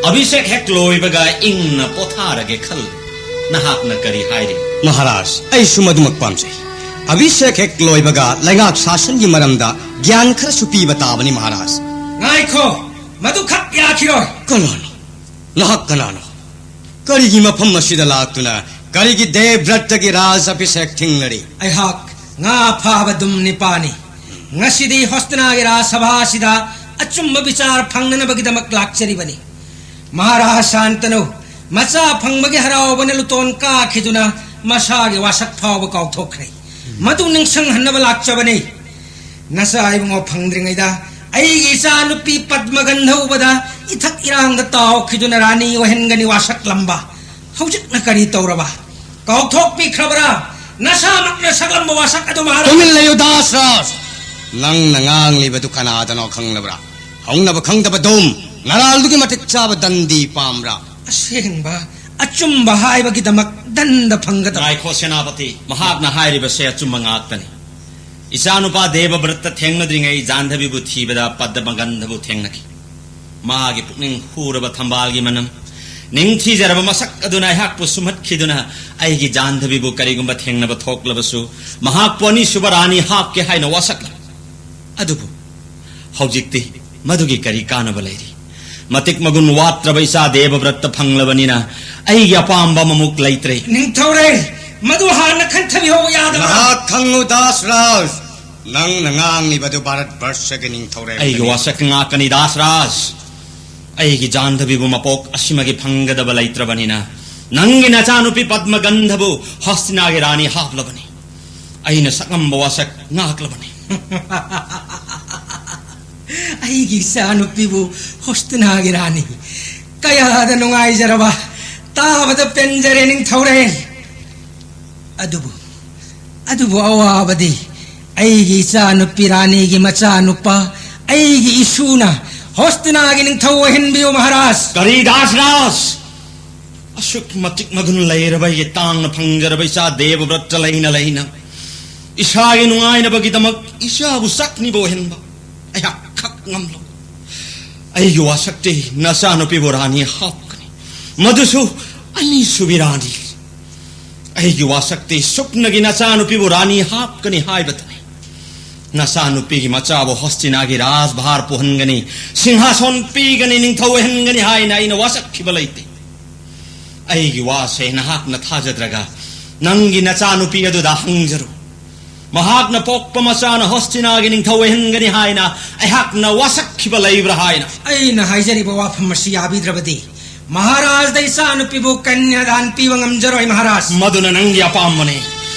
ꯑꯚꯤꯁꯦꯛ ꯍꯦꯛ ꯂꯣꯏꯕꯒ ꯏꯪꯅ ꯄꯣꯊꯥꯔꯒꯦ ꯈꯜꯂꯤ꯫ ꯅꯍꯥꯛꯅ ꯀꯔꯤ ꯍꯥꯏꯔꯤ? ꯃꯍꯥꯔꯥꯖ, ꯑꯩꯁꯨ ꯃꯗꯨꯃꯛ ꯄꯥꯝꯖꯩ꯫ ꯑꯚꯤꯁꯦꯛ ꯍꯦꯛ ꯂꯣꯏꯕꯒ ꯂꯩꯉꯥꯛ ꯁꯥꯁꯟꯒꯤ ꯃꯔꯝꯗ ꯒ꯭ꯌꯥꯟ ꯈꯔꯁꯨ ꯄꯤꯕ ꯇꯥꯕꯅꯤ, ꯃꯍꯥꯔꯥꯖ꯫ ꯉꯥꯏꯈꯣ, ꯃꯗꯨ ꯈꯛ ꯌꯥꯈꯤꯔꯣꯏ꯫ ꯀꯅꯥꯅꯣ? ꯅꯍꯥꯛ ꯀꯅꯥꯅꯣ? ꯀꯔꯤꯒꯤ ꯃꯐꯝ ꯑꯁꯤꯗ ꯂꯥꯛꯇꯨꯅ ꯀꯔꯤꯒꯤ ꯗꯦꯕꯕ꯭ꯔꯠꯇꯒꯤ ꯔꯥꯖ ꯑꯚꯤꯁꯦꯛ ꯊꯤꯡꯂꯔꯤ? ꯑꯩꯍꯥꯛ ꯉꯥ ꯐꯥꯕ ꯗꯨꯝ ꯅꯤꯄꯥꯅꯤ꯫ ꯉꯁꯤꯗꯤ ꯍꯣꯁꯇꯤꯅꯥꯒꯤ ꯔꯥꯖ ꯁꯚꯥ ꯑꯁꯤꯗ ꯑꯆꯨꯝꯕ ꯕꯤꯆꯥꯔ ꯐꯪꯅꯅꯕꯒꯤꯗꯃꯛ ꯂꯥꯛꯆꯔꯤꯕꯅꯤ꯫ ꯃꯍꯥꯔꯥꯖ ꯁꯥꯟꯇꯅꯨ, ꯃꯆꯥ ꯐꯪꯕꯒꯤ ꯍꯔꯥꯎꯕꯅ ꯂꯨꯇꯣꯟ ꯀꯥꯈꯤꯗꯨꯅ ꯃꯁꯥꯒꯤ ꯋꯥꯁꯛ ꯐꯥꯎꯕ ꯀꯥꯎꯊꯣꯛꯈ꯭ꯔꯦ꯫ ꯃꯗꯨ ꯅꯤꯡꯁꯤꯡꯍꯟꯅꯕ ꯂꯥꯛꯆꯕꯅꯤ꯫ ꯅꯆꯥ ꯏꯕꯨꯡꯉꯣ ꯐꯪꯗ꯭ꯔꯤꯉꯩꯗ ꯑꯩꯒꯤ ꯏꯆꯥ ꯅꯨꯄꯤ ꯄꯗꯃꯒꯟꯙ ꯎꯕꯗ ꯏꯊꯛ ꯏꯔꯥꯡꯗ ꯇꯥꯎꯈꯤꯗꯨꯅ ꯔꯥꯅꯤ ꯑꯣꯏꯍꯟꯒꯅꯤ ꯋꯥꯁꯛꯂꯝꯕ꯫ ꯍꯧꯖꯤꯛꯅ ꯀꯔꯤ ꯇꯧꯔꯕ? ꯀꯥꯎꯊꯣꯛꯄꯤꯈ꯭ꯔꯕ꯭ꯔꯥ ꯅꯁꯥꯃꯛꯅ ꯁꯛꯂꯝꯕ ꯋꯥꯁꯛ ꯑꯗꯨ, ꯃꯍꯥꯔꯥꯖ? ꯇꯨꯃꯤꯟ ꯂꯩꯌꯨ, ꯗꯥꯁ ꯔꯥꯖ꯫ ꯅꯪꯅ ꯉꯥꯡꯂꯤꯕꯗꯨ ꯀꯅꯥꯗꯅꯣ ꯈꯪꯂꯕ꯭ꯔꯥ? ꯍꯧꯅꯕ ꯈꯪꯗꯕ ꯗꯨꯝ, ꯅꯔꯥꯜꯗꯨꯒꯤ ꯃꯇꯤꯛ ꯆꯥꯕ ꯗꯟꯗꯤ ꯄꯥꯝꯕ꯭ꯔꯥ? ꯑꯁꯦꯡꯕ ꯑꯆꯨꯝꯕ ꯍꯥꯏꯕꯒꯤꯗꯃꯛ ꯗꯟꯗ ꯐꯪꯒꯗꯕ꯫ ꯉꯥꯏꯈꯣ ꯁꯦꯅꯥꯄꯇꯤ, ꯃꯍꯥꯛꯅ ꯍꯥꯏꯔꯤꯕꯁꯦ ꯑꯆꯨꯝꯕ ꯉꯥꯛꯇꯅꯤ꯫ ꯏꯆꯥꯅꯨꯄꯥ ꯗꯦꯕꯕ꯭ꯔꯠꯇ ꯊꯦꯡꯅꯗ꯭ꯔꯤꯉꯩ ꯖꯥꯟꯙꯕꯤꯕꯨ ꯊꯤꯕꯗ ꯄꯗꯃꯒꯟꯙꯕꯨ ꯊꯦꯡꯅꯈꯤ꯫ ꯃꯥꯒꯤ ꯄꯨꯛꯅꯤꯡ ꯍꯨꯔꯕ ꯊꯝꯕꯥꯜꯒꯤ ꯃꯅꯝ, ꯅꯤꯡꯊꯤꯖꯔꯕ ꯃꯁꯛ ꯑꯗꯨꯅ ꯑꯩꯍꯥꯛꯄꯨ ꯁꯨꯝꯍꯠꯈꯤꯗꯨꯅ, ꯑꯩꯒꯤ ꯖꯥꯟꯙꯕꯤꯕꯨ ꯀꯔꯤꯒꯨꯝꯕ ꯊꯦꯡꯅꯕ ꯊꯣꯛꯂꯕꯁꯨ, ꯃꯍꯥꯛꯄꯨ ꯑꯅꯤꯁꯨꯕ ꯔꯥꯅꯤ ꯍꯥꯞꯀꯦ ꯍꯥꯏꯅ ꯋꯥꯁꯛꯂꯦ꯫ ꯑꯗꯨꯕꯨ ꯍꯧꯖꯤꯛꯇꯤ ꯃꯗꯨꯒꯤ ꯀꯔꯤ ꯀꯥꯟꯅꯕ ꯂꯩꯔꯤ? ꯃꯇꯤꯛ ꯃꯒꯨꯟ ꯋꯥꯠꯇ꯭ꯔꯕ ꯏꯆꯥ ꯗꯦꯕꯕ꯭ꯔꯠꯇ ꯐꯪꯂꯕꯅꯤꯅ, ꯑꯩꯒꯤ ꯑꯄꯥꯝꯕ ꯑꯃꯃꯨꯛ ꯂꯩꯇ꯭ꯔꯦ꯫ ꯅꯤꯡꯊꯧꯔꯦꯜ, ꯃꯗꯨ ꯍꯥꯟꯅ ꯈꯟꯊꯕꯤꯍꯧꯕ ꯌꯥꯗꯕ꯭ꯔꯥ? ꯉꯥꯏꯍꯥꯛ ꯈꯪꯉꯨ, ꯗꯥꯁ ꯔꯥꯖ꯫ ꯅꯪꯅ ꯉꯥꯡꯂꯤꯕꯗꯨ ꯚꯥꯔꯠ ꯚꯔꯁꯒꯤ ꯅꯤꯡꯊꯧꯔꯦꯜ ꯑꯩꯒꯤ ꯋꯥꯁꯛ ꯉꯥꯛꯀꯅꯤ, ꯗꯥꯁ ꯔꯥꯖ꯫ ꯑꯩꯒꯤ ꯖꯥꯟꯙꯕꯤꯕꯨ ꯃꯄꯣꯛ ꯑꯁꯤꯃꯒꯤ ꯐꯪꯒꯗꯕ ꯂꯩꯇ꯭ꯔꯕꯅꯤꯅ, ꯅꯪꯒꯤ ꯅꯆꯥꯅꯨꯄꯤ ꯄꯗꯃꯒꯟꯙꯕꯨ ꯍꯁꯇꯤꯅꯥꯒꯤ ꯔꯥꯅꯤ ꯍꯥꯞꯂꯕꯅꯤ꯫ ꯑꯩꯅ ꯁꯛꯂꯝꯕ ꯋꯥꯁꯛ ꯉꯥꯛꯂꯕꯅꯤ꯫ ꯑꯩꯒꯤ ꯏꯆꯥꯅꯨꯄꯤꯕꯨ ꯍꯣꯁꯇꯤꯅꯥꯒꯤ ꯔꯥꯅꯤ꯫ ꯀꯌꯥꯗ ꯅꯨꯡꯉꯥꯏꯖꯔꯕ! ꯇꯥꯕꯗ ꯄꯦꯟꯖꯔꯦ, ꯅꯤꯡꯊꯧꯔꯦꯜ꯫ ꯑꯗꯨꯕꯨ, ꯑꯗꯨꯕꯨ ꯑꯋꯥꯕꯗꯤ, ꯑꯩꯒꯤ ꯏꯆꯥꯅꯨꯄꯤ ꯔꯥꯅꯤꯒꯤ ꯃꯆꯥꯅꯨꯄꯥ, ꯑꯩꯒꯤ ꯏꯁꯨꯅ ꯍꯣꯁꯇꯤꯅꯥꯒꯤ ꯅꯤꯡꯊꯧ ꯑꯣꯏꯍꯟꯕꯤꯌꯨ, ꯃꯍꯥꯔꯥꯖ꯫ ꯀꯔꯤ, ꯗꯥꯁ ꯔꯥꯖ? ꯑꯁꯨꯛ ꯃꯇꯤꯛ ꯃꯒꯨꯟ ꯂꯩꯔꯕ ꯑꯩꯒꯤ ꯇꯥꯡꯅ ꯐꯪꯖꯔꯕ ꯏꯆꯥ ꯗꯦꯕꯕ꯭ꯔꯠꯇ ꯂꯩꯅ ꯂꯩꯅ, ꯏꯁꯥꯒꯤ ꯅꯨꯡꯉꯥꯏꯅꯕꯒꯤꯗꯃꯛ ꯏꯆꯥꯕꯨ ꯆꯥꯛꯅꯤꯕ ꯑꯣꯏꯍꯟꯕ ꯑꯩꯍꯥꯛ ꯈꯛ ꯉꯝꯂꯣꯏ꯫ ꯑꯩꯒꯤ ꯋꯥꯁꯛꯇꯤ ꯅꯆꯥꯅꯨꯄꯤꯕꯨ ꯔꯥꯅꯤ ꯍꯥꯞꯀꯅꯤ, ꯃꯗꯨꯁꯨ ꯑꯅꯤꯁꯨꯕꯤ ꯔꯥꯅꯤ꯫ ꯑꯩꯒꯤ ꯋꯥꯁꯛꯇꯤ ꯁꯨꯞꯅꯒꯤ ꯅꯆꯥꯅꯨꯄꯤꯕꯨ ꯔꯥꯅꯤ ꯍꯥꯞꯀꯅꯤ ꯍꯥꯏꯕꯇꯅꯤ꯫ ꯅꯆꯥꯅꯨꯄꯤꯒꯤ ꯃꯆꯥꯕꯨ ꯍꯣꯁꯇꯤꯅꯥꯒꯤ ꯔꯥꯖꯚꯥꯔ ꯄꯨꯍꯟꯒꯅꯤ, ꯁꯤꯡꯍꯥꯁꯣꯟ ꯄꯤꯒꯅꯤ, ꯅꯤꯡꯊꯧ ꯑꯣꯏꯍꯟꯒꯅꯤ ꯍꯥꯏꯅ ꯑꯩꯅ ꯋꯥꯁꯛꯈꯤꯕ ꯂꯩꯇꯦ꯫ ꯑꯩꯒꯤ ꯋꯥꯁꯦ ꯅꯍꯥꯛꯅ ꯊꯥꯖꯗ꯭ꯔꯒ, ꯅꯪꯒꯤ ꯅꯆꯥꯅꯨꯄꯤ ꯑꯗꯨꯗ ꯍꯪꯖꯔꯨ꯫ ꯃꯍꯥꯛꯅ ꯄꯣꯛꯄ ꯃꯆꯥꯅ ꯍꯣꯁꯇꯤꯅꯥꯒꯤ ꯅꯤꯡꯊꯧ ꯑꯣꯏꯍꯟꯒꯅꯤ ꯍꯥꯏꯅ ꯑꯩꯍꯥꯛꯅ ꯋꯥꯁꯛꯈꯤꯕ ꯂꯩꯕ꯭ꯔꯥ ꯍꯥꯏꯅ꯫ ꯑꯩꯅ ꯍꯥꯏꯖꯔꯤꯕ ꯋꯥꯐꯝ ꯑꯁꯤ ꯌꯥꯕꯤꯗ꯭ꯔꯕꯗꯤ, ꯃꯍꯥꯔꯥꯖꯗ ꯏꯆꯥꯅꯨꯄꯤꯕꯨ ꯀꯟꯌꯥꯗꯥꯟ ꯄꯤꯕ ꯉꯝꯖꯔꯣꯏ, ꯃꯍꯥꯔꯥꯖ꯫ ꯃꯗꯨꯅ ꯅꯪꯒꯤ ꯑꯄꯥꯝꯕꯅꯤ꯫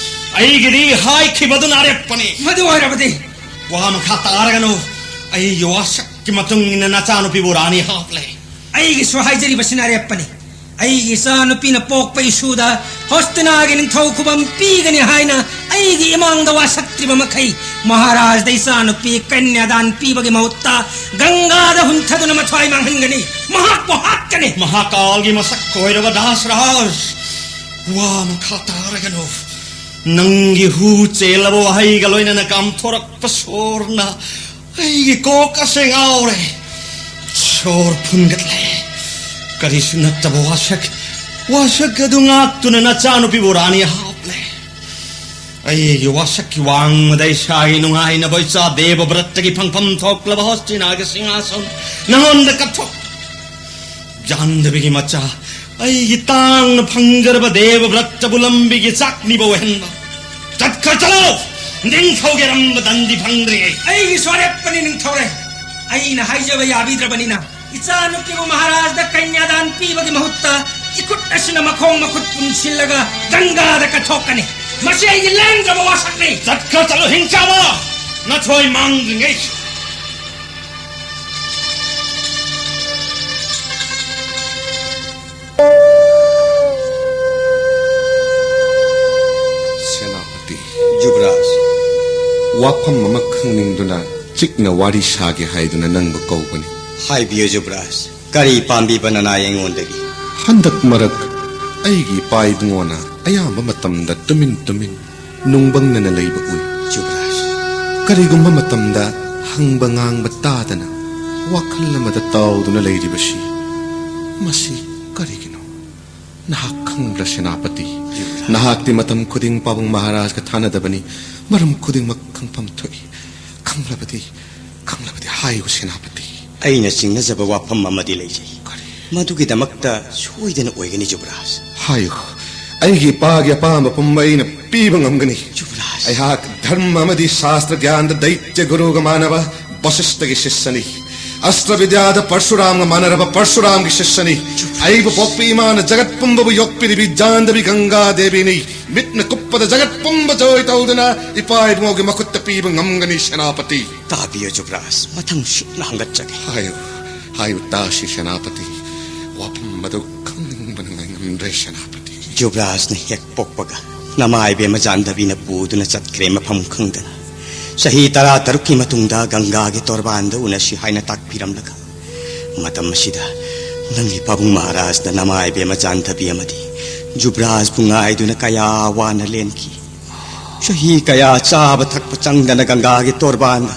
ꯑꯩꯒꯤꯗꯤ ꯍꯥꯏꯈꯤꯕꯗꯨꯅ ꯑꯔꯦꯞꯄꯅꯤ꯫ ꯃꯗꯨ ꯑꯣꯏꯔꯕꯗꯤ, ꯋꯥ ꯃꯈꯥ ꯇꯥꯔꯒꯅꯨ꯫ ꯑꯩꯒꯤ ꯋꯥꯁꯛꯀꯤ ꯃꯇꯨꯡ ꯏꯟꯅ ꯅꯆꯥꯅꯨꯄꯤꯕꯨ ꯔꯥꯅꯤ ꯍꯥꯞꯂꯦ꯫ ꯑꯩꯒꯤꯁꯨ ꯍꯥꯏꯖꯔꯤꯕꯁꯤꯅ ꯑꯔꯦꯞꯄꯅꯤ꯫ ꯑꯩꯒꯤ ꯏꯆꯥꯅꯨꯄꯤꯅ ꯄꯣꯛꯄ ꯏꯁꯨꯗ ꯍꯣꯁꯇꯤꯅꯥꯒꯤ ꯅꯤꯡꯊꯧ ꯈꯨꯕꯝ ꯄꯤꯒꯅꯤ ꯍꯥꯏꯅ ꯑꯩꯒꯤ ꯏꯃꯥꯡꯗ ꯋꯥꯁꯛꯇ꯭ꯔꯤꯕ ꯃꯈꯩ, ꯃꯍꯥꯔꯥꯖꯗ ꯏꯆꯥꯅꯨꯄꯤ ꯀꯟꯌꯥꯗꯥꯟ ꯄꯤꯕꯒꯤ ꯃꯍꯨꯠꯇ ꯒꯪꯒꯥꯗ ꯍꯨꯟꯊꯗꯨꯅ ꯃꯊ꯭ꯋꯥꯏ ꯃꯥꯡꯍꯟꯒꯅꯤ꯫ ꯃꯍꯥꯛꯄꯨ ꯍꯥꯠꯀꯅꯤ꯫ ꯃꯍꯥꯀꯥꯜꯒꯤ ꯃꯁꯛ ꯑꯣꯏꯔꯕ ꯗꯥꯁ ꯔꯥꯖ, ꯋꯥ ꯃꯈꯥ ꯇꯥꯔꯒꯅꯨ꯫ ꯅꯪꯒꯤ ꯍꯨ ꯆꯦꯜꯂꯕ ꯋꯥꯍꯩꯒ ꯂꯣꯏꯅꯅ ꯀꯥꯝꯊꯣꯔꯛꯄ ꯁꯣꯔꯅ ꯑꯩꯒꯤ ꯀꯣꯛ ꯑꯁꯦ ꯉꯥꯎꯔꯦ꯫ ꯁꯣꯔ ꯐꯨꯟꯒꯠꯂꯦ꯫ ꯀꯔꯤꯁꯨ ꯅꯠꯇꯕ ꯋꯥꯁꯛ, ꯋꯥꯁꯛ ꯑꯗꯨ ꯉꯥꯛꯇꯨꯅ ꯅꯆꯥꯅꯨꯄꯤꯕꯨ ꯔꯥꯅꯤ ꯍꯥꯞꯂꯦ꯫ ꯑꯩꯒꯤ ꯋꯥꯁꯛꯀꯤ ꯋꯥꯡꯃꯗ ꯏꯁꯥꯒꯤ ꯅꯨꯡꯉꯥꯏꯅꯕ ꯏꯆꯥ ꯗꯦꯕ ꯚ꯭ꯔꯠꯇꯒꯤ ꯐꯪꯐꯝ ꯊꯣꯛꯂꯕ ꯍꯣꯁꯇꯤꯅꯥꯒꯤ ꯁꯤꯡꯍꯥꯁꯟ ꯅꯉꯣꯟꯗ ꯀꯠꯊꯣꯛ꯫ ꯖꯥꯟꯗꯕꯤꯒꯤ ꯃꯆꯥ, ꯑꯩꯒꯤ ꯇꯥꯡꯅ ꯐꯪꯖꯔꯕ ꯗꯦꯕ ꯚ꯭ꯔꯠꯇꯕꯨ ꯂꯝꯕꯤꯒꯤ ꯆꯥꯛꯅꯤꯕ ꯑꯣꯏꯍꯟꯕ꯫ ꯆꯠꯈ꯭ꯔ ꯆꯠꯂꯣ! ꯅꯤꯡꯊꯧꯒꯤ ꯑꯔꯝꯕ ꯗꯟꯗꯤ ꯐꯪꯗ꯭ꯔꯤꯉꯩ꯫ ꯑꯩꯒꯤꯁꯨ ꯑꯔꯦꯞꯄꯅꯤ ꯅꯤꯡꯊꯧꯔꯦ꯫ ꯑꯩꯅ ꯍꯥꯏꯖꯕ ꯌꯥꯕꯤꯗ꯭ꯔꯕꯅꯤꯅ, ꯏꯆꯥꯅꯨꯄꯤꯕꯨ ꯃꯍꯥꯔꯥꯖꯗ ꯀꯟꯌꯥꯗꯥꯟ ꯄꯤꯕꯒꯤ ꯃꯍꯨꯠꯇ ꯏꯈꯨꯠ ꯑꯁꯤꯅ ꯃꯈꯣꯡ ꯃꯈꯨꯠ ꯄꯨꯟꯁꯤꯜꯂꯒ ꯒꯪꯒꯥꯗ ꯀꯠꯊꯣꯛꯀꯅꯤ꯫ ꯃꯁꯤ ꯑꯩꯒꯤ ꯂꯦꯡꯗ꯭ꯔꯕ ꯋꯥꯁꯛꯅꯤ꯫ ꯆꯠꯈ꯭ꯔ ꯆꯠꯂꯣ, ꯍꯤꯡꯆꯥꯕ! ꯅꯊꯣꯏ ꯃꯥꯡꯗ꯭ꯔꯤꯉꯩ꯫ ꯁꯦꯅꯥꯄꯇꯤ꯫ ꯖꯨꯕꯔꯥꯖ꯫ ꯋꯥꯐꯝ ꯑꯃ ꯈꯪꯅꯤꯡꯗꯨꯅ ꯆꯤꯛꯅ ꯋꯥꯔꯤ ꯁꯥꯒꯦ ꯍꯥꯏꯗꯨꯅ ꯅꯪꯕꯨ ꯀꯧꯕꯅꯤ꯫ ꯍꯥꯏꯕꯤꯌꯨ ꯖꯨꯕꯔꯥꯖ, ꯀꯔꯤ ꯄꯥꯝꯕꯤꯕ ꯅꯅꯥꯏ ꯑꯩꯉꯣꯟꯗꯒꯤ? ꯍꯟꯗꯛ ꯃꯔꯛ ꯑꯩꯒꯤ ꯏꯄꯥ ꯏꯕꯨꯡꯉꯣꯅ ꯑꯌꯥꯝꯕ ꯃꯇꯝꯗ ꯇꯨꯃꯤꯟ ꯇꯨꯃꯤꯟ ꯅꯨꯡꯕꯪꯅꯅ ꯂꯩꯕ ꯎꯏ꯫ ꯖꯨꯕꯔꯥꯖ꯫ ꯀꯔꯤꯒꯨꯝꯕ ꯃꯇꯝꯗ ꯍꯪꯕ ꯉꯥꯡꯕ ꯇꯥꯗꯅ ꯋꯥꯈꯜ ꯑꯃꯗ ꯇꯥꯎꯗꯨꯅ ꯂꯩꯔꯤꯕꯁꯤ ꯃꯁꯤ ꯀꯔꯤꯒꯤꯅꯣ? ꯅꯍꯥꯛ ꯈꯪꯕ꯭ꯔꯥ, ꯁꯦꯅꯥꯄꯇꯤ? ꯖꯨꯕꯔꯥꯖ꯫ ꯅꯍꯥꯛꯇꯤ ꯃꯇꯝ ꯈꯨꯗꯤꯡ ꯄꯥꯕꯨꯡ ꯃꯍꯥꯔꯥꯖꯒ ꯊꯥꯅꯗꯕꯅꯤ꯫ ꯃꯔꯝ ꯈꯨꯗꯤꯡꯃꯛ ꯈꯪꯐꯝ ꯊꯣꯛꯏ꯫ ꯈꯪꯂꯕꯗꯤ, ꯈꯪꯂꯕꯗꯤ ꯍꯥꯏꯌꯨ, ꯁꯦꯅꯥꯄꯇꯤ꯫ ꯑꯩꯅ ꯆꯤꯡꯅꯖꯕ ꯋꯥꯐꯝ ꯑꯃꯗꯤ ꯂꯩꯖꯩ꯫ ꯀꯔꯤ? ꯃꯗꯨꯒꯤꯗꯃꯛꯇ ꯁꯣꯏꯗꯅ ꯑꯣꯏꯒꯅꯤ, ꯖꯨꯕꯔꯥꯖ꯫ ꯍꯥꯏꯌꯨ꯫ ꯑꯩꯒꯤ ꯏꯄꯥꯒꯤ ꯑꯄꯥꯝꯕ ꯄꯨꯝꯕ ꯑꯩꯅ ꯄꯤꯕ ꯉꯝꯒꯅꯤ꯫ ꯖꯨꯕꯔꯥꯖ꯫ ꯑꯩꯍꯥꯛ ꯙꯔꯃ ꯑꯃꯗꯤ ꯁꯥꯁꯇ꯭ꯔ ꯒ꯭ꯌꯥꯟꯗ ꯗꯩꯇ꯭ꯌ ꯒꯨꯔꯨꯒ ꯃꯥꯟꯅꯕ ꯕꯁꯤꯁꯇꯒꯤ ꯁꯤꯁ꯭ꯌꯅꯤ꯫ ꯑꯁꯇ꯭ꯔ ꯕꯤꯗ꯭ꯌꯥꯗ ꯄꯔꯁꯨꯔꯥꯝꯒ ꯃꯥꯟꯅꯔꯕ ꯄꯔꯁꯨꯔꯥꯝꯒꯤ ꯁꯤꯁ꯭ꯌꯅꯤ꯫ ꯑꯩꯕꯨ ꯄꯣꯛꯄꯤ ꯏꯃꯥꯅ ꯖꯒꯠ ꯄꯨꯝꯕꯕꯨ ꯌꯣꯛꯄꯤꯔꯤꯕꯤ ꯖꯥꯟꯗꯕꯤ ꯒꯪꯒꯥ ꯗꯦꯕꯤꯅꯤ꯫ ꯃꯤꯠꯅ ꯀꯨꯞꯄꯗ ꯖꯒꯠ ꯄꯨꯝꯕ ꯖꯣꯏ ꯇꯧꯗꯨꯅ ꯏꯄꯥ ꯏꯕꯨꯡꯉꯣꯒꯤ ꯃꯈꯨꯠꯇ ꯄꯤꯕ ꯉꯝꯒꯅꯤ, ꯁꯦꯅꯥꯄꯇꯤ꯫ ꯇꯥꯕꯤꯌꯨ ꯖꯨꯕꯔꯥꯖ, ꯃꯊꯪ ꯁꯨꯞꯅ ꯍꯪꯒꯠꯆꯒꯦ꯫ ꯍꯥꯏꯌꯨ, ꯍꯥꯏꯌꯨ ꯇꯥꯁꯤ, ꯁꯦꯅꯥꯄꯇꯤ꯫ ꯋꯥꯐꯝ ꯑꯗꯨ ꯈꯪꯅꯤꯡꯕꯅ ꯉꯥꯏꯉꯝꯗ꯭ꯔꯦ, ꯁꯦꯅꯥꯄꯇꯤ꯫ ꯖꯨꯕꯔꯥꯖꯅ ꯍꯦꯛ ꯄꯣꯛꯄꯒ ꯅꯃꯥ ꯏꯕꯦꯝꯃ ꯖꯥꯟꯗꯕꯤꯅ ꯄꯨꯗꯨꯅ ꯆꯠꯈ꯭ꯔꯦ ꯃꯐꯝ ꯈꯪꯗꯅ꯫ ꯆꯍꯤ ꯇꯔꯥ ꯇꯔꯨꯛꯀꯤ ꯃꯇꯨꯡꯗ ꯒꯪꯒꯥꯒꯤ ꯇꯣꯔꯕꯥꯟꯗ ꯎꯅꯁꯤ ꯍꯥꯏꯅ ꯇꯥꯛꯄꯤꯔꯝꯂꯒ, ꯃꯇꯝ ꯑꯁꯤꯗ ꯅꯪꯒꯤ ꯄꯥꯕꯨꯡ ꯃꯍꯥꯔꯥꯖꯅ ꯅꯃꯥ ꯏꯕꯦꯝꯃ ꯖꯥꯟꯗꯕꯤ ꯑꯃꯗꯤ ꯖꯨꯕꯔꯥꯖꯕꯨ ꯉꯥꯏꯗꯨꯅ ꯀꯌꯥ ꯋꯥꯅ ꯂꯦꯟꯈꯤ꯫ ꯆꯍꯤ ꯀꯌꯥ ꯆꯥꯕ ꯊꯛꯄ ꯆꯪꯗꯅ ꯒꯪꯒꯥꯒꯤ ꯇꯣꯔꯕꯥꯟꯗ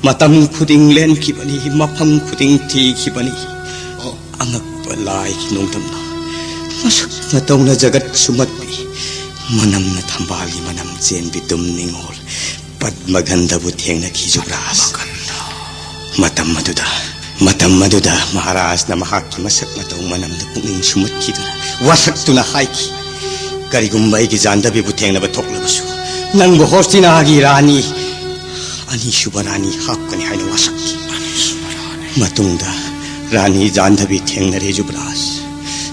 ꯃꯇꯝ ꯈꯨꯗꯤꯡ ꯂꯦꯟꯈꯤꯕꯅꯤ, ꯃꯐꯝ ꯈꯨꯗꯤꯡ ꯊꯤꯈꯤꯕꯅꯤ꯫ ꯑꯉꯛꯄ ꯂꯥꯏꯒꯤ ꯅꯣꯡꯗꯝꯅ ꯃꯁꯛ ꯃꯇꯧꯅ ꯖꯒꯠ ꯁꯨꯝꯍꯠꯄꯤ꯫ ꯃꯅꯝꯅ ꯊꯝꯕꯥꯜꯒꯤ ꯃꯅꯝ ꯆꯦꯟꯕꯤ ꯗꯨꯝ ꯅꯤꯡꯉꯣꯜ ꯄꯗꯃꯒꯟꯙꯕꯨ ꯊꯦꯡꯅꯈꯤ ꯖꯨꯕ꯭ꯔꯥꯖ꯫ ꯃꯇꯝ ꯑꯗꯨꯗ, ꯃꯇꯝ ꯑꯗꯨꯗ ꯃꯍꯥꯔꯥꯖꯅ ꯃꯍꯥꯛꯀꯤ ꯃꯁꯛ ꯃꯇꯧ ꯃꯅꯝꯗ ꯄꯨꯛꯅꯤꯡ ꯁꯨꯝꯍꯠꯈꯤꯗꯨꯅ ꯋꯥꯁꯛꯇꯨꯅ ꯍꯥꯏꯈꯤ, "ꯀꯔꯤꯒꯨꯝꯕ ꯑꯩꯒꯤ ꯖꯥꯟꯗꯕꯤꯕꯨ ꯊꯦꯡꯅꯕ ꯊꯣꯛꯂꯕꯁꯨ, ꯅꯪꯕꯨ ꯍꯣꯁꯇꯤꯅꯥꯒꯤ ꯔꯥꯅꯤ, ꯑꯅꯤꯁꯨꯕ ꯔꯥꯅꯤ ꯍꯥꯞꯀꯅꯤ" ꯍꯥꯏꯅ ꯋꯥꯁꯛꯈꯤ꯫ ꯃꯇꯨꯡꯗ ꯔꯥꯅꯤ ꯖꯥꯟꯗꯕꯤ ꯊꯦꯡꯅꯔꯦ ꯖꯨꯕ꯭ꯔꯥꯖ꯫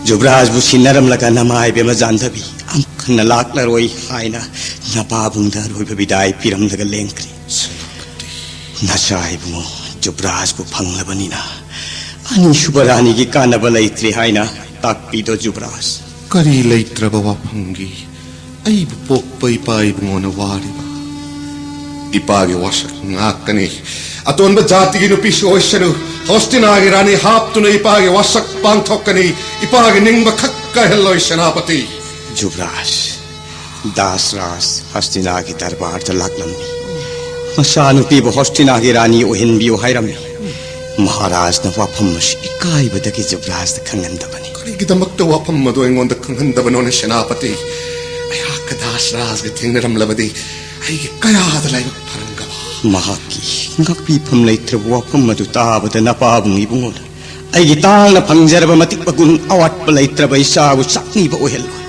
ꯖꯨꯕ꯭ꯔꯥꯖꯕꯨ ꯁꯤꯟꯅꯔꯝꯂꯒ ꯅꯃꯥ ꯏꯕꯦꯝꯃ ꯖꯥꯟꯗꯕꯤ ꯑꯃꯨꯛ ꯍꯟꯅ ꯂꯥꯛꯂꯔꯣꯏ ꯍꯥꯏꯅ ꯅꯄꯥꯕꯨꯡꯗ ꯑꯔꯣꯏꯕ ꯕꯤꯗꯥꯏ ꯄꯤꯔꯝꯂꯒ ꯂꯦꯡꯈ꯭ꯔꯦ꯫ ꯅꯆꯥ ꯏꯕꯨꯡꯉꯣ ꯖꯨꯕ꯭ꯔꯥꯖꯕꯨ ꯐꯪꯂꯕꯅꯤꯅ ꯑꯅꯤꯁꯨꯕ ꯔꯥꯅꯤꯒꯤ ꯀꯥꯟꯅꯕ ꯂꯩꯇ꯭ꯔꯦ ꯍꯥꯏꯅ ꯇꯥꯛꯄꯤꯗꯣ ꯖꯨꯕ꯭ꯔꯥꯖ꯫ ꯀꯔꯤ ꯂꯩꯇ꯭ꯔꯕ ꯋꯥꯐꯝꯒꯤ ꯑꯩꯕꯨ ꯄꯣꯛꯄ ꯏꯄꯥ ꯏꯕꯨꯡꯉꯣꯅ ꯋꯥꯔꯤꯕ? ꯏꯄꯥꯒꯤ ꯋꯥꯁꯛ ꯉꯥꯛꯀꯅꯤ꯫ ꯑꯇꯣꯟꯕ ꯖꯥꯇꯤꯒꯤ ꯅꯨꯄꯤꯁꯨ ꯑꯣꯏꯁꯅꯨ, ꯍꯣꯁꯇꯤꯅꯥꯒꯤ ꯔꯥꯅꯤ ꯍꯥꯞꯇꯨꯅ ꯏꯄꯥꯒꯤ ꯋꯥꯁꯛ ꯄꯥꯡꯊꯣꯛꯀꯅꯤ꯫ ꯏꯄꯥꯒꯤ ꯅꯤꯡꯕ ꯈꯛ ꯀꯥꯏꯍꯜꯂꯣꯏ ꯁꯦꯅꯥꯄꯇꯤ꯫ ꯖꯨꯕ꯭ꯔꯥꯖ, ꯗꯥꯁ ꯔꯥꯖ ꯍꯣꯁꯇꯤꯅꯥꯒꯤ ꯗꯔꯕꯥꯔꯗ ꯂꯥꯛꯂꯝꯃꯤ꯫ ꯃꯆꯥꯅꯨꯄꯤꯕꯨ ꯍꯣꯁꯇꯤꯅꯥꯒꯤ ꯔꯥꯅꯤ ꯑꯣꯏꯍꯟꯕꯤꯌꯨ ꯍꯥꯏꯔꯝꯃꯤ꯫ ꯃꯍꯥꯔꯥꯖꯅ ꯋꯥꯐꯝ ꯑꯁꯤ ꯏꯀꯥꯏꯕꯗꯒꯤ ꯖꯨꯕ꯭ꯔꯥꯖꯇ ꯈꯪꯍꯟꯗꯕꯅꯤ꯫ ꯀꯔꯤꯒꯤꯗꯃꯛꯇ ꯋꯥꯐꯝ ꯑꯗꯨ ꯑꯩꯉꯣꯟꯗ ꯈꯪꯍꯟꯗꯕꯅꯣꯅꯦ ꯁꯦꯅꯥꯄꯇꯤ? ꯑꯩꯍꯥꯛꯀ ꯗꯥꯁ ꯔꯥꯖꯒ ꯊꯦꯡꯅꯔꯝꯂꯕꯗꯤ ꯑꯩꯒꯤ ꯀꯌꯥꯗ ꯂꯥꯏꯕꯛ ꯐꯔꯝꯒꯕ꯫ ꯃꯍꯥꯛꯀꯤ ꯉꯥꯛꯄꯤꯐꯝ ꯂꯩꯇ꯭ꯔꯕ ꯋꯥꯐꯝ ꯑꯗꯨ ꯇꯥꯕꯗ ꯅꯄꯥꯕꯨꯡ ꯏꯕꯨꯡꯉꯣꯅ ꯑꯩꯒꯤ ꯇꯥꯡꯅ ꯐꯪꯖꯔꯕ ꯃꯇꯤꯛ ꯃꯒꯨꯟ ꯑꯋꯥꯠꯄ ꯂꯩꯇ꯭ꯔꯕ ꯏꯆꯥꯕꯨ ꯆꯥꯛꯅꯤꯕ ꯑꯣꯏꯍꯜꯂꯣꯏ꯫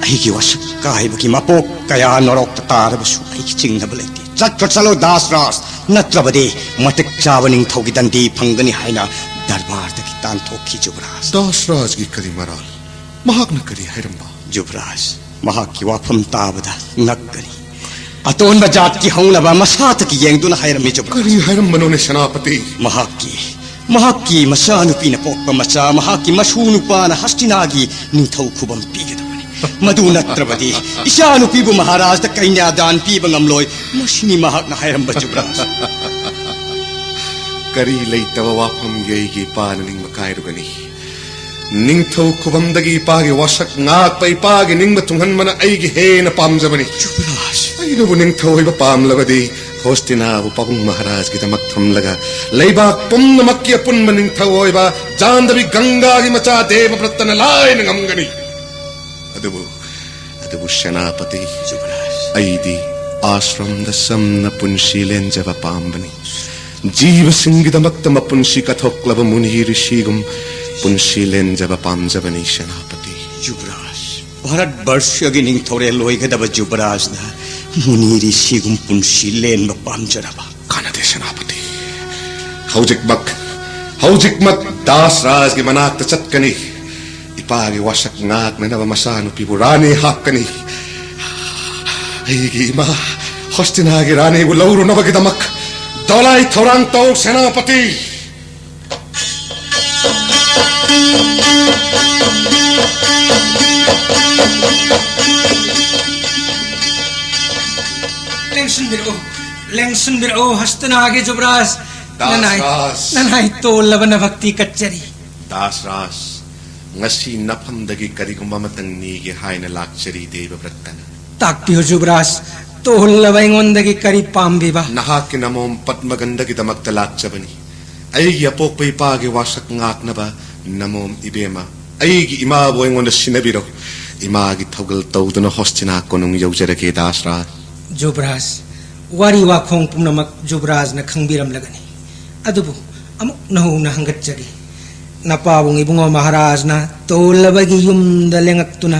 ꯑꯩꯒꯤ ꯋꯥꯁꯛ ꯀꯥꯏꯕꯒꯤ ꯃꯄꯣꯛ ꯀꯌꯥ ꯅꯣꯔꯣꯛꯇ ꯇꯥꯔꯕꯁꯨ ꯑꯩꯒꯤ ꯆꯤꯡꯅꯕ ꯂꯩꯇꯦ꯫ ꯆꯠꯈ꯭ꯔꯣ ꯆꯠꯂꯣ ꯗꯥꯁ ꯔꯥꯖ, ꯅꯠꯇ꯭ꯔꯕꯗꯤ ꯃꯇꯤꯛ ꯆꯥꯕ ꯅꯤꯡꯊꯧꯒꯤ ꯗꯟꯗꯤ ꯐꯪꯒꯅꯤ ꯍꯥꯏꯅ ꯗꯔꯕꯥꯔꯗꯒꯤ ꯇꯥꯟꯊꯣꯛꯈꯤ ꯖꯨꯕ꯭ꯔꯥꯖ꯫ ꯗꯥꯁ ꯔꯥꯖꯒꯤ ꯀꯔꯤ ꯃꯔꯥꯜ? ꯃꯍꯥꯛꯅ ꯀꯔꯤ ꯍꯥꯏꯔꯝꯕ? ꯖꯨꯕ꯭ꯔꯥꯖ, ꯃꯍꯥꯛꯀꯤ ꯋꯥꯐꯝ ꯇꯥꯕꯗ ꯉꯛꯀꯅꯤ꯫ ꯑꯇꯣꯟꯕ ꯖꯥꯠꯀꯤ ꯍꯧꯅꯕ ꯃꯁꯥꯇꯒꯤ ꯌꯦꯡꯗꯨꯅ ꯍꯥꯏꯔꯝꯃꯤ ꯖꯨꯕ꯭ꯔꯥꯖ꯫ ꯀꯔꯤ ꯍꯥꯏꯔꯝꯕꯅꯣꯅꯦ ꯁꯦꯅꯥꯄꯇꯤ? ꯃꯍꯥꯛꯀꯤ, ꯃꯍꯥꯛꯀꯤ ꯃꯆꯥꯅꯨꯄꯤꯅ ꯄꯣꯛꯄ ꯃꯆꯥ, ꯃꯍꯥꯛꯀꯤ ꯃꯁꯨ ꯅꯨꯄꯥꯅ ꯍꯁꯇꯤꯅꯥꯒꯤ ꯅꯤꯡꯊꯧ ꯈꯨꯕꯝ ꯄꯤꯒꯗꯕꯅꯤ꯫ ꯃꯗꯨ ꯅꯠꯇ꯭ꯔꯕꯗꯤ ꯏꯆꯥꯅꯨꯄꯤꯕꯨ ꯃꯍꯥꯔꯥꯖꯇ ꯀꯩꯅ꯭ꯌꯥꯗꯥꯟ ꯄꯤꯕ ꯉꯝꯂꯣꯏ꯫ ꯃꯁꯤꯅꯤ ꯃꯍꯥꯛꯅ ꯍꯥꯏꯔꯝꯕ ꯖꯨꯕ꯭ꯔꯥꯖ꯫ ꯀꯔꯤ ꯂꯩꯇꯕ ꯋꯥꯐꯝꯒꯤ ꯑꯩꯒꯤ ꯏꯄꯥꯅ ꯅꯤꯡꯕ ꯀꯥꯏꯔꯨꯒꯅꯤ? ꯅꯤꯡꯊꯧ ꯈꯨꯕꯝꯗꯒꯤ ꯏꯄꯥꯒꯤ ꯋꯥꯁꯛ ꯉꯥꯛꯄ, ꯏꯄꯥꯒꯤ ꯅꯤꯡꯕ ꯊꯨꯡꯍꯟꯕꯅ ꯑꯩꯒꯤ ꯍꯦꯟꯅ ꯄꯥꯝꯖꯕꯅꯤ꯫ ꯖꯨꯕ꯭ꯔꯥꯖ꯫ ꯑꯩꯅꯕꯨ ꯅꯤꯡꯊꯧ ꯑꯣꯏꯕ ꯄꯥꯝꯂꯕꯗꯤ, ꯍꯣꯁꯇꯤꯅꯥꯕꯨ ꯄꯥꯕꯨꯡ ꯃꯍꯥꯔꯥꯖꯀꯤꯗꯃꯛ ꯊꯝꯂꯒ, ꯂꯩꯕꯥꯛ ꯄꯨꯝꯅꯃꯛꯀꯤ ꯑꯄꯨꯟꯕ ꯅꯤꯡꯊꯧ ꯑꯣꯏꯕ ꯖꯥꯟꯗꯕꯤ ꯒꯪꯒꯥꯒꯤ ꯃꯆꯥ ꯗꯦꯕꯕ꯭ꯔꯠꯇꯅ ꯂꯥꯏꯅ ꯉꯝꯒꯅꯤ꯫ ꯑꯗꯨꯕꯨ, ꯑꯗꯨꯕꯨ ꯁꯦꯅꯥꯄꯇꯤ, ꯌꯨꯕꯔꯥꯖ꯫ ꯑꯩꯗꯤ ꯑꯥꯁ꯭ꯔꯝꯗ ꯆꯝꯅ ꯄꯨꯟꯁꯤ ꯂꯦꯟꯖꯕ ꯄꯥꯝꯕꯅꯤ꯫ ꯖꯤꯕꯁꯤꯡꯒꯤꯗꯃꯛꯇ ꯃꯄꯨꯟꯁꯤ ꯀꯠꯊꯣꯛꯂꯕ ꯃꯨꯅꯤ ꯔꯤꯁꯤꯒꯨꯝ ꯄꯨꯟꯁꯤ ꯂꯦꯟꯖꯕ ꯄꯥꯝꯖꯕꯅꯤ, ꯁꯦꯅꯥꯄꯇꯤ꯫ ꯌꯨꯕꯔꯥꯖ, ꯚꯥꯔꯠ ꯕꯔꯁꯒꯤ ꯅꯤꯡꯊꯧꯔꯦꯜ ꯑꯣꯏꯒꯗꯕ ꯖꯨꯕꯔꯥꯖꯅ ꯃꯨꯅꯤ ꯔꯤꯁꯤꯒꯨꯝ ꯄꯨꯟꯁꯤ ꯂꯦꯟꯕ ꯄꯥꯝꯖꯔꯕ? ꯀꯥꯟꯅꯗꯦ, ꯁꯦꯅꯥꯄꯇꯤ꯫ ꯍꯧꯖꯤꯛꯃꯛ, ꯍꯧꯖꯤꯛꯃꯛ ꯗꯥꯁ ꯔꯥꯖꯒꯤ ꯃꯅꯥꯛꯇ ꯆꯠꯀꯅꯤ꯫ ꯏꯄꯥꯒꯤ ꯋꯥꯁꯛ ꯉꯥꯛꯅꯅꯕ ꯃꯆꯥꯅꯨꯄꯤꯕꯨ ꯔꯥꯅꯤ ꯍꯥꯞꯀꯅꯤ꯫ ꯑꯩꯒꯤ ꯏꯃꯥ ꯍꯣꯁꯇꯤꯅꯥꯒꯤ ꯔꯥꯅꯤꯕꯨ ꯂꯧꯔꯨꯅꯕꯒꯤꯗꯃꯛ ꯗꯣꯂꯥꯏ ꯊꯧꯔꯥꯡ ꯇꯧ, ꯁꯦꯅꯥꯄꯇꯤ꯫ ꯂꯦꯡꯁꯤꯟꯕꯤꯔꯛꯎ, ꯂꯦꯡꯁꯤꯟꯕꯤꯔꯛꯎ, ꯍꯣꯁꯇꯤꯅꯥꯒꯤ ꯖꯨꯕꯔꯥꯖ꯫ ꯅꯅꯥꯏ, ꯗꯥꯁꯔꯥꯖ꯫ ꯅꯅꯥꯏ ꯇꯣꯜꯂꯕ ꯅꯕꯛꯇꯤ ꯀꯠꯆꯔꯤ꯫ ꯗꯥꯁꯔꯥꯖ, ꯉꯁꯤ ꯅꯐꯝꯗꯒꯤ ꯀꯔꯤꯒꯨꯝꯕ ꯑꯃꯇꯪ ꯅꯤꯒꯦ ꯍꯥꯏꯅ ꯂꯥꯛꯆꯔꯤ, ꯗꯦꯕꯕ꯭ꯔꯠꯇꯅ꯫ ꯇꯥꯛꯄꯤꯌꯨ ꯖꯨꯕꯔꯥꯖ, ꯇꯣꯜꯂꯕ ꯑꯩꯉꯣꯟꯗꯒꯤ ꯀꯔꯤ ꯄꯥꯝꯕꯤꯕ? ꯅꯍꯥꯛꯀꯤ ꯅꯃꯣꯝ ꯄꯗꯃꯒꯟꯗꯒꯤꯗꯃꯛꯇ ꯂꯥꯛꯆꯕꯅꯤ꯫ ꯑꯩꯒꯤ ꯑꯄꯣꯛꯄ ꯏꯄꯥꯒꯤ ꯋꯥꯁꯛ ꯉꯥꯛꯅꯕ ꯅꯃꯣꯝ ꯏꯕꯦꯝꯃ, ꯑꯩꯒꯤ ꯏꯃꯥꯕꯨ ꯑꯩꯉꯣꯟꯗ ꯁꯤꯟꯅꯕꯤꯔꯣ꯫ ꯏꯃꯥꯒꯤ ꯊꯧꯒꯜ ꯇꯧꯗꯨꯅ ꯍꯣꯁꯇꯤꯅꯥ ꯀꯣꯅꯨꯡ ꯌꯧꯖꯔꯒꯦ, ꯗꯥꯁꯔꯥꯖ꯫ ꯖꯨꯕꯔꯥꯖ, ꯋꯥꯔꯤ ꯋꯥꯈꯣꯡ ꯄꯨꯝꯅꯃꯛ ꯖꯨꯕꯔꯥꯖꯅ ꯈꯪꯕꯤꯔꯝꯂꯒꯅꯤ꯫ ꯑꯗꯨꯕꯨ ꯑꯃꯨꯛ ꯅꯧꯅ ꯍꯪꯒꯠꯆꯒꯦ꯫ ꯅꯄꯥꯕꯨꯡ ꯏꯕꯨꯡꯉꯣ ꯃꯍꯥꯔꯥꯖꯅ ꯇꯣꯜꯂꯕꯒꯤ ꯌꯨꯝꯗ ꯂꯦꯡꯉꯛꯇꯨꯅ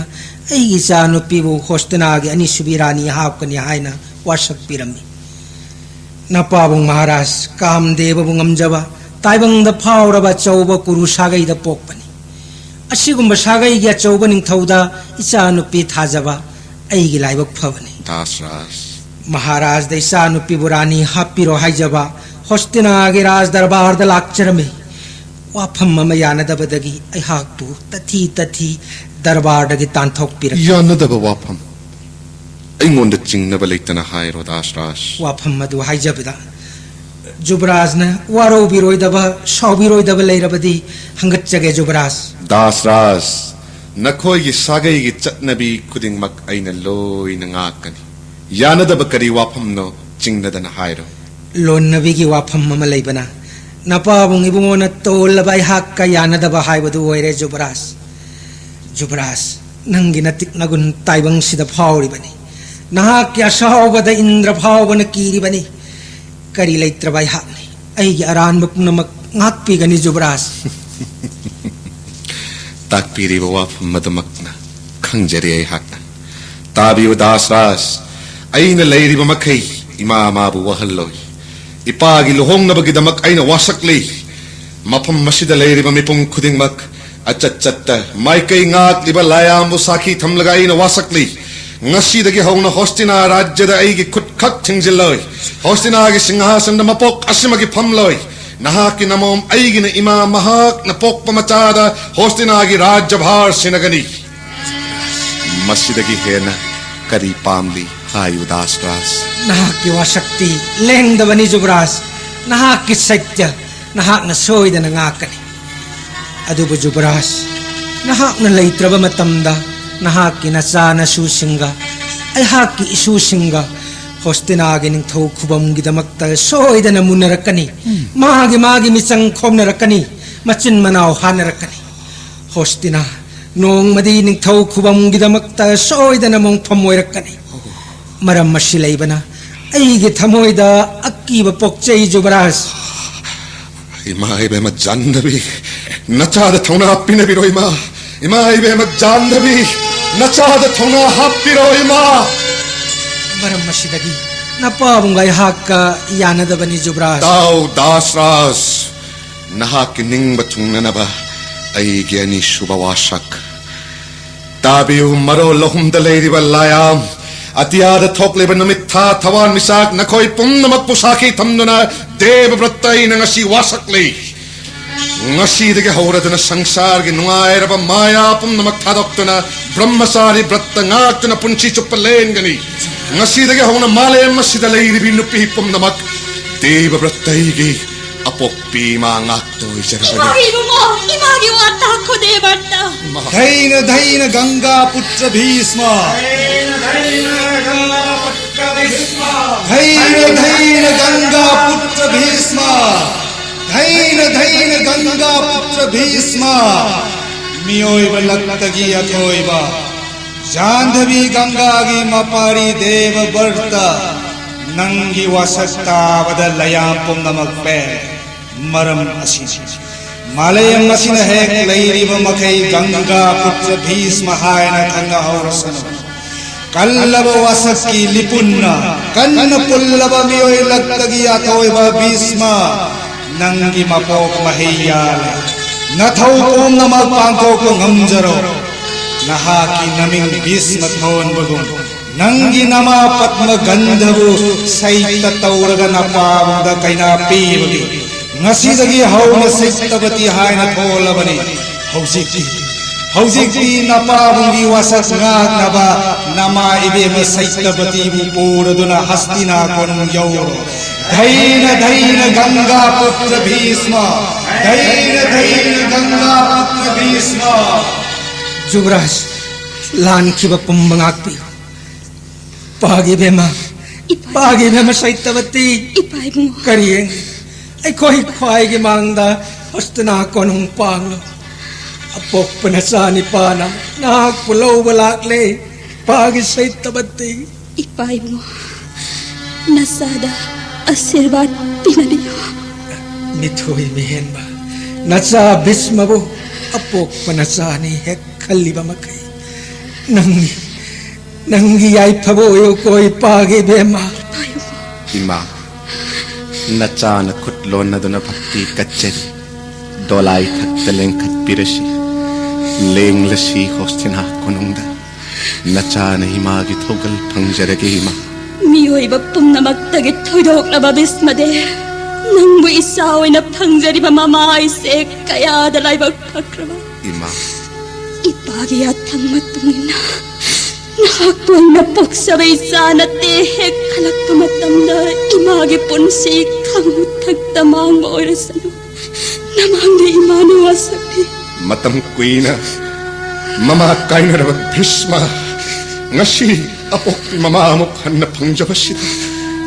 ꯑꯩꯒꯤ ꯏꯆꯥ ꯅꯨꯄꯤꯕꯨ ꯍꯣꯁꯇꯤꯅꯥꯒꯤ ꯑꯅꯤꯁꯨꯕꯤ ꯔꯥꯅꯤ ꯍꯥꯞꯀꯅꯤ ꯍꯥꯏꯅ ꯋꯥꯁꯛ ꯄꯤꯔꯝꯃꯤ꯫ ꯅꯄꯥꯕꯨꯡ ꯃꯍꯥꯔꯥꯖ ꯀꯥꯝꯗꯦꯕꯕꯨ ꯉꯝꯖꯕ, ꯇꯥꯏꯕꯪꯗ ꯐꯥꯎꯔꯕ ꯑꯆꯧꯕ ꯀꯨꯔꯨ ꯁꯥꯒꯩꯗ ꯄꯣꯛꯄꯅꯤ꯫ ꯑꯁꯤꯒꯨꯝꯕ ꯁꯥꯒꯩꯒꯤ ꯑꯆꯧꯕ ꯅꯤꯡꯊꯧꯗ ꯏꯆꯥ ꯅꯨꯄꯤ ꯊꯥꯖꯕ ꯑꯩꯒꯤ ꯂꯥꯏꯕꯛ ꯐꯕꯅꯤ꯫ ꯗꯥꯁꯔꯥꯖ꯫ ꯃꯍꯥꯔꯥꯖꯗ ꯏꯆꯥ ꯅꯨꯄꯤꯕꯨ ꯔꯥꯅꯤ ꯍꯥꯞꯄꯤꯔꯣ ꯍꯥꯏꯖꯕ ꯍꯣꯁꯇꯤꯅꯥꯒꯤ ꯔꯥꯖ ꯗꯔꯕꯥꯔꯗ ꯂꯥꯛꯆꯔꯝꯃꯤ꯫ ꯋꯥꯐꯝ ꯑꯃ ꯌꯥꯅꯗꯕꯗꯒꯤ ꯑꯩꯍꯥꯛꯄꯨ ꯇꯊꯤ ꯇꯊꯤ ꯗꯔꯕꯥꯔꯗꯒꯤ ꯇꯥꯟꯊꯣꯛꯄꯤꯔꯛꯈꯤ꯫ ꯌꯥꯅꯗꯕ ꯋꯥꯐꯝ? ꯑꯩꯉꯣꯟꯗ ꯆꯤꯡꯅꯕ ꯂꯩꯇꯅ ꯍꯥꯏꯔꯣ, ꯗꯥꯁꯔꯥꯖ꯫ ꯋꯥꯐꯝ ꯑꯗꯨ ꯍꯥꯏꯖꯕꯗ ꯖꯨꯕꯔꯥꯖꯅ ꯋꯥꯔꯧꯕꯤꯔꯣꯏꯗꯕ, ꯁꯥꯎꯕꯤꯔꯣꯏꯗꯕ ꯂꯩꯔꯕꯗꯤ ꯍꯪꯒꯠꯆꯒꯦ, ꯖꯨꯕꯔꯥꯖ꯫ ꯗꯥꯁꯔꯥꯖ, ꯅꯈꯣꯏꯒꯤ ꯁꯥꯒꯩꯒꯤ ꯆꯠꯅꯕꯤ ꯈꯨꯗꯤꯡꯃꯛ ꯑꯩꯅ ꯂꯣꯏꯅ ꯉꯥꯛꯀꯅꯤ꯫ ꯌꯥꯅꯗꯕ ꯀꯔꯤ ꯋꯥꯐꯝꯅꯣ? ꯆꯤꯡꯅꯗꯅ ꯍꯥꯏꯔꯣ꯫ ꯂꯣꯟꯅꯕꯤꯒꯤ ꯋꯥꯐꯝ ꯑꯃ ꯂꯩꯕꯅ ꯅꯄꯥꯕꯨꯡ ꯏꯕꯨꯡꯉꯣꯅ ꯇꯣꯜꯂꯕ ꯑꯩꯍꯥꯛꯀ ꯌꯥꯅꯗꯕ ꯍꯥꯏꯕꯗꯨ ꯑꯣꯏꯔꯦ, ꯖꯨꯕꯔꯥꯖ꯫ ꯖꯨꯕꯔꯥꯖ, ꯅꯪꯒꯤ ꯅꯇꯤꯛ ꯅꯒꯨꯟ ꯇꯥꯏꯕꯪꯁꯤꯗ ꯐꯥꯎꯔꯤꯕꯅꯤ꯫ ꯅꯍꯥꯛꯀꯤ ꯑꯁꯥꯎꯕꯗ ꯏꯟꯗ꯭ꯔ ꯐꯥꯎꯕꯅ ꯀꯤꯔꯤꯕꯅꯤ꯫ ꯀꯔꯤ ꯂꯩꯇ꯭ꯔꯕ ꯑꯩꯍꯥꯛꯅꯤ꯫ ꯑꯩꯒꯤ ꯑꯔꯥꯟꯕ ꯄꯨꯝꯅꯃꯛ ꯉꯥꯛꯄꯤꯒꯅꯤ, ꯖꯨꯕꯔꯥꯖ꯫ ꯇꯥꯛꯄꯤꯔꯤꯕ ꯋꯥꯐꯝ ꯑꯗꯨꯃꯛꯅ ꯈꯪꯖꯔꯤ ꯑꯩꯍꯥꯛꯅ꯫ ꯇꯥꯕꯤꯌꯨ, ꯗꯥꯁꯔꯥꯖ, ꯑꯩꯅ ꯂꯩꯔꯤꯕ ꯃꯈꯩ ꯏꯃꯥ ꯃꯥꯕꯨ ꯋꯥꯍꯜꯂꯣꯏ꯫ ꯏꯄꯥꯒꯤ ꯂꯨꯍꯣꯡꯅꯕꯒꯤꯗꯃꯛ ꯑꯩꯅ ꯋꯥꯁꯛꯂꯤ꯫ ꯃꯐꯝ ꯑꯁꯤꯗ ꯂꯩꯔꯤꯕ ꯃꯤꯄꯨꯝ ꯈꯨꯗꯤꯡꯃꯛ ꯑꯆꯠ ꯆꯠꯇ ꯃꯥꯏꯀꯩ ꯉꯥꯛꯂꯤꯕ ꯂꯥꯏꯌꯥꯝꯕꯨ ꯁꯥꯈꯤ ꯊꯝꯂꯒ ꯑꯩꯅ ꯋꯥꯁꯛꯂꯤ꯫ ꯉꯁꯤꯗꯒꯤ ꯍꯧꯅ ꯍꯣꯁꯇꯤꯅꯥ ꯔꯥꯖ꯭ꯌꯗ ꯑꯩꯒꯤ ꯈꯨꯠ ꯈꯛ ꯊꯤꯡꯖꯤꯜꯂꯣꯏ꯫ ꯍꯣꯁꯇꯤꯅꯥꯒꯤ ꯁꯤꯡꯍꯥꯁꯟꯗ ꯃꯄꯣꯛ ꯑꯁꯤꯃꯒꯤ ꯐꯝꯂꯣꯏ꯫ ꯅꯍꯥꯛꯀꯤ ꯅꯃꯣꯝ ꯑꯩꯒꯤꯅ ꯏꯃꯥ ꯃꯍꯥꯛꯅ ꯄꯣꯛꯄ ꯃꯆꯥꯗ ꯍꯣꯁꯇꯤꯅꯥꯒꯤ ꯔꯥꯖ꯭ꯌꯚꯥꯔ ꯁꯤꯟꯅꯒꯅꯤ꯫ ꯃꯁꯤꯗꯒꯤ ꯍꯦꯟꯅ ꯀꯔꯤ ꯄꯥꯝꯂꯤ? ꯍꯥꯏꯌꯨ, ꯗꯥꯁꯔꯥꯖ꯫ ꯅꯍꯥꯛꯀꯤ ꯋꯥꯁꯛꯇꯤ ꯂꯦꯡꯗꯕꯅꯤ, ꯖꯨꯕꯔꯥꯖ꯫ ꯅꯍꯥꯛꯀꯤ ꯁꯩꯇ꯭ꯌ ꯅꯍꯥꯛꯅ ꯁꯣꯏꯗꯅ ꯉꯥꯛꯀꯅꯤ꯫ ꯑꯗꯨꯕꯨ ꯖꯨꯕꯔꯥꯖ, ꯅꯍꯥꯛꯅ ꯂꯩꯇ꯭ꯔꯕ ꯃꯇꯝꯗ ꯅꯍꯥꯛꯀꯤ ꯅꯆꯥ ꯅꯁꯨꯁꯤꯡꯒ ꯑꯩꯍꯥꯛꯀꯤ ꯏꯁꯨꯁꯤꯡꯒ ꯍꯣꯁꯇꯤꯅꯥꯒꯤ ꯅꯤꯡꯊꯧ ꯈꯨꯕꯝꯒꯤꯗꯃꯛꯇ ꯁꯣꯏꯗꯅ ꯃꯨꯟꯅꯔꯛꯀꯅꯤ꯫ ꯃꯥꯒꯤ ꯃꯥꯒꯤ ꯃꯤꯆꯪ ꯈꯣꯝꯅꯔꯛꯀꯅꯤ, ꯃꯆꯤꯟ ꯃꯅꯥꯎ ꯍꯥꯟꯅꯔꯛꯀꯅꯤ꯫ ꯍꯣꯁꯇꯤꯅꯥ ꯅꯣꯡꯃꯗꯤ ꯅꯤꯡꯊꯧ ꯈꯨꯕꯝꯒꯤꯗꯃꯛꯇ ꯁꯣꯏꯗꯅ ꯃꯣꯡꯐꯝ ꯑꯣꯏꯔꯛꯀꯅꯤ꯫ ꯃꯔꯝ ꯑꯁꯤ ꯂꯩꯕꯅ ꯑꯩꯒꯤ ꯊꯃꯣꯏꯗ ꯑꯀꯤꯕ ꯄꯣꯛꯆꯩ, ꯖꯨꯕꯔꯥꯖ꯫ ꯏꯃꯥ ꯏꯕꯦꯝꯃ ꯖꯥꯟꯗꯕꯤ, ꯅꯆꯥꯗ ꯊꯧꯅꯥ ꯄꯤꯅꯕꯤꯔꯣ ꯏꯃꯥ꯫ ꯏꯃꯥ ꯏꯕꯦꯝꯃ ꯖꯥꯟꯗꯕꯤ, ꯅꯆꯥꯗ ꯊꯧꯅꯥ ꯍꯥꯞꯄꯤꯔꯣ ꯏꯃꯥ꯫ ꯃꯔꯝ ꯑꯁꯤꯗꯒꯤ ꯅꯄꯥꯕꯨꯡꯒ ꯑꯩꯍꯥꯛꯀ ꯌꯥꯅꯗꯕꯅꯤ, ꯖꯨꯕꯔꯥꯖ꯫ ꯇꯥꯎ, ꯗꯥꯁꯔꯥꯖ, ꯅꯍꯥꯛꯀꯤ ꯅꯤꯡꯕ ꯊꯨꯡꯅꯅꯕ ꯑꯩꯒꯤ ꯑꯅꯤꯁꯨꯕ ꯋꯥꯁꯛ꯫ ꯇꯥꯕꯤꯌꯨ, ꯃꯔꯣꯜ ꯑꯍꯨꯝꯗ ꯂꯩꯔꯤꯕ ꯂꯥꯌꯥꯝ, ꯑꯇꯤꯌꯥꯗ ꯊꯣꯛꯂꯤꯕ ꯅꯨꯃꯤꯠ, ꯊꯥ, ꯊꯋꯥꯟ ꯃꯤꯆꯥꯛ, ꯅꯈꯣꯏ ꯄꯨꯝꯅꯃꯛꯄꯨ ꯁꯥꯈꯤ ꯊꯝꯗꯨꯅ ꯗꯦꯕ ꯕ꯭ꯔꯠꯇ ꯑꯩꯅ ꯉꯁꯤ ꯋꯥꯁꯛꯂꯤ꯫ ꯉꯁꯤꯗꯒꯤ ꯍꯧꯔꯗꯨꯅ ꯁꯪꯁꯥꯔꯒꯤ ꯅꯨꯡꯉꯥꯏꯔꯕ ꯃꯥꯌꯥ ꯄꯨꯝꯅꯃꯛ ꯊꯥꯗꯣꯛꯇꯨꯅ ꯕ꯭ꯔꯍ꯭ꯃꯆꯥꯔꯤ ꯕ꯭ꯔꯠꯇ ꯉꯥꯛꯇꯨꯅ ꯄꯨꯟꯁꯤ ꯆꯨꯞꯄ ꯂꯦꯟꯒꯅꯤ꯫ ꯉꯁꯤꯗꯒꯤ ꯍꯧꯅ ꯃꯥꯂꯦꯝ ꯑꯁꯤꯗ ꯂꯩꯔꯤꯕꯤ ꯅꯨꯄꯤ ꯄꯨꯝꯅꯃꯛ ꯗꯦꯕ ꯕ꯭ꯔꯠꯇ ꯑꯩꯒꯤ ꯑꯄꯣꯛꯄꯤ ꯏꯃꯥ ꯉꯥꯛꯇ ꯑꯣꯏꯖꯔꯕꯅꯤ꯫ ꯏꯃꯥ ꯏꯕꯨꯡꯉꯣ, ꯏꯃꯥꯒꯤ ꯋꯥ ꯇꯥꯈꯣ, ꯗꯦꯕ ꯕ꯭ꯔꯠꯇ꯫ ꯏꯃꯥ꯫ ꯙꯩꯅ ꯙꯩꯅ ꯒꯪꯒꯥ ꯄꯨꯇ꯭ꯔ ꯚꯤꯁꯃ꯫ ధైర్య ధైర్య గంగా పుత్ర భీష్మ, ధైర్య ధైర్య గంగా పుత్ర భీష్మ. ꯃꯤꯑꯣꯏꯕ ꯂꯛꯇꯒꯤ ꯑꯊꯣꯏꯕ ꯖꯥꯟꯙꯕꯤ ꯒꯪꯒꯥꯒꯤ ꯃꯄꯥꯔꯤ ꯗꯦꯕ ꯚꯔꯇ, ꯅꯪꯒꯤ ꯋꯥꯁꯛ ꯇꯥꯕꯗ ꯂꯌꯥꯝ ꯄꯨꯝꯅꯃꯛ ꯄꯦꯜꯂꯦ꯫ ꯃꯔꯝ ꯑꯁꯤꯅꯤ꯫ ꯃꯥꯂꯦꯝ ꯑꯁꯤꯅ ꯍꯦꯛ ꯂꯩꯔꯤꯕ ꯃꯈꯩ ꯒꯪꯒꯥ ꯄꯨꯇ꯭ꯔ ꯚꯤꯁꯃ ꯍꯥꯏꯅ ꯈꯪꯅꯍꯧꯔꯁꯅꯨ꯫ ꯀꯜꯂꯕ ꯋꯥꯁꯛꯀꯤ ꯂꯤꯄꯨꯟꯅ ꯀꯟꯅ ꯄꯨꯜꯂꯕ ꯃꯤꯑꯣꯏ ꯂꯛꯇꯒꯤ ꯑꯊꯣꯏꯕ ꯚꯤꯁꯃ, ꯅꯪꯒꯤ ꯃꯄꯣꯛ ꯃꯍꯩ ꯌꯥꯜꯂꯦ꯫ ꯅꯊꯧ ꯄꯨꯝꯅꯃꯛ ꯄꯥꯡꯊꯣꯛꯄ ꯉꯝꯖꯔꯣ꯫ ꯅꯍꯥꯛꯀꯤ ꯅꯃꯤꯡ ꯚꯤꯁꯃ ꯊꯣꯟꯕꯒꯨꯝ ꯅꯪꯒꯤ ꯅꯃꯥ ꯄꯗꯃ ꯒꯟꯙꯕꯨ ꯁꯩꯇ ꯇꯧꯔꯒ ꯅꯄꯥꯕꯨꯡꯗ ꯀꯩꯅꯥ ꯄꯤꯕꯒꯤ ꯉꯁꯤꯗꯒꯤ ꯍꯧꯅ ꯁꯩꯇꯕꯇꯤ ꯍꯥꯏꯅ ꯊꯣꯜꯂꯕꯅꯤ꯫ ꯍꯧꯖꯤꯛꯇꯤ, ꯍꯧꯖꯤꯛꯇꯤ ꯅꯄꯥꯕꯨꯡꯒꯤ ꯋꯥꯁꯛ ꯉꯥꯛꯅꯕ ꯅꯃꯥ ꯏꯕꯦꯝꯃ ꯁꯩꯇꯕꯇꯤꯕꯨ ꯄꯨꯔꯗꯨꯅ ꯍꯁꯇꯤꯅꯥ ꯀꯣꯅꯨꯡ ꯌꯧꯔꯣ꯫ ꯙꯩꯅ ꯙꯩꯅ ꯒꯪꯒꯥ ꯄꯨꯇ꯭ꯔ ꯚꯤꯁꯃ, ꯙꯩꯅ ꯙꯩꯅ ꯒꯪꯒꯥ ꯄꯨꯇ꯭ꯔ ꯚꯤꯁꯃ꯫ ꯖꯨꯕꯔꯥꯖ, ꯂꯥꯟꯈꯤꯕ ꯄꯨꯝꯕ ꯉꯥꯛꯄꯤꯌꯨ꯫ ꯄꯥꯒꯤ ꯕꯦꯝꯃ, ꯏꯄꯥ꯫ ꯄꯥꯒꯤ ꯕꯦꯝꯃ ꯁꯩꯇꯕꯇꯤ꯫ ꯏꯄꯥ ꯏꯕꯨꯡꯉꯣ꯫ ꯀꯔꯤ ꯌꯦꯡꯂꯤ? ꯑꯩꯈꯣꯏ ꯈ꯭ꯋꯥꯏꯒꯤ ꯃꯥꯡꯗ ꯍꯁꯇꯤꯅꯥ ꯀꯣꯅꯨꯡ ꯄꯥꯡꯂꯣ꯫ ꯑꯄꯣꯛꯄ ꯅꯆꯥ ꯅꯤꯄꯥꯅ ꯅꯍꯥꯛꯄꯨ ꯂꯧꯕ ꯂꯥꯛꯂꯦ꯫ ꯄꯥꯒꯤ ꯁꯩꯇꯕꯇꯤ꯫ ꯏꯄꯥ ꯏꯕꯨꯡꯉꯣ, ꯅꯆꯥꯗ ꯑꯥꯁꯤꯔꯕꯥꯗ ꯄꯤꯅꯕꯤꯌꯨ꯫ ꯃꯤꯊꯣꯏ ꯃꯤꯍꯦꯟꯕ ꯅꯆꯥ ꯚꯤꯁꯃꯕꯨ ꯑꯄꯣꯛꯄ ꯅꯆꯥꯅꯤ ꯍꯦꯛ ꯈꯜꯂꯤꯕ ꯃꯈꯩ꯫ ꯅꯪꯒꯤ, ꯅꯪꯒꯤ ꯌꯥꯏꯐꯕ ꯑꯣꯏꯌꯨꯀꯣ ꯏꯄꯥꯒꯤ ꯏꯕꯦꯝꯃ꯫ ꯏꯃꯥ, ꯅꯆꯥꯅ ꯈꯨꯠ ꯂꯣꯟꯅꯗꯨꯅ ꯚꯛꯇꯤ ꯀꯠꯆꯔꯤ꯫ ꯗꯣꯂꯥꯏ ꯊꯛꯇ ꯂꯦꯡꯈꯠꯄꯤꯔꯁꯤ, ꯂꯦꯡꯂꯁꯤ ꯍꯣꯁꯇꯤꯅꯥ ꯀꯣꯅꯨꯡꯗ꯫ ꯅꯆꯥꯅ ꯏꯃꯥꯒꯤ ꯊꯧꯒꯜ ꯐꯪꯖꯔꯒꯦ ꯏꯃꯥ꯫ ꯃꯤꯑꯣꯏꯕ ꯄꯨꯝꯅꯃꯛꯇꯒꯤ ꯊꯣꯏꯗꯣꯛꯂꯕ ꯚꯤꯁꯃꯗꯦ, ꯅꯪꯕꯨ ꯏꯆꯥ ꯑꯣꯏꯅ ꯐꯪꯖꯔꯤꯕ ꯃꯃꯥ ꯑꯩꯁꯦ ꯀꯌꯥꯗ ꯂꯥꯏꯕꯛ ꯐꯈ꯭ꯔꯕ꯫ ꯏꯃꯥ꯫ ꯏꯄꯥꯒꯤ ꯌꯥꯊꯪ ꯃꯇꯨꯡ ꯏꯟꯅ ꯅꯍꯥꯛꯄꯨ ꯑꯩꯅ ꯄꯣꯛꯆꯕ ꯏꯆꯥ ꯅꯠꯇꯦ ꯍꯦꯛ ꯈꯜꯂꯛꯄ ꯃꯇꯝꯗ ꯏꯃꯥꯒꯤ ꯄꯨꯟꯁꯤ ꯈꯪꯍꯨꯠ ꯊꯛꯇ ꯃꯥꯡꯕ ꯑꯣꯏꯔꯁꯅꯨ꯫ ꯅꯃꯥꯡꯗ ꯏꯃꯥꯅ ꯋꯥꯁꯛꯂꯤ꯫ ꯃꯇꯝ ꯀꯨꯏꯅ ꯃꯃꯥ ꯀꯥꯏꯅꯔꯕ ꯚꯤꯁꯃ ꯉꯁꯤ ꯑꯄꯣꯛꯄꯤ ꯃꯃꯥ ꯑꯃꯨꯛ ꯍꯟꯅ ꯐꯪꯖꯕꯁꯤꯗ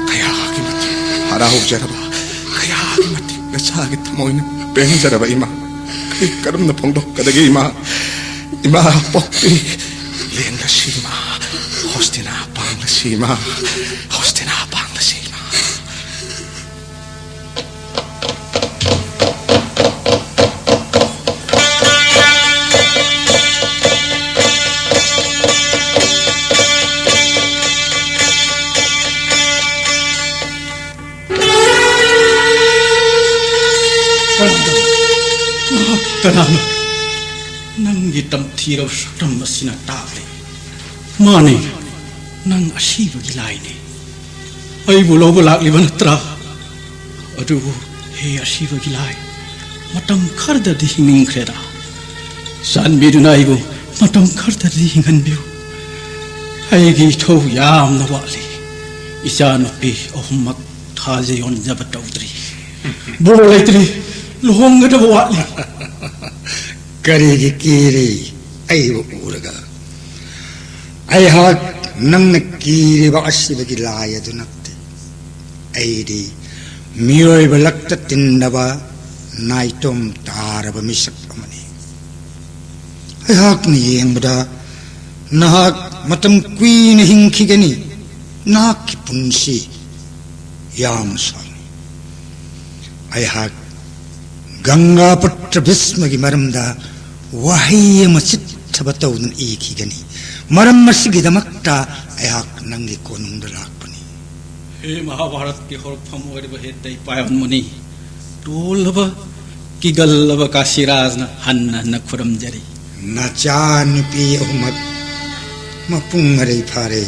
ꯀꯌꯥꯒꯤ ꯃꯇꯤꯛ ꯍꯔꯥꯎꯖꯔꯕ, ꯀꯌꯥꯒꯤ ꯃꯇꯤꯛ ꯅꯆꯥꯒꯤ ꯊꯃꯣꯏꯅ ꯄꯦꯟꯖꯔꯕ ꯏꯃꯥ꯫ ꯀꯔꯤ ꯀꯔꯝꯅ ꯐꯣꯡꯗꯣꯛꯀꯗꯒꯦ ꯏꯃꯥ? ꯏꯃꯥ ꯄꯣꯛꯄꯤ ꯂꯦꯡꯂꯁꯤ ꯏꯃꯥ, ꯍꯣꯁꯇꯤꯅꯥ ꯄꯥꯡꯂꯁꯤ ꯏꯃꯥ, ꯍꯣꯁꯇꯤꯅꯥ ꯄꯥꯡꯂꯁꯤ ꯏꯃꯥ꯫ ꯀꯅꯥꯅꯣ? ꯅꯍꯥꯛ ꯀꯅꯥꯅꯣ? ꯅꯪꯒꯤ ꯇꯝꯊꯤꯔꯕ ꯁꯛꯇꯝ ꯑꯁꯤꯅ ꯇꯥꯛꯂꯤ꯫ ꯃꯥꯅꯤ, ꯅꯪ ꯑꯁꯤꯕꯒꯤ ꯂꯥꯏꯅꯤ꯫ ꯑꯩꯕꯨ ꯂꯧꯕ ꯂꯥꯛꯂꯤꯕ ꯅꯠꯇ꯭ꯔꯥ? ꯑꯗꯨꯕꯨ, ꯍꯦ ꯑꯁꯤꯕꯒꯤ ꯂꯥꯏ, ꯃꯇꯝ ꯈꯔꯗꯗꯤ ꯍꯤꯡꯅꯤꯡꯈ꯭ꯔꯦꯗ꯫ ꯆꯥꯟꯕꯤꯗꯨꯅ ꯑꯩꯕꯨ ꯃꯇꯝ ꯈꯔꯗꯗꯤ ꯍꯤꯡꯍꯟꯕꯤꯌꯨ꯫ ꯑꯩꯒꯤ ꯏꯊꯧ ꯌꯥꯝꯅ ꯋꯥꯠꯂꯤ꯫ ꯏꯆꯥꯅꯨꯄꯤ ꯑꯍꯨꯝꯃꯛ ꯊꯥꯖ ꯌꯣꯟꯖꯕ ꯇꯧꯗ꯭ꯔꯤ꯫ ꯕꯣꯔ ꯂꯩꯇ꯭ꯔꯤ꯫ ꯂꯨꯍꯣꯡꯒꯗꯕ ꯋꯥꯠꯂꯤ꯫ ꯀꯔꯤꯒꯤ ꯀꯤꯔꯤ? ꯑꯩꯕꯨ ꯎꯔꯒ꯫ ꯑꯩꯍꯥꯛ ꯅꯪꯅ ꯀꯤꯔꯤꯕ ꯑꯁꯤꯕꯒꯤ ꯂꯥꯏ ꯑꯗꯨ ꯅꯠꯇꯦ꯫ ꯑꯩꯗꯤ ꯃꯤꯑꯣꯏꯕ ꯂꯛꯇ ꯇꯤꯟꯅꯕ ꯅꯥꯏꯇꯣꯝ ꯇꯥꯔꯕ ꯃꯤꯁꯛ ꯑꯃꯅꯤ꯫ ꯑꯩꯍꯥꯛꯅ ꯌꯦꯡꯕꯗ ꯅꯍꯥꯛ ꯃꯇꯝ ꯀꯨꯏꯅ ꯍꯤꯡꯈꯤꯒꯅꯤ꯫ ꯅꯍꯥꯛꯀꯤ ꯄꯨꯟꯁꯤ ꯌꯥꯝꯅ ꯁꯥꯡꯏ꯫ ꯑꯩꯍꯥꯛ ꯒꯪꯒꯥ ꯄꯨꯠꯇ ꯚꯤꯁꯃꯒꯤ ꯃꯔꯝꯗ ꯋꯥꯍꯩ ꯑꯃ ꯆꯤꯠꯊꯕ ꯇꯧꯗꯨꯅ ꯏꯈꯤꯒꯅꯤ꯫ ꯃꯔꯝ ꯑꯁꯤꯒꯤꯗꯃꯛꯇ ꯑꯩꯍꯥꯛ ꯅꯪꯒꯤ ꯀꯣꯅꯨꯡꯗ ꯂꯥꯛꯄꯅꯤ꯫ ꯍꯦ ꯃꯍꯥꯚꯥꯔꯠꯀꯤ ꯍꯧꯔꯛꯐꯝ ꯑꯣꯏꯔꯤꯕ ꯍꯦ ꯇꯩꯄꯥꯏꯌꯣꯟ ꯃꯨꯅꯤ, ꯇꯣꯜꯂꯕ, ꯀꯤꯒꯜꯂꯕ ꯀꯥꯁꯤꯔꯥꯖꯅ ꯍꯟꯅ ꯍꯟꯅ ꯈꯨꯔꯨꯝꯖꯔꯤ꯫ ꯅꯆꯥ ꯅꯨꯄꯤ ꯑꯍꯨꯝꯃꯛ ꯃꯄꯨꯡ ꯃꯔꯩ ꯐꯥꯔꯦ꯫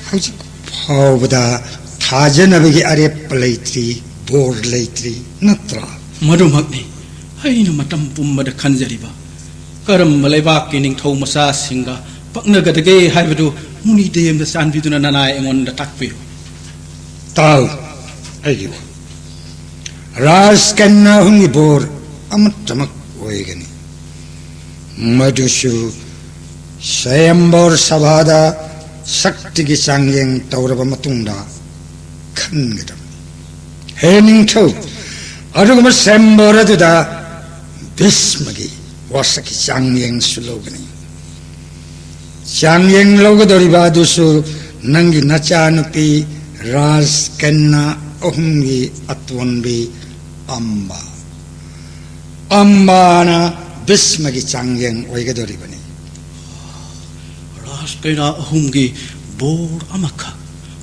ꯍꯧꯖꯤꯛ ꯐꯥꯎꯕꯗ ꯊꯥꯖꯅꯕꯒꯤ ꯑꯔꯦꯞꯄ ꯂꯩꯇ꯭ꯔꯤ, ꯕꯣꯔ ꯂꯩꯇ꯭ꯔꯤ, ꯅꯠꯇ꯭ꯔꯥ? ꯃꯗꯨꯃꯛꯅꯤ ꯑꯩꯅ ꯃꯇꯝ ꯄꯨꯝꯕꯗ ꯈꯟꯖꯔꯤꯕ꯫ ꯀꯔꯝꯕ ꯂꯩꯕꯥꯛꯀꯤ ꯅꯤꯡꯊꯧ ꯃꯆꯥꯁꯤꯡꯒ ꯄꯛꯅꯒꯗꯒꯦ ꯍꯥꯏꯕꯗꯨ ꯃꯨꯅꯤꯗꯦꯕꯅ ꯆꯥꯟꯕꯤꯗꯨꯅ ꯅꯅꯥꯏ ꯑꯩꯉꯣꯟꯗ ꯇꯥꯛꯄꯤꯌꯨ꯫ ꯇꯥꯎ, ꯑꯩꯒꯤ ꯋꯥ꯫ ꯔꯥꯖꯀꯟꯌꯥ ꯑꯍꯨꯝꯒꯤ ꯕꯣꯔ ꯑꯃꯠꯇꯃꯛ ꯑꯣꯏꯒꯅꯤ꯫ ꯃꯗꯨꯁꯨ ꯁ꯭ꯋꯌꯝꯕꯔ ꯁꯚꯥꯗ ꯁꯛꯇꯤꯒꯤ ꯆꯥꯡꯌꯦꯡ ꯇꯧꯔꯕ ꯃꯇꯨꯡꯗ ꯈꯟꯒꯗꯕꯅꯤ꯫ ꯍꯦ ꯅꯤꯡꯊꯧ, ꯑꯗꯨꯒꯨꯝꯕ ꯁꯦꯝꯕꯣꯔ ꯑꯗꯨꯗ ꯚꯤꯁꯃꯒꯤ ꯋꯥꯁꯛꯀꯤ ꯆꯥꯡꯌꯦꯡꯁꯨ ꯂꯧꯒꯅꯤ꯫ ꯆꯥꯡꯌꯦꯡ ꯂꯧꯒꯗꯧꯔꯤꯕ ꯑꯗꯨꯁꯨ ꯅꯪꯒꯤ ꯅꯆꯥꯅꯨꯄꯤ ꯔꯥꯖꯀꯟꯌꯥ ꯑꯍꯨꯝꯒꯤ ꯑꯇꯣꯟꯕꯤ ꯑꯝꯕ꯫ ꯑꯝꯕꯥꯅ ꯚꯤꯁꯃꯒꯤ ꯆꯥꯡꯌꯦꯡ ꯑꯣꯏꯒꯗꯧꯔꯤꯕꯅꯤ꯫ ꯔꯥꯖꯀꯩꯅꯥ ꯑꯍꯨꯝꯒꯤ ꯕꯣꯔ ꯑꯃꯈꯛ,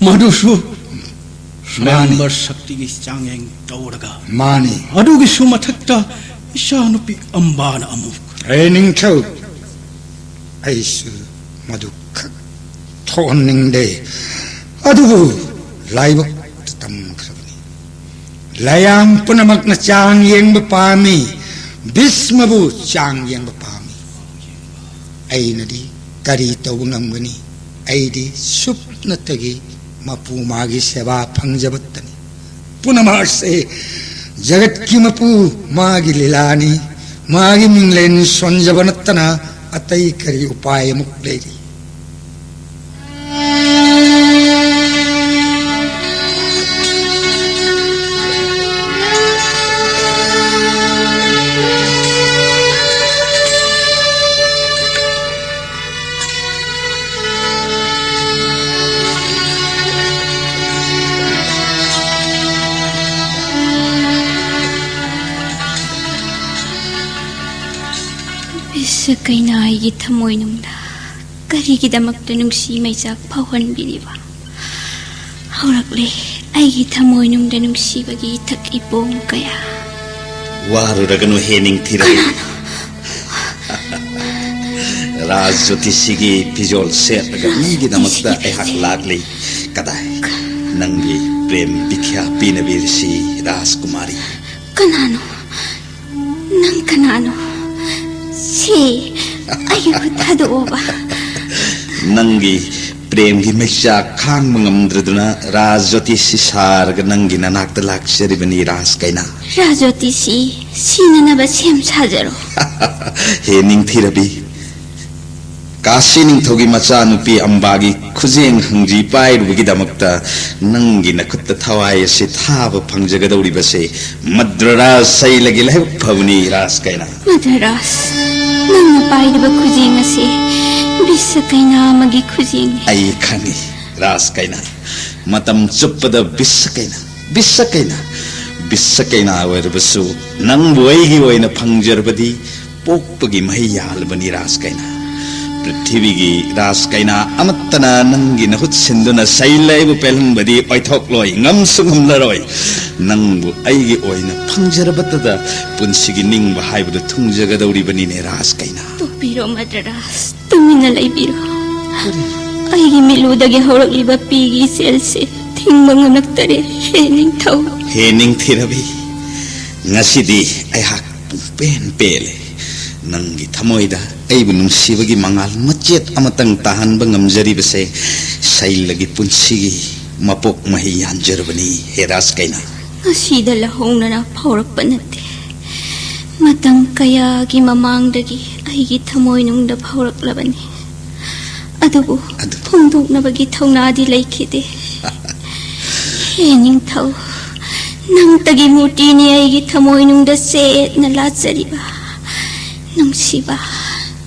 ꯃꯗꯨꯁꯨ ꯃꯥꯅꯤ꯫ ꯁ꯭ꯋꯥꯌꯝꯕꯔ ꯁꯛꯇꯤꯒꯤ ꯆꯥꯡꯌꯦꯡ ꯇꯧꯔꯒ꯫ ꯃꯥꯅꯤ꯫ ꯑꯗꯨꯒꯤꯁꯨ ꯃꯊꯛꯇ ꯏꯆꯥꯅꯨꯄꯤ ꯑꯝꯕꯥꯅ ꯑꯃꯨꯛ꯫ ꯑꯩ ꯅꯤꯡꯊꯧ, ꯑꯩꯁꯨ ꯃꯗꯨ ꯈꯛ ꯊꯣꯛꯍꯟꯅꯤꯡꯗꯦ꯫ ꯑꯗꯨꯕꯨ ꯂꯥꯏꯕꯛꯇ ꯇꯝꯈ꯭ꯔꯕꯅꯤ꯫ ꯂꯥꯏꯌꯥꯝ ꯄꯨꯝꯅꯃꯛꯅ ꯆꯥꯡ ꯌꯦꯡꯕ ꯄꯥꯝꯃꯤ꯫ ꯚꯤꯁꯃꯕꯨ ꯆꯥꯡ ꯌꯦꯡꯕ ꯄꯥꯝꯃꯤ꯫ ꯑꯩꯅꯗꯤ ꯀꯔꯤ ꯇꯧꯕ ꯉꯝꯒꯅꯤ? ꯑꯩꯗꯤ ꯁꯨꯞꯅꯇꯒꯤ ꯃꯄꯨ ꯃꯥꯒꯤ ꯁꯦꯕꯥ ꯐꯪꯖꯕꯇꯅꯤ꯫ ꯄꯨꯝꯅꯃꯛ ꯑꯁꯤ ꯖꯒꯠꯀꯤ ꯃꯄꯨ ꯃꯥꯒꯤ ꯂꯤꯂꯥꯅꯤ꯫ ꯃꯥꯒꯤ ꯃꯤꯡꯂꯦꯟ ꯁꯣꯟꯖꯕ ꯅꯠꯇꯅ ꯑꯇꯩ ꯀꯔꯤ ꯎꯄꯥꯏ ꯑꯃꯨꯛ ꯂꯩꯔꯤ? ꯕꯤꯁꯀꯩꯅꯥ ꯑꯩꯒꯤ ꯊꯃꯣꯏꯅꯨꯡꯗ ꯀꯔꯤꯒꯤꯗꯃꯛꯇ ꯅꯨꯡꯁꯤ ꯃꯩꯆꯥꯛ ꯐꯥꯎꯍꯟꯕꯤꯔꯤꯕ? ꯍꯧꯔꯛꯂꯦ ꯑꯩꯒꯤ ꯊꯃꯣꯏꯅꯨꯡꯗ ꯅꯨꯡꯁꯤꯕꯒꯤ ꯏꯊꯛ ꯏꯄꯣꯝ ꯀꯌꯥ꯫ ꯋꯥꯔꯨꯔꯒꯅꯨ ꯍꯦ ꯅꯤꯡꯊꯤꯔꯕꯤ꯫ ꯀꯅꯥꯅꯣ? ꯔꯥꯖ ꯖꯣꯇꯤꯁꯤꯒꯤ ꯐꯤꯖꯣꯜ ꯁꯦꯠꯂꯒ ꯃꯤꯒꯤꯗꯃꯛꯇ ꯑꯩꯍꯥꯛ ꯂꯥꯛꯂꯤ꯫ ꯀꯗꯥꯏ? ꯅꯪꯒꯤ ꯄ꯭ꯔꯦꯝ ꯕꯤꯈ꯭ꯌꯥ ꯄꯤꯅꯕꯤꯔꯁꯤ ꯔꯥꯖꯀꯨꯃꯥꯔꯤ꯫ ꯀꯅꯥꯅꯣ? ꯅꯪ ꯀꯅꯥꯅꯣ? ꯁꯤ ꯑꯩꯒꯤ ꯈꯨꯠ ꯊꯥꯗꯣꯛꯑꯣꯕ꯫ ꯅꯪꯒꯤ ꯄ꯭ꯔꯦꯝꯒꯤ ꯃꯩꯆꯥꯛ ꯈꯥꯡꯕ ꯉꯝꯗ꯭ꯔꯗꯨꯅ ꯔꯥꯖ ꯖꯣꯇꯤꯁꯤ ꯁꯥꯔꯒ ꯅꯪꯒꯤ ꯅꯅꯥꯛꯇ ꯂꯥꯛꯆꯔꯤꯕꯅꯤ ꯔꯥꯖ ꯀꯩꯅꯥ꯫ ꯔꯥꯖ ꯖꯣꯇꯤꯁꯤ ꯁꯤꯅꯅꯕ ꯁꯦꯝ ꯁꯥꯖꯔꯣ꯫ ꯍꯦ ꯅꯤꯡꯊꯤꯔꯕꯤ, ꯀꯥꯁꯤ ꯅꯤꯡꯊꯧꯒꯤ ꯃꯆꯥꯅꯨꯄꯤ ꯑꯝꯕꯥꯒꯤ ꯈꯨꯖꯦꯡ ꯍꯪꯖꯤ ꯄꯥꯏꯔꯨꯕꯒꯤꯗꯃꯛꯇ ꯅꯪꯒꯤ ꯅꯈꯨꯠꯇ ꯊꯋꯥꯏ ꯑꯁꯤ ꯊꯥꯕ ꯐꯪꯖꯒꯗꯧꯔꯤꯕꯁꯦ ꯃꯗ꯭ꯔꯔꯥꯖ ꯁꯩꯂꯒꯤ ꯂꯥꯏꯕꯛ ꯐꯕꯅꯤ, ꯔꯥꯖ ꯀꯩꯅꯥ꯫ ꯃꯗ꯭ꯔꯔꯥꯖ, ꯅꯪꯅ ꯄꯥꯏꯔꯤꯕ ꯈꯨꯖꯦꯡ ꯑꯁꯤ ꯕꯤꯁ ꯀꯩꯅꯥ ꯑꯃꯒꯤ ꯈꯨꯖꯦꯡꯅꯤ꯫ ꯑꯩ ꯈꯪꯏ, ꯔꯥꯖ ꯀꯩꯅꯥ꯫ ꯃꯇꯝ ꯆꯨꯞꯄꯗ ꯕꯤꯁ ꯀꯩꯅꯥ, ꯕꯤꯁ ꯀꯩꯅꯥ, ꯕꯤꯁ ꯀꯩꯅꯥ ꯑꯣꯏꯔꯕꯁꯨ ꯅꯪꯕꯨ ꯑꯩꯒꯤ ꯑꯣꯏꯅ ꯐꯪꯖꯔꯕꯗꯤ ꯄꯣꯛꯄꯒꯤ ꯃꯍꯩ ꯌꯥꯜꯂꯕꯅꯤ, ꯔꯥꯖ ꯀꯩꯅꯥ꯫ ꯄ꯭ꯔꯤꯊꯤꯕꯤꯒꯤ ꯔꯥꯖ ꯀꯩꯅꯥ ꯑꯃꯠꯇꯅ ꯅꯪꯒꯤ ꯅꯍꯨꯠ ꯁꯤꯟꯗꯨꯅ ꯁꯩꯂꯩꯕꯨ ꯄꯦꯜꯍꯟꯕꯗꯤ ꯑꯣꯏꯊꯣꯛꯂꯣꯏ, ꯉꯝꯁꯨ ꯉꯝꯂꯔꯣꯏ꯫ ꯅꯪꯕꯨ ꯑꯩꯒꯤ ꯑꯣꯏꯅ ꯐꯪꯖꯔꯕꯇꯗ ꯄꯨꯟꯁꯤꯒꯤ ꯅꯤꯡꯕ ꯍꯥꯏꯕꯗꯨ ꯊꯨꯡꯖꯒꯗꯧꯔꯤꯕꯅꯤꯅꯦ, ꯔꯥꯖ ꯀꯩꯅꯥ꯫ ꯇꯣꯛꯄꯤꯔꯣ, ꯃꯗ꯭ꯔꯔꯥꯖ꯫ ꯇꯨꯃꯤꯟꯅ ꯂꯩꯕꯤꯔꯣ꯫ ꯑꯩꯒꯤ ꯃꯤꯠꯂꯨꯗꯒꯤ ꯍꯧꯔꯛꯂꯤꯕ ꯄꯤꯒꯤ ꯏꯆꯦꯜꯁꯦ ꯊꯤꯡꯕ ꯉꯝꯂꯛꯇꯔꯦ, ꯍꯦ ꯅꯤꯡꯊꯧ꯫ ꯍꯦ ꯅꯤꯡꯊꯤꯔꯕꯤ, ꯉꯁꯤꯗꯤ ꯑꯩꯍꯥꯛ ꯄꯨꯡꯄꯦꯟ ꯄꯦꯜꯂꯦ꯫ ꯅꯪꯒꯤ ꯊꯃꯣꯏꯗ ꯑꯩꯕꯨ ꯅꯨꯡꯁꯤꯕꯒꯤ ꯃꯉꯥꯜ ꯃꯆꯦꯠ ꯑꯃꯇꯪ ꯇꯥꯍꯟꯕ ꯉꯝꯖꯔꯤꯕꯁꯦ ꯁꯩꯂꯒꯤ ꯄꯨꯟꯁꯤꯒꯤ ꯃꯄꯣꯛ ꯃꯍꯩ ꯌꯥꯟꯖꯔꯕꯅꯤ, ꯍꯦ ꯔꯥꯖ ꯀꯩꯅꯥ꯫ ꯉꯁꯤꯗ ꯂꯧꯍꯧꯅꯅ ꯐꯥꯎꯔꯛꯄ ꯅꯠꯇꯦ꯫ ꯃꯇꯝ ꯀꯌꯥꯒꯤ ꯃꯃꯥꯡꯗꯒꯤ ꯑꯩꯒꯤ ꯊꯃꯣꯏꯅꯨꯡꯗ ꯐꯥꯎꯔꯛꯂꯕꯅꯤ꯫ ꯑꯗꯨꯕꯨ ꯑꯗꯨ ꯐꯣꯡꯗꯣꯛꯅꯕꯒꯤ ꯊꯧꯅꯥꯗꯤ ꯂꯩꯈꯤꯗꯦ꯫ ꯍꯦ ꯅꯤꯡꯊꯧ, ꯅꯪꯇꯒꯤ ꯃꯨꯔꯇꯤꯅꯤ ꯑꯩꯒꯤ ꯊꯃꯣꯏꯅꯨꯡꯗ ꯆꯦꯠꯅ ꯂꯥꯠꯆꯔꯤꯕ꯫ ꯅꯨꯡꯁꯤꯕ,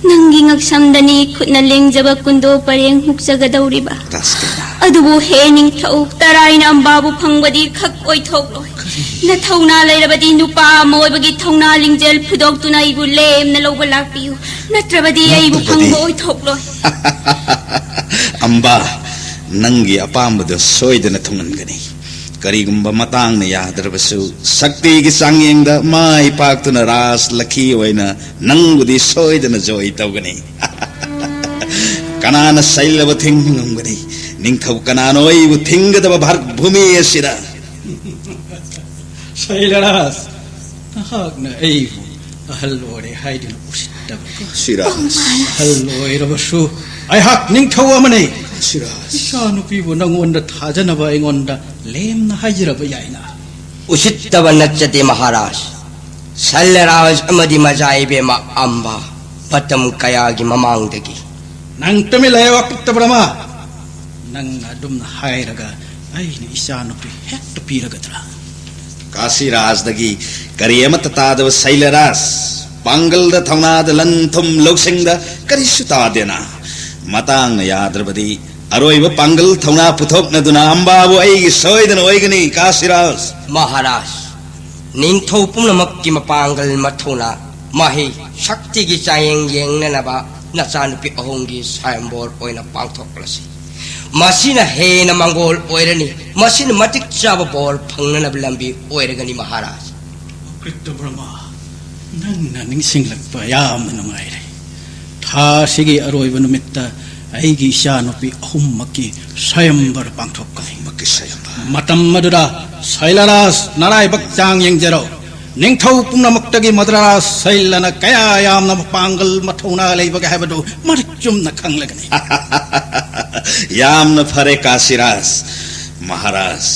ꯅꯪꯒꯤ ꯉꯛꯁꯝꯗꯅꯤ ꯈꯨꯠꯅ ꯂꯦꯡꯖꯕ ꯀꯨꯟꯗꯣ ꯄꯔꯦꯡ ꯍꯨꯛꯆꯒꯗꯧꯔꯤꯕ꯫ ꯔꯥꯖꯀꯩꯅ꯫ ꯑꯗꯨꯕꯨ ꯍꯦ ꯅꯤꯡꯊꯧ, ꯇꯔꯥꯏꯅ ꯑꯝꯕꯥꯕꯨ ꯐꯪꯕꯗꯤ ꯈꯛ ꯑꯣꯏꯊꯣꯛꯂꯣꯏ꯫ ꯅꯊꯧꯅꯥ ꯂꯩꯔꯕꯗꯤ ꯅꯨꯄꯥ ꯑꯃ ꯑꯣꯏꯕꯒꯤ ꯊꯧꯅꯥ ꯂꯤꯡꯖꯦꯜ ꯐꯨꯗꯣꯛꯇꯨꯅ ꯑꯩꯕꯨ ꯂꯦꯝꯅ ꯂꯧꯕ ꯂꯥꯛꯄꯤꯌꯨ꯫ ꯅꯠꯇ꯭ꯔꯕꯗꯤ ꯑꯩꯕꯨ ꯅꯠꯇ꯭ꯔꯕꯗꯤ ꯐꯪꯕ ꯑꯣꯏꯊꯣꯛꯂꯣꯏ꯫ ꯑꯝꯕꯥ, ꯅꯪꯒꯤ ꯑꯄꯥꯝꯕꯗꯣ ꯁꯣꯏꯗꯅ ꯊꯨꯡꯍꯟꯒꯅꯤ꯫ ꯀꯔꯤꯒꯨꯝꯕ ꯃꯇꯥꯡꯅ ꯌꯥꯗ꯭ꯔꯕꯁꯨ, ꯁꯛꯇꯤꯒꯤ ꯆꯥꯡꯌꯦꯡꯗ ꯃꯥꯏ ꯄꯥꯛꯇꯨꯅ ꯔꯥꯖ ꯂꯛꯈꯤ ꯑꯣꯏꯅ ꯅꯪꯕꯨꯗꯤ ꯁꯣꯏꯗꯅ ꯖꯣꯏ ꯇꯧꯒꯅꯤ꯫ ꯀꯅꯥꯅ ꯁꯩꯂꯕ ꯊꯤꯡꯕ ꯉꯝꯒꯅꯤ? ꯅꯤꯡꯊꯧ ꯀꯅꯥꯅꯣ ꯑꯩꯕꯨ ꯊꯤꯡꯒꯗꯕ ꯚꯥꯔꯠ ꯚꯨꯃꯤ ꯑꯁꯤꯗ? ꯁꯩꯂꯔꯥꯖ, ꯅꯍꯥꯛꯅ ꯑꯩꯕꯨ ꯑꯍꯜ ꯑꯣꯏꯔꯦ ꯍꯥꯏꯗꯨꯅ ꯎꯁꯤꯠꯇꯕ꯫ ꯁꯤꯔꯥꯖ꯫ ꯑꯍꯜ ꯑꯣꯏꯔꯕꯁꯨ ꯑꯩꯍꯥꯛ ꯅꯤꯡꯊꯧ ꯑꯃꯅꯤ꯫ ꯁꯤꯔꯥꯖ꯫ ꯏꯆꯥꯅꯨꯄꯤꯕꯨ ꯅꯪꯉꯣꯟꯗ ꯊꯥꯖꯅꯕ ꯑꯩꯉꯣꯟꯗ ꯂꯦꯝꯅ ꯍꯥꯏꯖꯔꯕ ꯌꯥꯏꯅ꯫ ꯎꯁꯤꯠꯇꯕ ꯅꯠꯆꯗꯦ ꯃꯍꯥꯔꯥꯖ꯫ ꯁꯜꯂꯔꯥꯖ ꯑꯃꯗꯤ ꯃꯆꯥ ꯏꯕꯦꯝꯃ ꯑꯝꯕ ꯃꯇꯝ ꯀꯌꯥꯒꯤ ꯃꯃꯥꯡꯗꯒꯤ ꯅꯪ ꯇꯨꯃꯤꯟ ꯂꯩꯌꯨ, ꯑꯀ꯭ꯔꯤꯇ ꯕ꯭ꯔꯍꯃ꯫ ꯅꯪꯅ ꯑꯗꯨꯝꯅ ꯍꯥꯏꯔꯒ ꯑꯩꯅ ꯏꯆꯥꯅꯨꯄꯤ ꯍꯦꯛꯇ ꯄꯤꯔꯒꯗ꯭ꯔꯥ? ꯀꯥꯁꯤꯔꯥꯖꯗꯒꯤ ꯀꯔꯤ ꯑꯃꯠꯇ ꯇꯥꯗꯕ ꯁꯩꯂꯔꯥꯖ, ꯄꯥꯡꯒꯜꯗ ꯊꯧꯅꯥꯗ ꯂꯟ ꯊꯨꯝ ꯂꯧꯁꯤꯡꯗ ꯀꯔꯤꯁꯨ ꯇꯥꯗꯦꯅ꯫ ꯃꯇꯥꯡꯅ ꯌꯥꯗ꯭ꯔꯕꯗꯤ ꯑꯔꯣꯏꯕ ꯄꯥꯡꯒꯜ ꯊꯧꯅꯥ ꯄꯨꯊꯣꯛꯅꯗꯨꯅ ꯑꯝꯕꯥꯕꯨ ꯑꯩꯒꯤ ꯁꯣꯏꯗꯅ ꯑꯣꯏꯒꯅꯤ, ꯀꯥꯁꯤꯔꯥꯖ꯫ ꯃꯍꯥꯔꯥꯖ, ꯅꯤꯡꯊꯧ ꯄꯨꯝꯅꯃꯛꯀꯤ ꯃꯄꯥꯡꯒꯜ ꯃꯊꯧꯅꯥ, ꯃꯍꯩ, ꯁꯛꯇꯤꯒꯤ ꯆꯥꯡꯌꯦꯡ ꯌꯦꯡꯅꯅꯕ ꯅꯆꯥꯅꯨꯄꯤ ꯑꯍꯨꯝꯒꯤ ꯁ꯭ꯋꯥꯌꯝꯕꯣꯔ ꯑꯣꯏꯅ ꯄꯥꯡꯊꯣꯛꯂꯁꯤ꯫ ꯃꯁꯤꯅ ꯍꯦꯟꯅ ꯃꯪꯒꯣꯜ ꯑꯣꯏꯔꯅꯤ꯫ ꯃꯁꯤꯅ ꯃꯇꯤꯛ ꯆꯥꯕ ꯕꯣꯔ ꯐꯪꯅꯅꯕ ꯂꯝꯕꯤ ꯑꯣꯏꯔꯒꯅꯤ, ꯃꯍꯥꯔꯥꯖ꯫ ꯀ꯭ꯔꯤꯇ ꯕ꯭ꯔꯍꯃ, ꯅꯪꯅ ꯅꯤꯡꯁꯤꯡꯂꯛꯄ ꯌꯥꯝꯅ ꯅꯨꯡꯉꯥꯏꯔꯦ꯫ ꯊꯥ ꯑꯁꯤꯒꯤ ꯑꯔꯣꯏꯕ ꯅꯨꯃꯤꯠꯇ ꯑꯩꯒꯤ ꯏꯆꯥꯅꯨꯄꯤ ꯑꯍꯨꯝꯃꯛꯀꯤ ꯁ꯭ꯋꯥꯌꯝꯕꯔ ꯄꯥꯡꯊꯣꯛꯀꯅꯤ꯫ ꯑꯍꯨꯝꯃꯛꯀꯤ ꯁ꯭ꯋꯥꯌꯝꯕꯔ꯫ ꯃꯇꯝ ꯑꯗꯨꯗ ꯁꯩꯂꯔꯥꯖ ꯅꯔꯥꯏꯕꯛ ꯆꯥꯡ ꯌꯦꯡꯖꯔꯣ꯫ ꯅꯤꯡꯊꯧ ꯄꯨꯝꯅꯃꯛꯇꯒꯤ ꯃꯗ꯭ꯔꯥꯖ ꯁꯩꯂꯅ ꯀꯌꯥ ꯌꯥꯝꯅ ꯃꯄꯥꯡꯒꯜ ꯃꯊꯧꯅꯥ ꯂꯩꯕꯒꯦ ꯍꯥꯏꯕꯗꯨ ꯃꯔꯤꯛ ꯆꯨꯝꯅ ꯈꯪꯂꯒꯅꯤ꯫ ꯌꯥꯝꯅ ꯐꯔꯦ, ꯀꯥꯁꯤꯔꯥꯖ꯫ ꯃꯍꯥꯔꯥꯖ,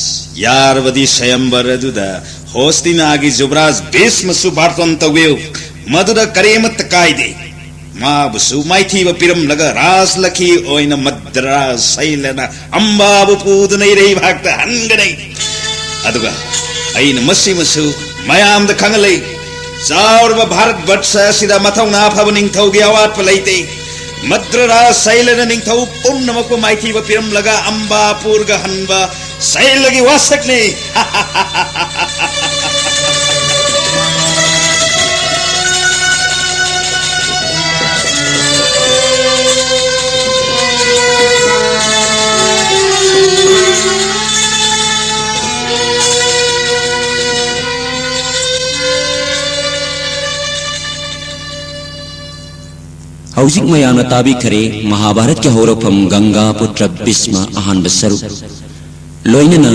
ꯌꯥꯔꯕꯗꯤ ꯁ꯭ꯋꯥꯌꯝꯕꯔ ꯑꯗꯨꯗ ꯍꯣꯁꯇꯤꯅꯥꯒꯤ ꯖꯨꯕꯔꯥꯖ ꯚꯤꯁꯃꯁꯨ ꯕꯥꯔꯇꯣꯟ ꯇꯧꯕꯤꯌꯨ꯫ ꯃꯗꯨꯗ ꯀꯔꯤꯃꯠꯇ ꯀꯥꯏꯗꯦ꯫ ꯃꯥꯕꯨꯁꯨ ꯃꯥꯏꯊꯤꯕ ꯄꯤꯔꯝꯂꯒ ꯔꯥꯖꯂꯛꯈꯤ ꯑꯣꯏꯅ ꯃꯗ꯭ꯔꯥꯖ ꯁꯩꯂꯅ ꯑꯝꯕꯥꯕꯨ ꯄꯨꯗꯨꯅ ꯏꯔꯩꯕꯥꯛꯇ ꯍꯟꯒꯅꯤ꯫ ꯑꯗꯨꯒ ꯑꯩꯅ ꯃꯁꯤꯃꯁꯨ ꯃꯌꯥꯝꯗ ꯈꯪꯍꯜꯂꯤ, ꯆꯥꯎꯔꯕ ꯚꯥꯔꯠ ꯕꯠꯁ ꯑꯁꯤꯗ ꯃꯊꯧꯅꯥ ꯐꯕ ꯅꯤꯡꯊꯧꯒꯤ ꯑꯋꯥꯠꯄ ꯂꯩꯇꯦ꯫ ꯃꯗ꯭ꯔꯥꯖ ꯁꯩꯂꯅ ꯅꯤꯡꯊꯧ ꯄꯨꯝꯅꯃꯛꯄꯨ ꯃꯥꯏꯊꯤꯕ ꯄꯤꯔꯝꯂꯒ ꯑꯝꯕꯥ ꯄꯨꯔꯒ ꯍꯟꯕ ꯁꯩꯂꯒꯤ ꯋꯥꯁꯛꯅꯤ꯫ ꯍꯧꯖꯤꯛ ꯃꯌꯥꯝꯅ ꯇꯥꯕꯤꯈꯔꯦ ꯃꯍꯥꯚꯥꯔꯠꯀꯤ ꯍꯧꯔꯛꯐꯝ ꯒꯪꯒꯥ ꯄꯨꯇ꯭ꯔ ꯚꯤꯁꯃ ꯑꯍꯥꯟꯕ ꯁꯔꯨꯛ꯫ ꯂꯣꯏꯅꯅ